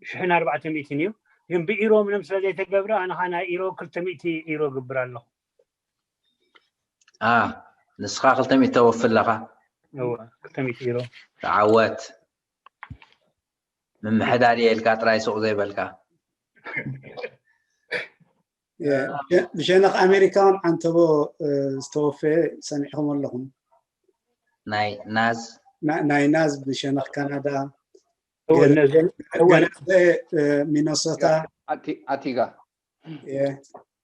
ሽሕን ኣርባዕተ ሚእትን እዩ። ግን ብኢሮ ምንም ስለ ዘይተገብረ ኣነ ከዓ ናይ ኢሮ ክልተ ሚእቲ ኢሮ ግብር ኣለኹ። ንስኻ ክልተ ሚእቲ ተወፊ ኣለኻ። ክልተ ሚእቲ ኢሮ ተዓወት። ምምሕዳር እየ ኢልካ ጥራይ ሱቕ ዘይበልካ። ብሸነኽ ኣሜሪካ እውን ዓንተቦ ዝተወፈየ ሰሚዕኹም ኣለኹም። ናይ ናዝ ናይ ናዝ ብሸነኽ ካናዳ፣ ሚነሶታ፣ ኣቲጋ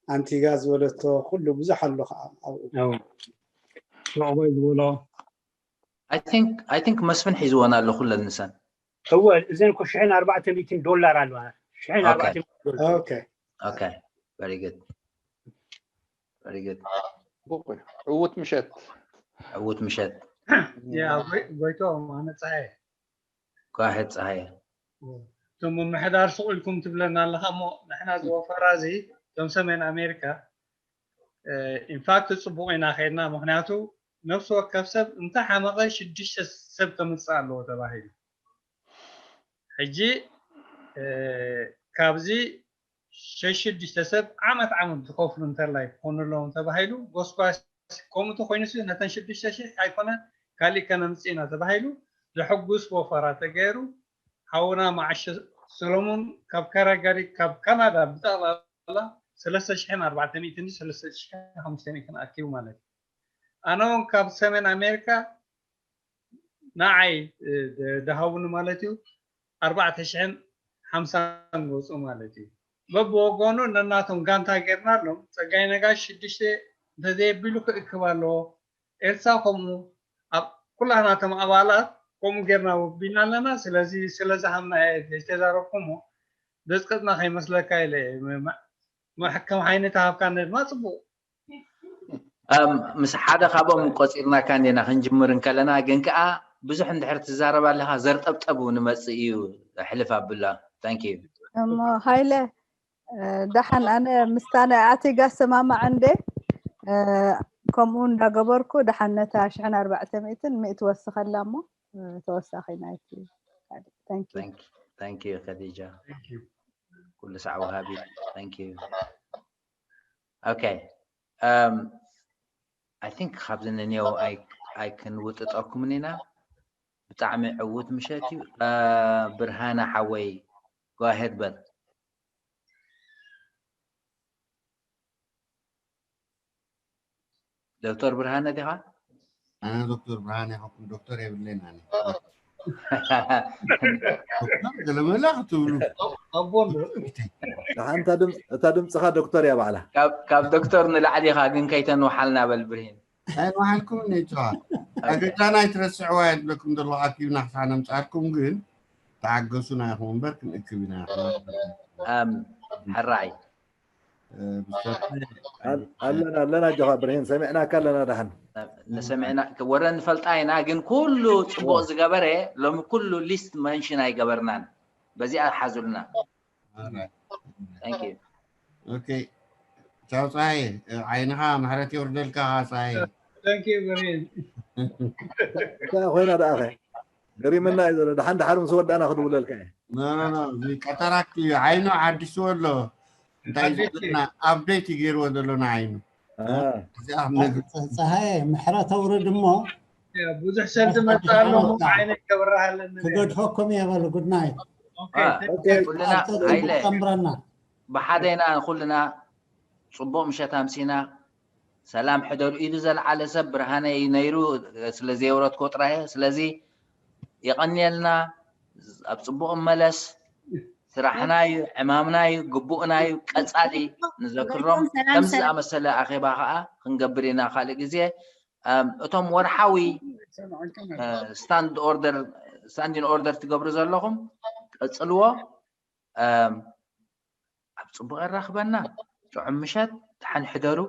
ኣንቲጋ ዝበለቶ ኩሉ ብዙሕ ኣሎ ከዓ ኣብኡ። ዑቕባይ ዝበሎ I think መስፍን ሒዝወን ኣሎ ኩለን ንሰን። እወ እዘን እኮ ሽሕን ኣርባዕተ ሚእትን ዶላር ኣለዋ። ሽሕን ኣርባዕተ ሚእትን ዶላር። Okay። Okay. Very good. Very good. ዕውት ምሸት። ዕውት ምሸት። ጎይቶ ኣነ ፀሃየ ጓሄት ፀሃየ። እቶም ምምሕዳር ሱቕ ኢልኩም ትብለና ኣለኻ እሞ ንሕና እዚ ወፈራ እዚ እቶም ሰሜን ኣሜሪካ ኢንፋክት ፅቡቕ ኢና ከይድና። ምክንያቱ ነፍሲ ወከፍ ሰብ እንተሓመቐ ሽዱሽተ ሰብ ከምፅእ ኣለዎ ተባሂሉ። ሕጂ ካብዚ ሸሽዱሽተ ሰብ ዓመት ዓመት ዝኸፍሉ እንተላይ ክኾኑ ኣለዎም ተባሂሉ። ጎስጓስ ከምኡ ተኮይኑ ነተን ሽዱሽተ ሽሕ ኣይኮነ ካሊእ ከነምፅእ ኢና ተባሂሉ። ዘሐጉስ ወፈራ ተገይሩ። ሓውና መዓሸ ሰሎሞን ካብ ካራጋሪ ካብ ካናዳ ብጠቕላላ ሰለስተ ሽሕን ኣርባዕተ ሚእትን ሰለስተ ሽሕን ሓሙሽተ ሚእትን ኣኪቡ ማለት እዩ። ኣነ እውን ካብ ሰሜን ኣሜሪካ ንዓይ ደሃቡኒ ማለት እዩ ኣርባዕተ ሽሕን ሓምሳን ወፁ ማለት እዩ። በብወገኑ ነናቶም ጋንታ ጌርናሎም። ፀጋይ ነጋሽ ሽዱሽተ እንተዘየቢሉ ክእክብ ኣለዎ። ኤልሳ ከምኡ ኣብ ኩላህናቶም ኣባላት ከምኡ ጌርና ወቢና ኣለና። ስለዚ ስለዝሃምና እየ ዘይተዛረብኩሞ ደስቀጥና ከይመስለካ ኢለ እየ። መ- መ- ከም ዓይኒ ተሃብካኒ ድማ ፅቡቅ። ምስ ሓደ ካብኦም ቆፂርናካ እንዲና ክንጅምር እንከለና ግን ከዓ ብዙሕ እንድሕር ትዛረብ ኣለካ ዘርጠብጠቡ ንመፅእ እዩ። ሕልፍ ኣብላ። Thank you። እሞ ሃይለ ደሓን ኣነ ምስታ ናይ ኣቲጋ ሰማማዕ እንደ ከምኡ እንዳገበርኩ ደሓን ነታ ሽሕን ኣርባዕተ ሚእትን ሚእቲ ወስኸላ እሞ ተወሳኺ ናይቲ። Thank you። Thank you ከዲጃ። ኩሉ ሳዕ ወሃቢ። Thank you። Okay. Um, I think ካብዚ ንኔው ኣይክንውጥጠኩምን ኢና። ብጣዕሚ ዕውት ምሸት እዩ። ብርሃነ ሓወይ go ahead በል። ዶክተር ብርሃነ ዲኻ? ኣነ ዶክተር ብርሃነ ይኸኩም ዶክተር የብለይን ኣነ። ዶክተር ገለመላ ክትብሉ ኣቦን ደሓን እታ ድምፅ- እታ ድምፅኻ ዶክተር እያ ባዕላ። ካብ ዶክተር ንላዕሊ ኢኻ ግን ከይተንውሓልና በል ብርሂን። ኣይንውሓልኩም ነይትዋ ኣገዳና ኣይትረስዕዋ የድለኩም ዘሎ ኣኪብና ክሳዕ ነምፃልኩም ግን ተዓገሱና ኢኹም እምበር ክንእክብ ኢና። ሕራይ ኣለና ኣለና ጆኻ ብርሂን ሰሚዕናካ ኣለና። ደሓን ንሰሚዕና ወረ ንፈልጣ ኢና ግን ኩሉ ፅቡቅ ዝገበረ ሎሚ ኩሉ ሊስት መንሽን ኣይገበርናን። በዚኣ ሓዙልና። ቻው ፀሃየ ዓይንኻ ምሕረት የውርደልካ። ፀሃየ ብርሂን ኮይና ደኣኸ ገሪመና እዩ ዘሎ። ደሓን ደሓር ምስ ወዳእና ክድውለልካ እየ። ቀጠራክ እዩ ዓይኑ ሓዲስዎ ኣሎ። እንታይ ዝብለና ኣፕዴት ይገይርዎ ዘሎ ንዓይኑ። እዚኣ ነግር ፀሃየ ምሕረት ኣውርድ እሞ ብዙሕ ሰብ ዝመፅእ ኣሎ። ዓይነ ይገብረሃለኒ። ክገድፈኩም እየ በሉ። ጉድ ናይት። ኩልና ሃይለ ጠምረና። ብሓደ ኢና ኩልና። ፅቡቅ ምሸት ኣምሲና። ሰላም ሕደሩ። ኢዱ ዘልዓለ ሰብ ብርሃነ እዩ ነይሩ። ስለ ዘየውረድኮ ጥራይ እየ። ስለዚ የቐንየልና። ኣብ ፅቡቅ መለስ። ስራሕና እዩ፣ ዕማምና እዩ፣ ግቡእና እዩ። ቀፃሊ ንዘክሮም። ከምዚ ዝኣመሰለ ኣኼባ ከዓ ክንገብር ኢና ካልእ ግዜ። እቶም ወርሓዊ ስታንድ ኦርደር ስታንዲን ኦርደር ትገብሩ ዘለኹም ቀፅልዎ። ኣብ ፅቡቅ የራኽበና። ጥዑም ምሸት። ደሓን ሕደሩ።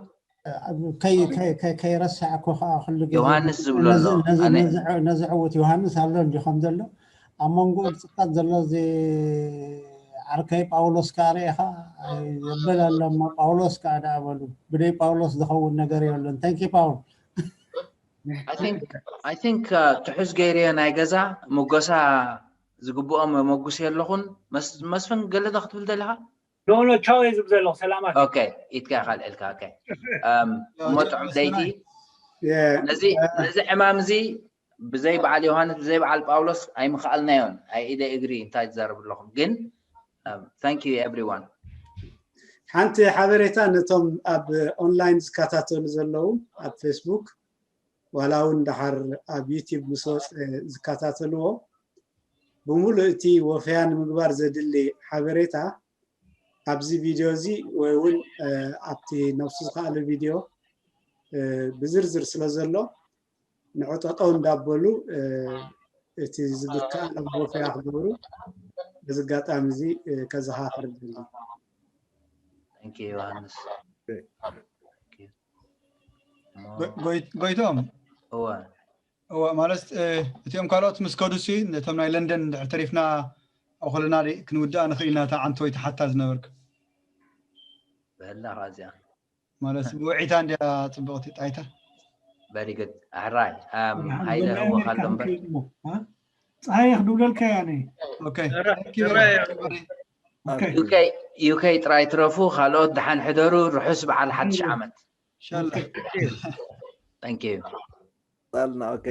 ከይረሳዕኩ ከዓ ኩሉ ግዜ ዮሃንስ ዝብሎ ኣሎ። ነዚ ዕውት ዮሃንስ ኣሎ እንዲ ከም ዘሎ ኣብ መንጎ ግፅታት ዘሎ እዚ ዓርከይ ጳውሎስ ከዓ ርኢኻ ዘበል ኣሎ እሞ ጳውሎስ ከዓ ደኣ በሉ። ብደይ ጳውሎስ ዝኸውን ነገር የብሉን። Thank you ፓውል። I think ትሑዝ ገይረዮ ናይ ገዛ ምጎሳ ዝግብኦም መጉስ የለኹን። መስፍን ገለ ዶ ክትብል ደለኻ? ኖ ኖ ቻው እየ ዝብል ዘለኹ። ሰላማት። ኦኬ ኢትካ ኢኻ ኣልዕልካ። ኦኬ እሞ ጥዑም ለይቲ። ነዚ ነዚ ዕማም እዚ ብዘይ በዓል ዮሃንስ ብዘይ በዓል ጳውሎስ ኣይምኸኣልናዮን። I agree እንታይ ትዛረቡ ኣለኹም ግን thank you everyone። ሓንቲ ሓበሬታ ነቶም ኣብ ኦንላይን ዝከታተሉ ዘለዉ ኣብ ፌስቡክ ዋላ እውን ደሓር ኣብ ዩቲብ ምስ ወፀ ዝከታተልዎ ብምሉእ እቲ ወፈያ ንምግባር ዘድሊ ሓበሬታ ኣብዚ ቪድዮ እዚ ወይ እውን ኣብቲ ነብሱ ዝከኣለ ቪድዮ ብዝርዝር ስለ ዘሎ ንዑ ጠጠው እንዳበሉ እቲ ዝከኣሎም ወፈያ ክገብሩ በዚ ኣጋጣሚ እዚ ከዘኻኽር ደሊ። ዮሃንስ ጎይቶም እወ ማለት እቲኦም ካልኦት ምስ ከዱሲ ነቶም ናይ ለንደን እንድሕር ተሪፍና ኣኹልና ክንውድኣ ንኽእል ኢና። እታ ዓንተወይቲ ሓታ ዝነበርክ በላ እዚኣ ማለት ውዒታ እንዲያ ፅብቕቲ ጣይታ በሪግድ ኣሕራይ ሃይለ ህወኽ ኣሎ እምበር ፀሃየ ክድውለልካ እያ ነይ ዩከይ ጥራይ ትረፉ ካልኦት ደሓን ሕደሩ። ርሑስ በዓል ሓድሽ ዓመት። ሻላ Thank you ጣልና ኦኬ